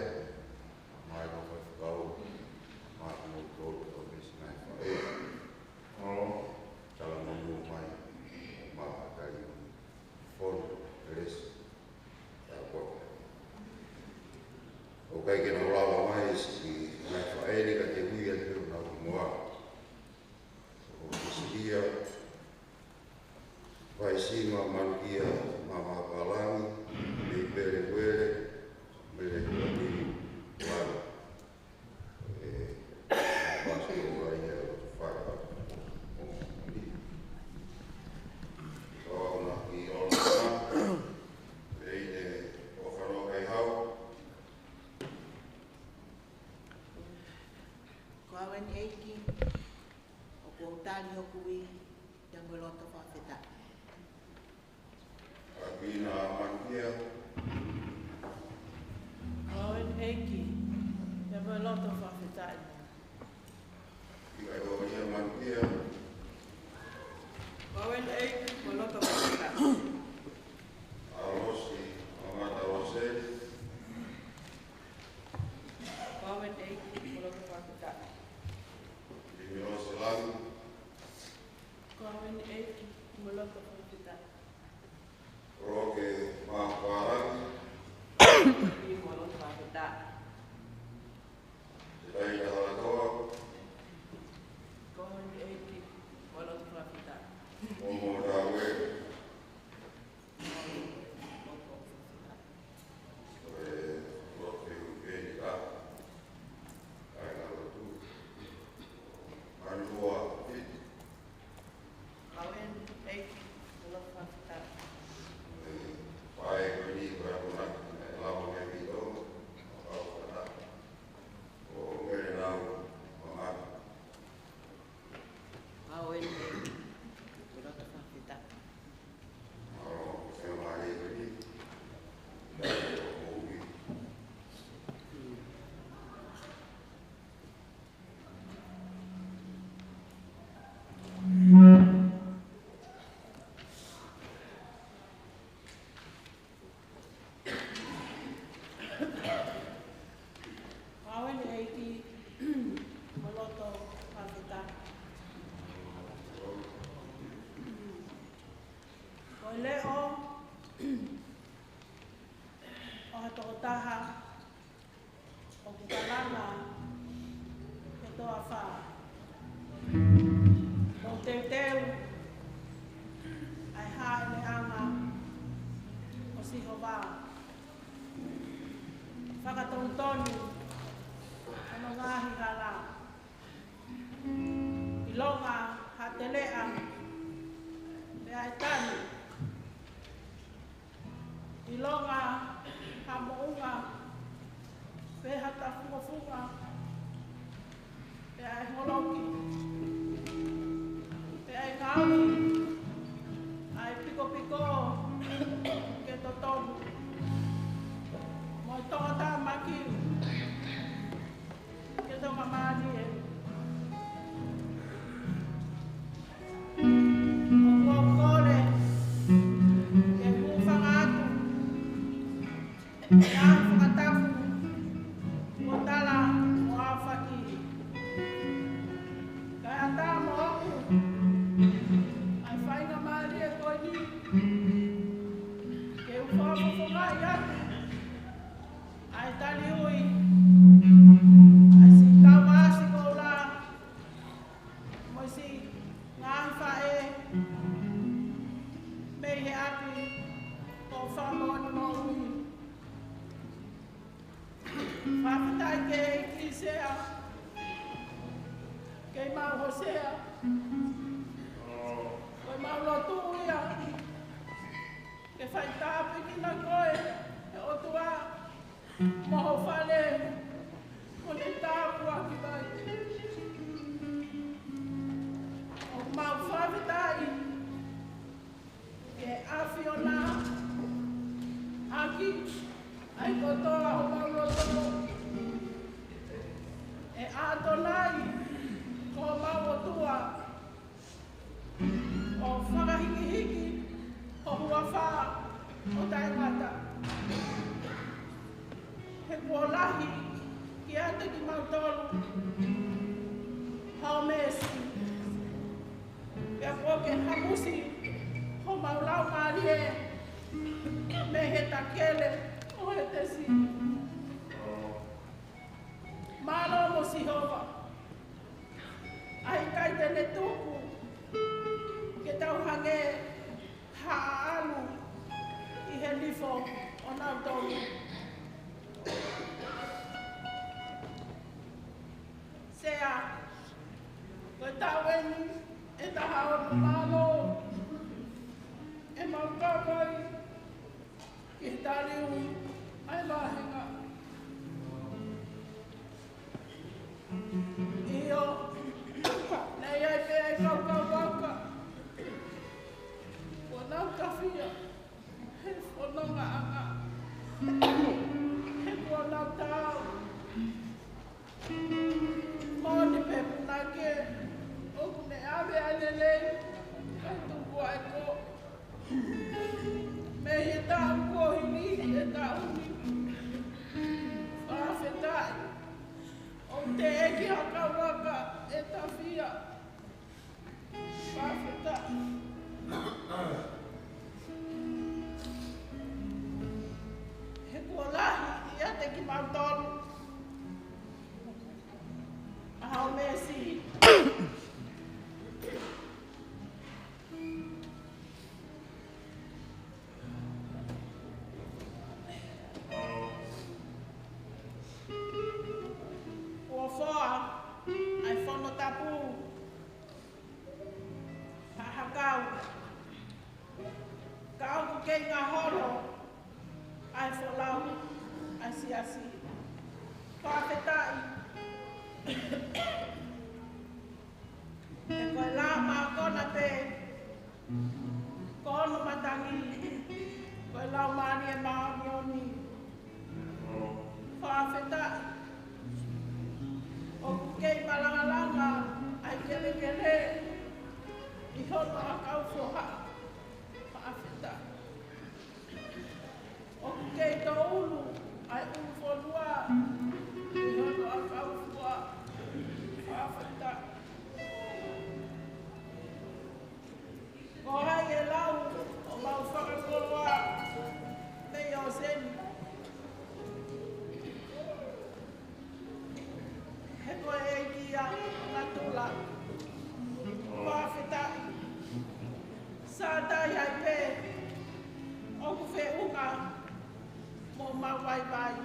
mo e kau faifekau, mo kimoutolu kau peesi ngaahi faʻē. ʻO talamonū mai, mo Taliui Fono Kelesi, ʻa ia ko e ʻoku ʻikai ke nau lava mai e siʻi ngaahi faʻē ni ka te ui atu ʻenau hingoa. ʻO Sisilia Vaisima Manukia Mamapalagi, Meipele Uele, Mele Huani Uani. ʻE, Pasitolo ia ʻo Fara. ʻO, ʻi ʻolunga, ʻe ʻi he ʻofa no kai hau. Ko au eni ʻEiki, ʻoku ou tali hoku ui, ʻi he loto fakafetaʻi. ʻApina Manukia. Ko au eni ʻEiki, ʻi he loto fakafetaʻi. ʻIkai ko ia Manukia. Ko au eni ʻEiki, ʻi he loto fakafetaʻi. ʻAlosi Mamata Lose. Ko au eni ʻEiki, ʻi he loto fakafetaʻi. Limilosi Langi. Ko au eni ʻEiki, ʻi he loto fakafetaʻi. Roke Mapalangi. ʻI he loto fakafetaʻi. Te tai ta hala toa. Ko au eni ʻEiki, ʻi he loto fakafetaʻi. Momo Taue. Ko au eni ʻEiki, ʻi he loto fakafetaʻi. Ko au eni ʻEiki, ʻi he loto fakafetaʻi. Ko e leʻo ʻo ha tokotaha ʻoku kalanga he toafa. Mou teuteu ʻa e hāʻeleʻanga ʻo Sihova. Fakatonutonu hono ngaahi hala. ʻIlonga ha teleʻa, pea ʻe tanu. ʻIlonga ha moʻunga, pe ha tafungofunga, pea ʻe holoki, pea ʻe ngaohi ʻa e pikopiko ke totonu, mo e tokotaha makiu ke tokamālie. ʻOku ou kole ke hūfanga atu ʻa e fakatapu kuo tala ʻo ʻAofaki. Kae ʻatā moʻoku ʻa e faingamālie ko eni ke u fakafofongaʻi atu ʻa e taliui ʻa e siʻi kau ʻasi koula mo e siʻi ngaahi faʻē mei he ʻapi ʻo Fakamoʻoni Moʻui. Fakafetaʻi ki he ʻEiki Sea, ke mau hosea, ko ʻemau lotu ia, ke fai tāpuekina koe, ʻe ʻOtua, mo ho fale, mo e tāpuaki mai. ʻOku mau fakafetaʻi ke ʻafioʻaki ʻa e kotoa homau loto. ʻE ʻAtonai, ko homau ʻOtua, ʻo fakahikihiki ho huafa ʻo taʻengata. He kuo lahi kiate kimautolu ho meesi. Pea kuo ke hamusi homau laumālie mei he takele ʻo Hētesi. Mālō mo Sihova. ʻA ia ʻikai te ne tuku ke tau hangē ha ʻalu ʻi he lifo ʻonautolu. Sea, ko e taʻu eni ʻe taha ono. Mālō ʻemau kau mai ki he taliui ʻa e vāhenga. ʻIo, naʻe ʻi ai pē ʻa e kau kauaka kuo nau tafia he fonongaʻanga, he kuo nau taau. Moʻoni pē punake, ʻoku ne ʻave ʻa e lelei, kae tuku ʻa e kovi. Mei he taʻu kuo hili ki he taʻu ni. Fakafetaʻi. ʻOku teʻeki ha kauaka ʻe tafia. Fakafetaʻi. He kuo lahi ʻiate kimautolu ʻa ho meesi. Kuo foa ʻa e fono tapu ʻa Hakau, ka ʻoku kei ngaholo ʻa e folau ʻa e siasi. Fakafetaʻi. He ko e Laumālie Māʻoniʻoni pē, ko hono matangi ko e Laumālie Māʻoniʻoni. Fakafetaʻi. ʻOku kei malangalanga ʻa e kelekele ʻi hono ʻakau foha. Fakafetaʻi. ʻOku kei tōʻulu ʻa e ʻulu fonua ʻi hono ʻakau foha. Fakafetaʻi. Ko hai ʻe lau homau fakakoloa mei ʻōseni? He ko e ʻEiki ia ʻo natula. Fakafetaʻi. Sātai ai pē ʻoku feʻunga mo homau vaivai.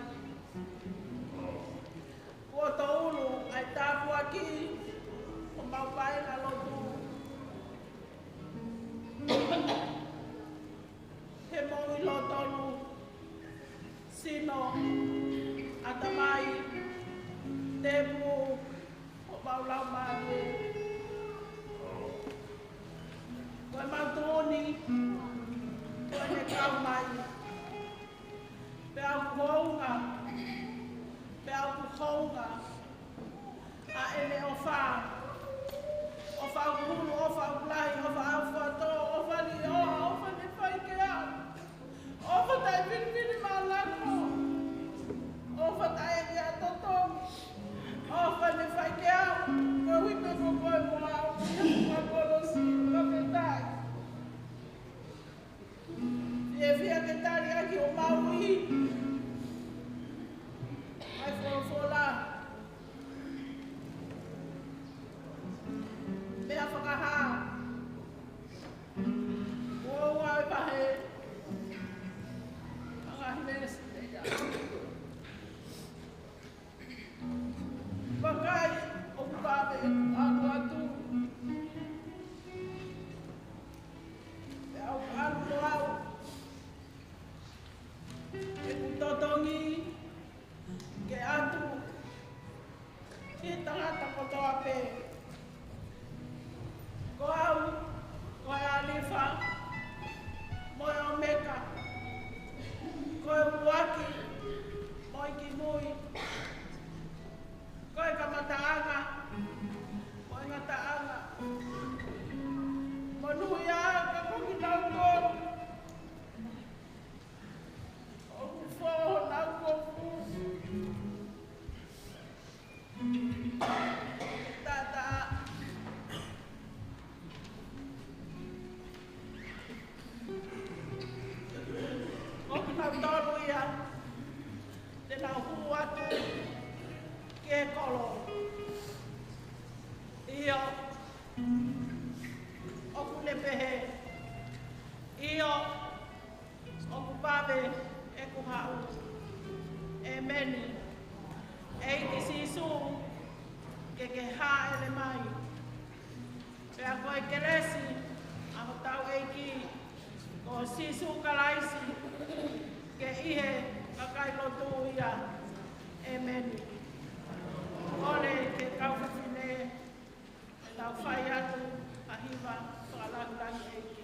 Kuo tōʻulu ʻa e tāpuaki ʻo homau vaʻinga lotu. He moʻui lōtolu, sino, ʻatamai, tēpū, ʻo mau laumālie. Ko e mau tōʻoni, ko ʻene kau mai. Pea ʻoku hounga, pea ʻoku hounga ʻa ʻene ʻofa. ʻOfa ʻoku hulu, ʻofa ʻoku lahi, ʻofa ʻoku faʻa tō, ʻofa ni ʻoa, ʻofa ne fai ke au. ʻOfa taʻe filifilimānako, ʻofa taʻe ʻi ai ha totongi, ʻofa ne fai ke au, koeʻuhi pē ko koe mo au, ʻi he funga kolosi, fakafetaʻi. Fiefia ke tali ʻaki homau ivi ʻa e folofola. Meʻa fakahā. Ua ua e vahe. Anga he meesi te ia. Vakai, ʻoku vave ʻeku ʻalu atu. Pea ʻoku ʻalu mo au ʻeku totongi ke ʻatu ki he tangata kotoa pē. Ko au, ko e ʻAlifa, mo e ʻOmeka, ko e ʻuluaki, mo e kimui, ko e kamataʻanga, mo e ngataʻanga. Monūʻia ā ka ko kinautolu te nau hū atu ki he kolo. ʻIo, ʻoku ne pehē, ʻio, ʻoku vave ʻeku haʻu. ʻEmeni. ʻEiki Sīsū, ke ke hāʻele mai. Pea ko e kelesi ʻa hotau ʻEiki ko Sīsū Kalaisi, ke ʻi he kakai lotu ia. ʻEmeni. Kole ke kau fafine, ʻe tau fai atu ʻa e hiva fakalāngilangi ʻEiki.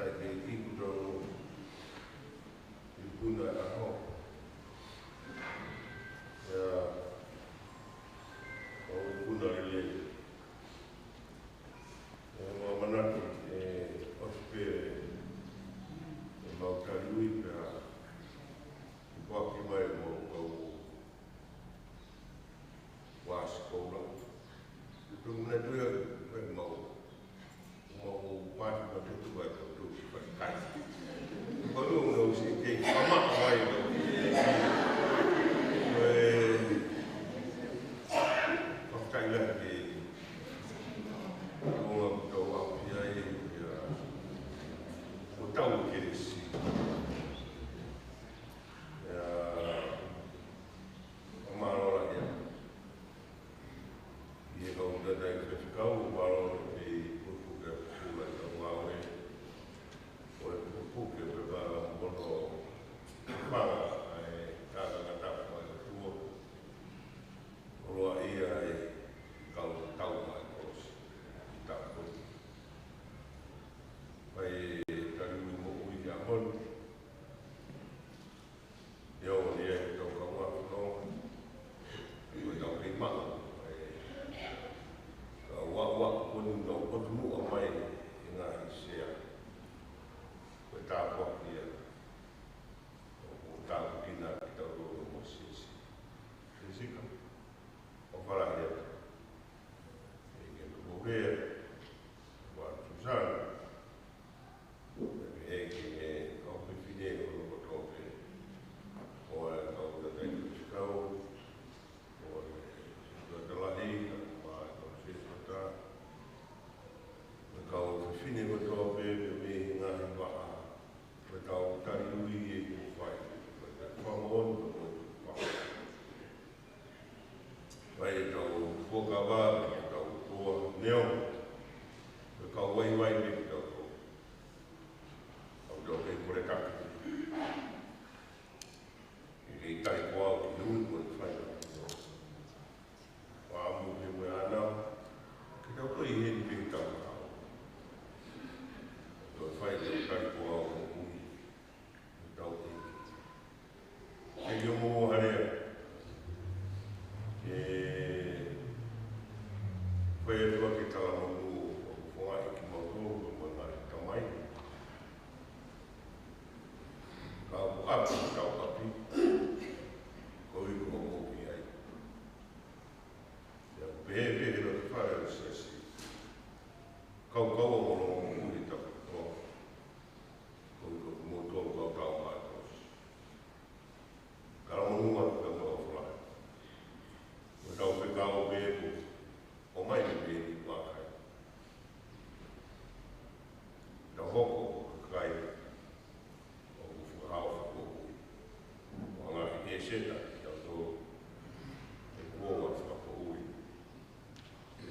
Ke iku tonu ikuna ʻaho. ʻIa, ʻo ikuna lelei. ʻE, ʻoku ou manatu ʻe ʻosi pē ʻemau taliui pea kupuʻi mai mo kau ʻoku ʻasi koula. Tuʻu na tuʻu ia, ʻe mau, mau pati ma tutu vai tau tutu vai kai. Kau ʻoku nau si kei kama vai tau. ʻE, fakataila ke, ʻo tau ʻapi ai, ʻia, ʻo tau kelesi. ʻIa, ʻo mālō lahi ʻa. ʻI he kau tangataʻeiki faifekau, mālō lahi ʻi he pupuke ʻa e kula ʻi he kau ngāue. ʻO e pupuke pē ka mono fanga ʻa e tangata ʻa e ʻOtua. ʻOloa ia ʻe kau tau mai kolosi. ʻI tapu. Fai taliui moʻui ʻa Moni. ʻIo, ʻio, ʻio, tau kau atu nō. Ko tau kei maʻu. ʻE, ka ua, ua, ko ni nau ʻotu muʻa mai ʻi he ngaahi sea. Ko e tāpuaki ia. ʻO, ʻo tāpuekina kitautolu mo Sisi. Sisika. ʻOfa lahi atu. ʻEiki, ʻoku ou pehē, ʻofa atu Susana. Pehē ki he kau fefine ʻo loko tope. ʻO e kau tangataʻeiki faifekau. ʻO e kau tangataʻeiki, kau ma, kau sefata. Mo e kau fefine kotoa pē, pea mei he ngaahi vaʻa. Mo e kau taliui ʻoku fai. Mo e kau fakamoʻoni, mo e kau fai. Fai ʻetau fuakava, ʻetau toa, neongo. Ko e kau vaivai pē kitautolu. Kau tau kei kole taki. ʻIkai ko au ki he ui ko e fai. Faamu he mo ana. Kitautolu ʻi heni pē kitautolu. Tau fai ʻetau kai ko au mo ui. Tau ui. Ke io mo harea. Ke fai atu ʻa e talamonū ʻoku foaki kimautolu mo e ngaahi tamai. Ka ʻoku ʻapi, ka ʻoku ʻapi. Ko e ʻuhi ko hoʻomou ki ai. ʻIa, pehē pē he loto fale ʻo Sesi. Kau kau ʻo mono mo ui tapu. Ko e ʻuhi ko moutolu kau tau mātou. Ka ʻoku mou atu ka mau fala. Mo tau fekau pē ko ʻomai pē ni pakai. Tau hoko ko e kakai ʻoku fakahao fakamoʻui. ʻO anga ʻi he seta, tau tō, ʻe kuo ʻa fakamoʻui.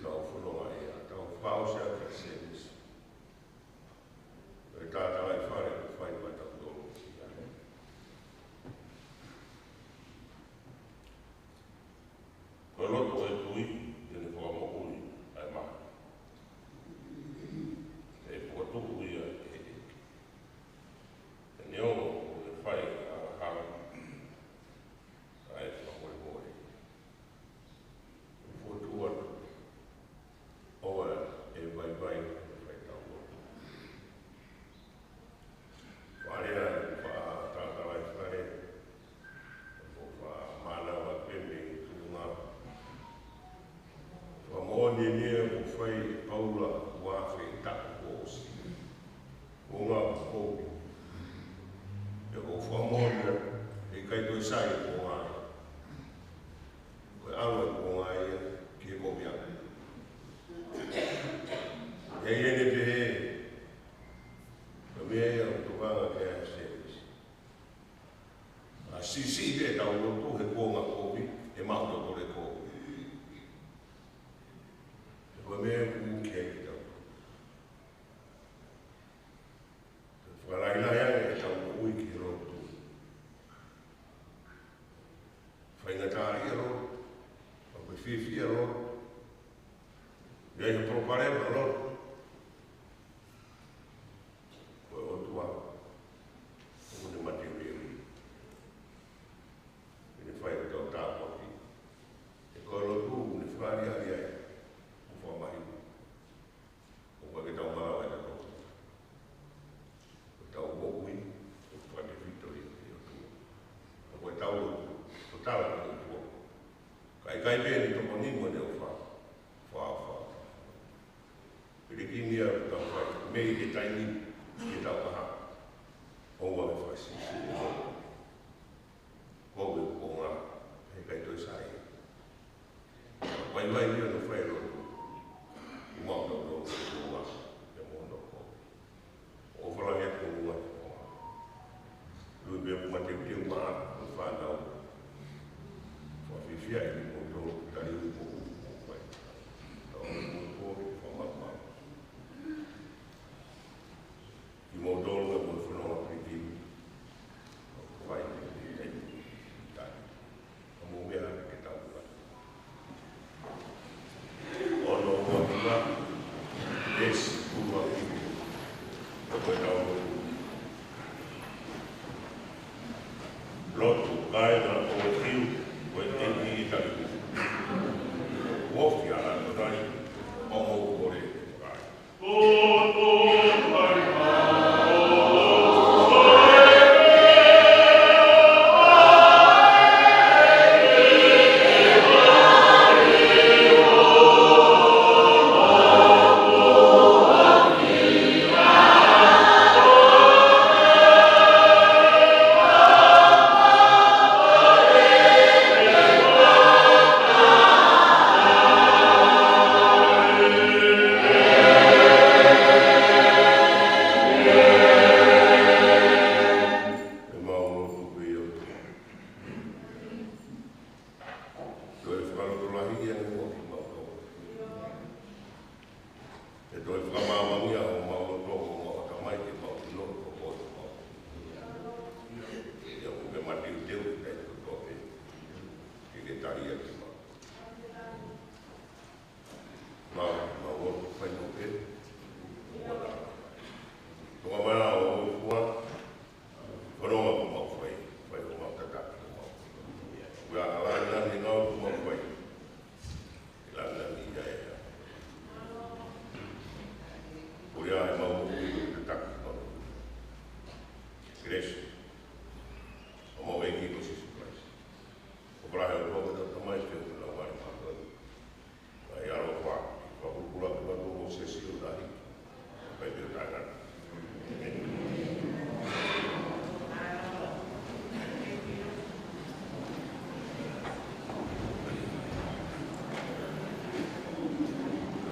Tau fononga ia, tau fakaʻosi atu ʻa Semisi. ʻE tātālaʻi fale, fai mai tau tō. Ko e loto ʻo e tui, te ne fakamoʻui ʻa e maha. ʻE fokotuʻu ia ʻe he ʻEiki. He neongo ʻoku ne fai ʻa e hanga, ʻa e fakamolemole. Fokotuʻu atu. ʻOua ʻe vaivai, ʻe fai tau lotu. Fale ʻa e faʻa tātālaʻi fale. Ko e faʻa mānava pē mei tuʻunga. Fakamoʻoni eni ʻoku fai ʻe Paula ua afe taʻu kuo ʻosi. Kuonga ʻoku ou. ʻE ʻoku fakamoʻoni ʻe ʻikai toe sai kuonga. Ko e ʻalu ʻa e kuonga ia ki he komiaka. ʻE ʻi ai ʻene pehē, ko e meʻa ia ʻoku tokanga ki ai ʻa Semisi. ʻA Sisi pē tau lotu he kuonga kovi, ʻe maʻu totole kovi. Ko e meʻa ʻoku ki ai kitautolu. Fakalailai ange ʻetau moʻui ki he lotu. Faingataʻaʻia lotu, ʻoku fiefia lotu, ʻi ai ha palopalema lotu. Ko e ʻIkai pē ʻene tokoni mo ʻene ʻofa, fakaʻofa. Pilikinia ʻoku tau fai, mei he taimi ki he taukaha. ʻOua ʻe fakasiʻisiʻi ʻe koe. Koe ʻoku konga, he ʻikai toe sai. Vaivai ni ʻo fai lotu. Uma ʻo lotu, uma, ʻe mono ko. ʻOfa lahi atu ʻoku ua. Lui pē ʻoku mateuteu maʻa, ʻo fānau. Fakafiefia ʻi mo tō, tali ui mo u, mo fai. Tau mo tō, fakamāmā. ʻI mo tō, mo fononga piti. Fai, fai, fai. Tali. Ka mou meʻa ke tau kula. Ono ua nima, esi, kulua kiwi. Ko e tau lotu. Lotu, kāinga ʻo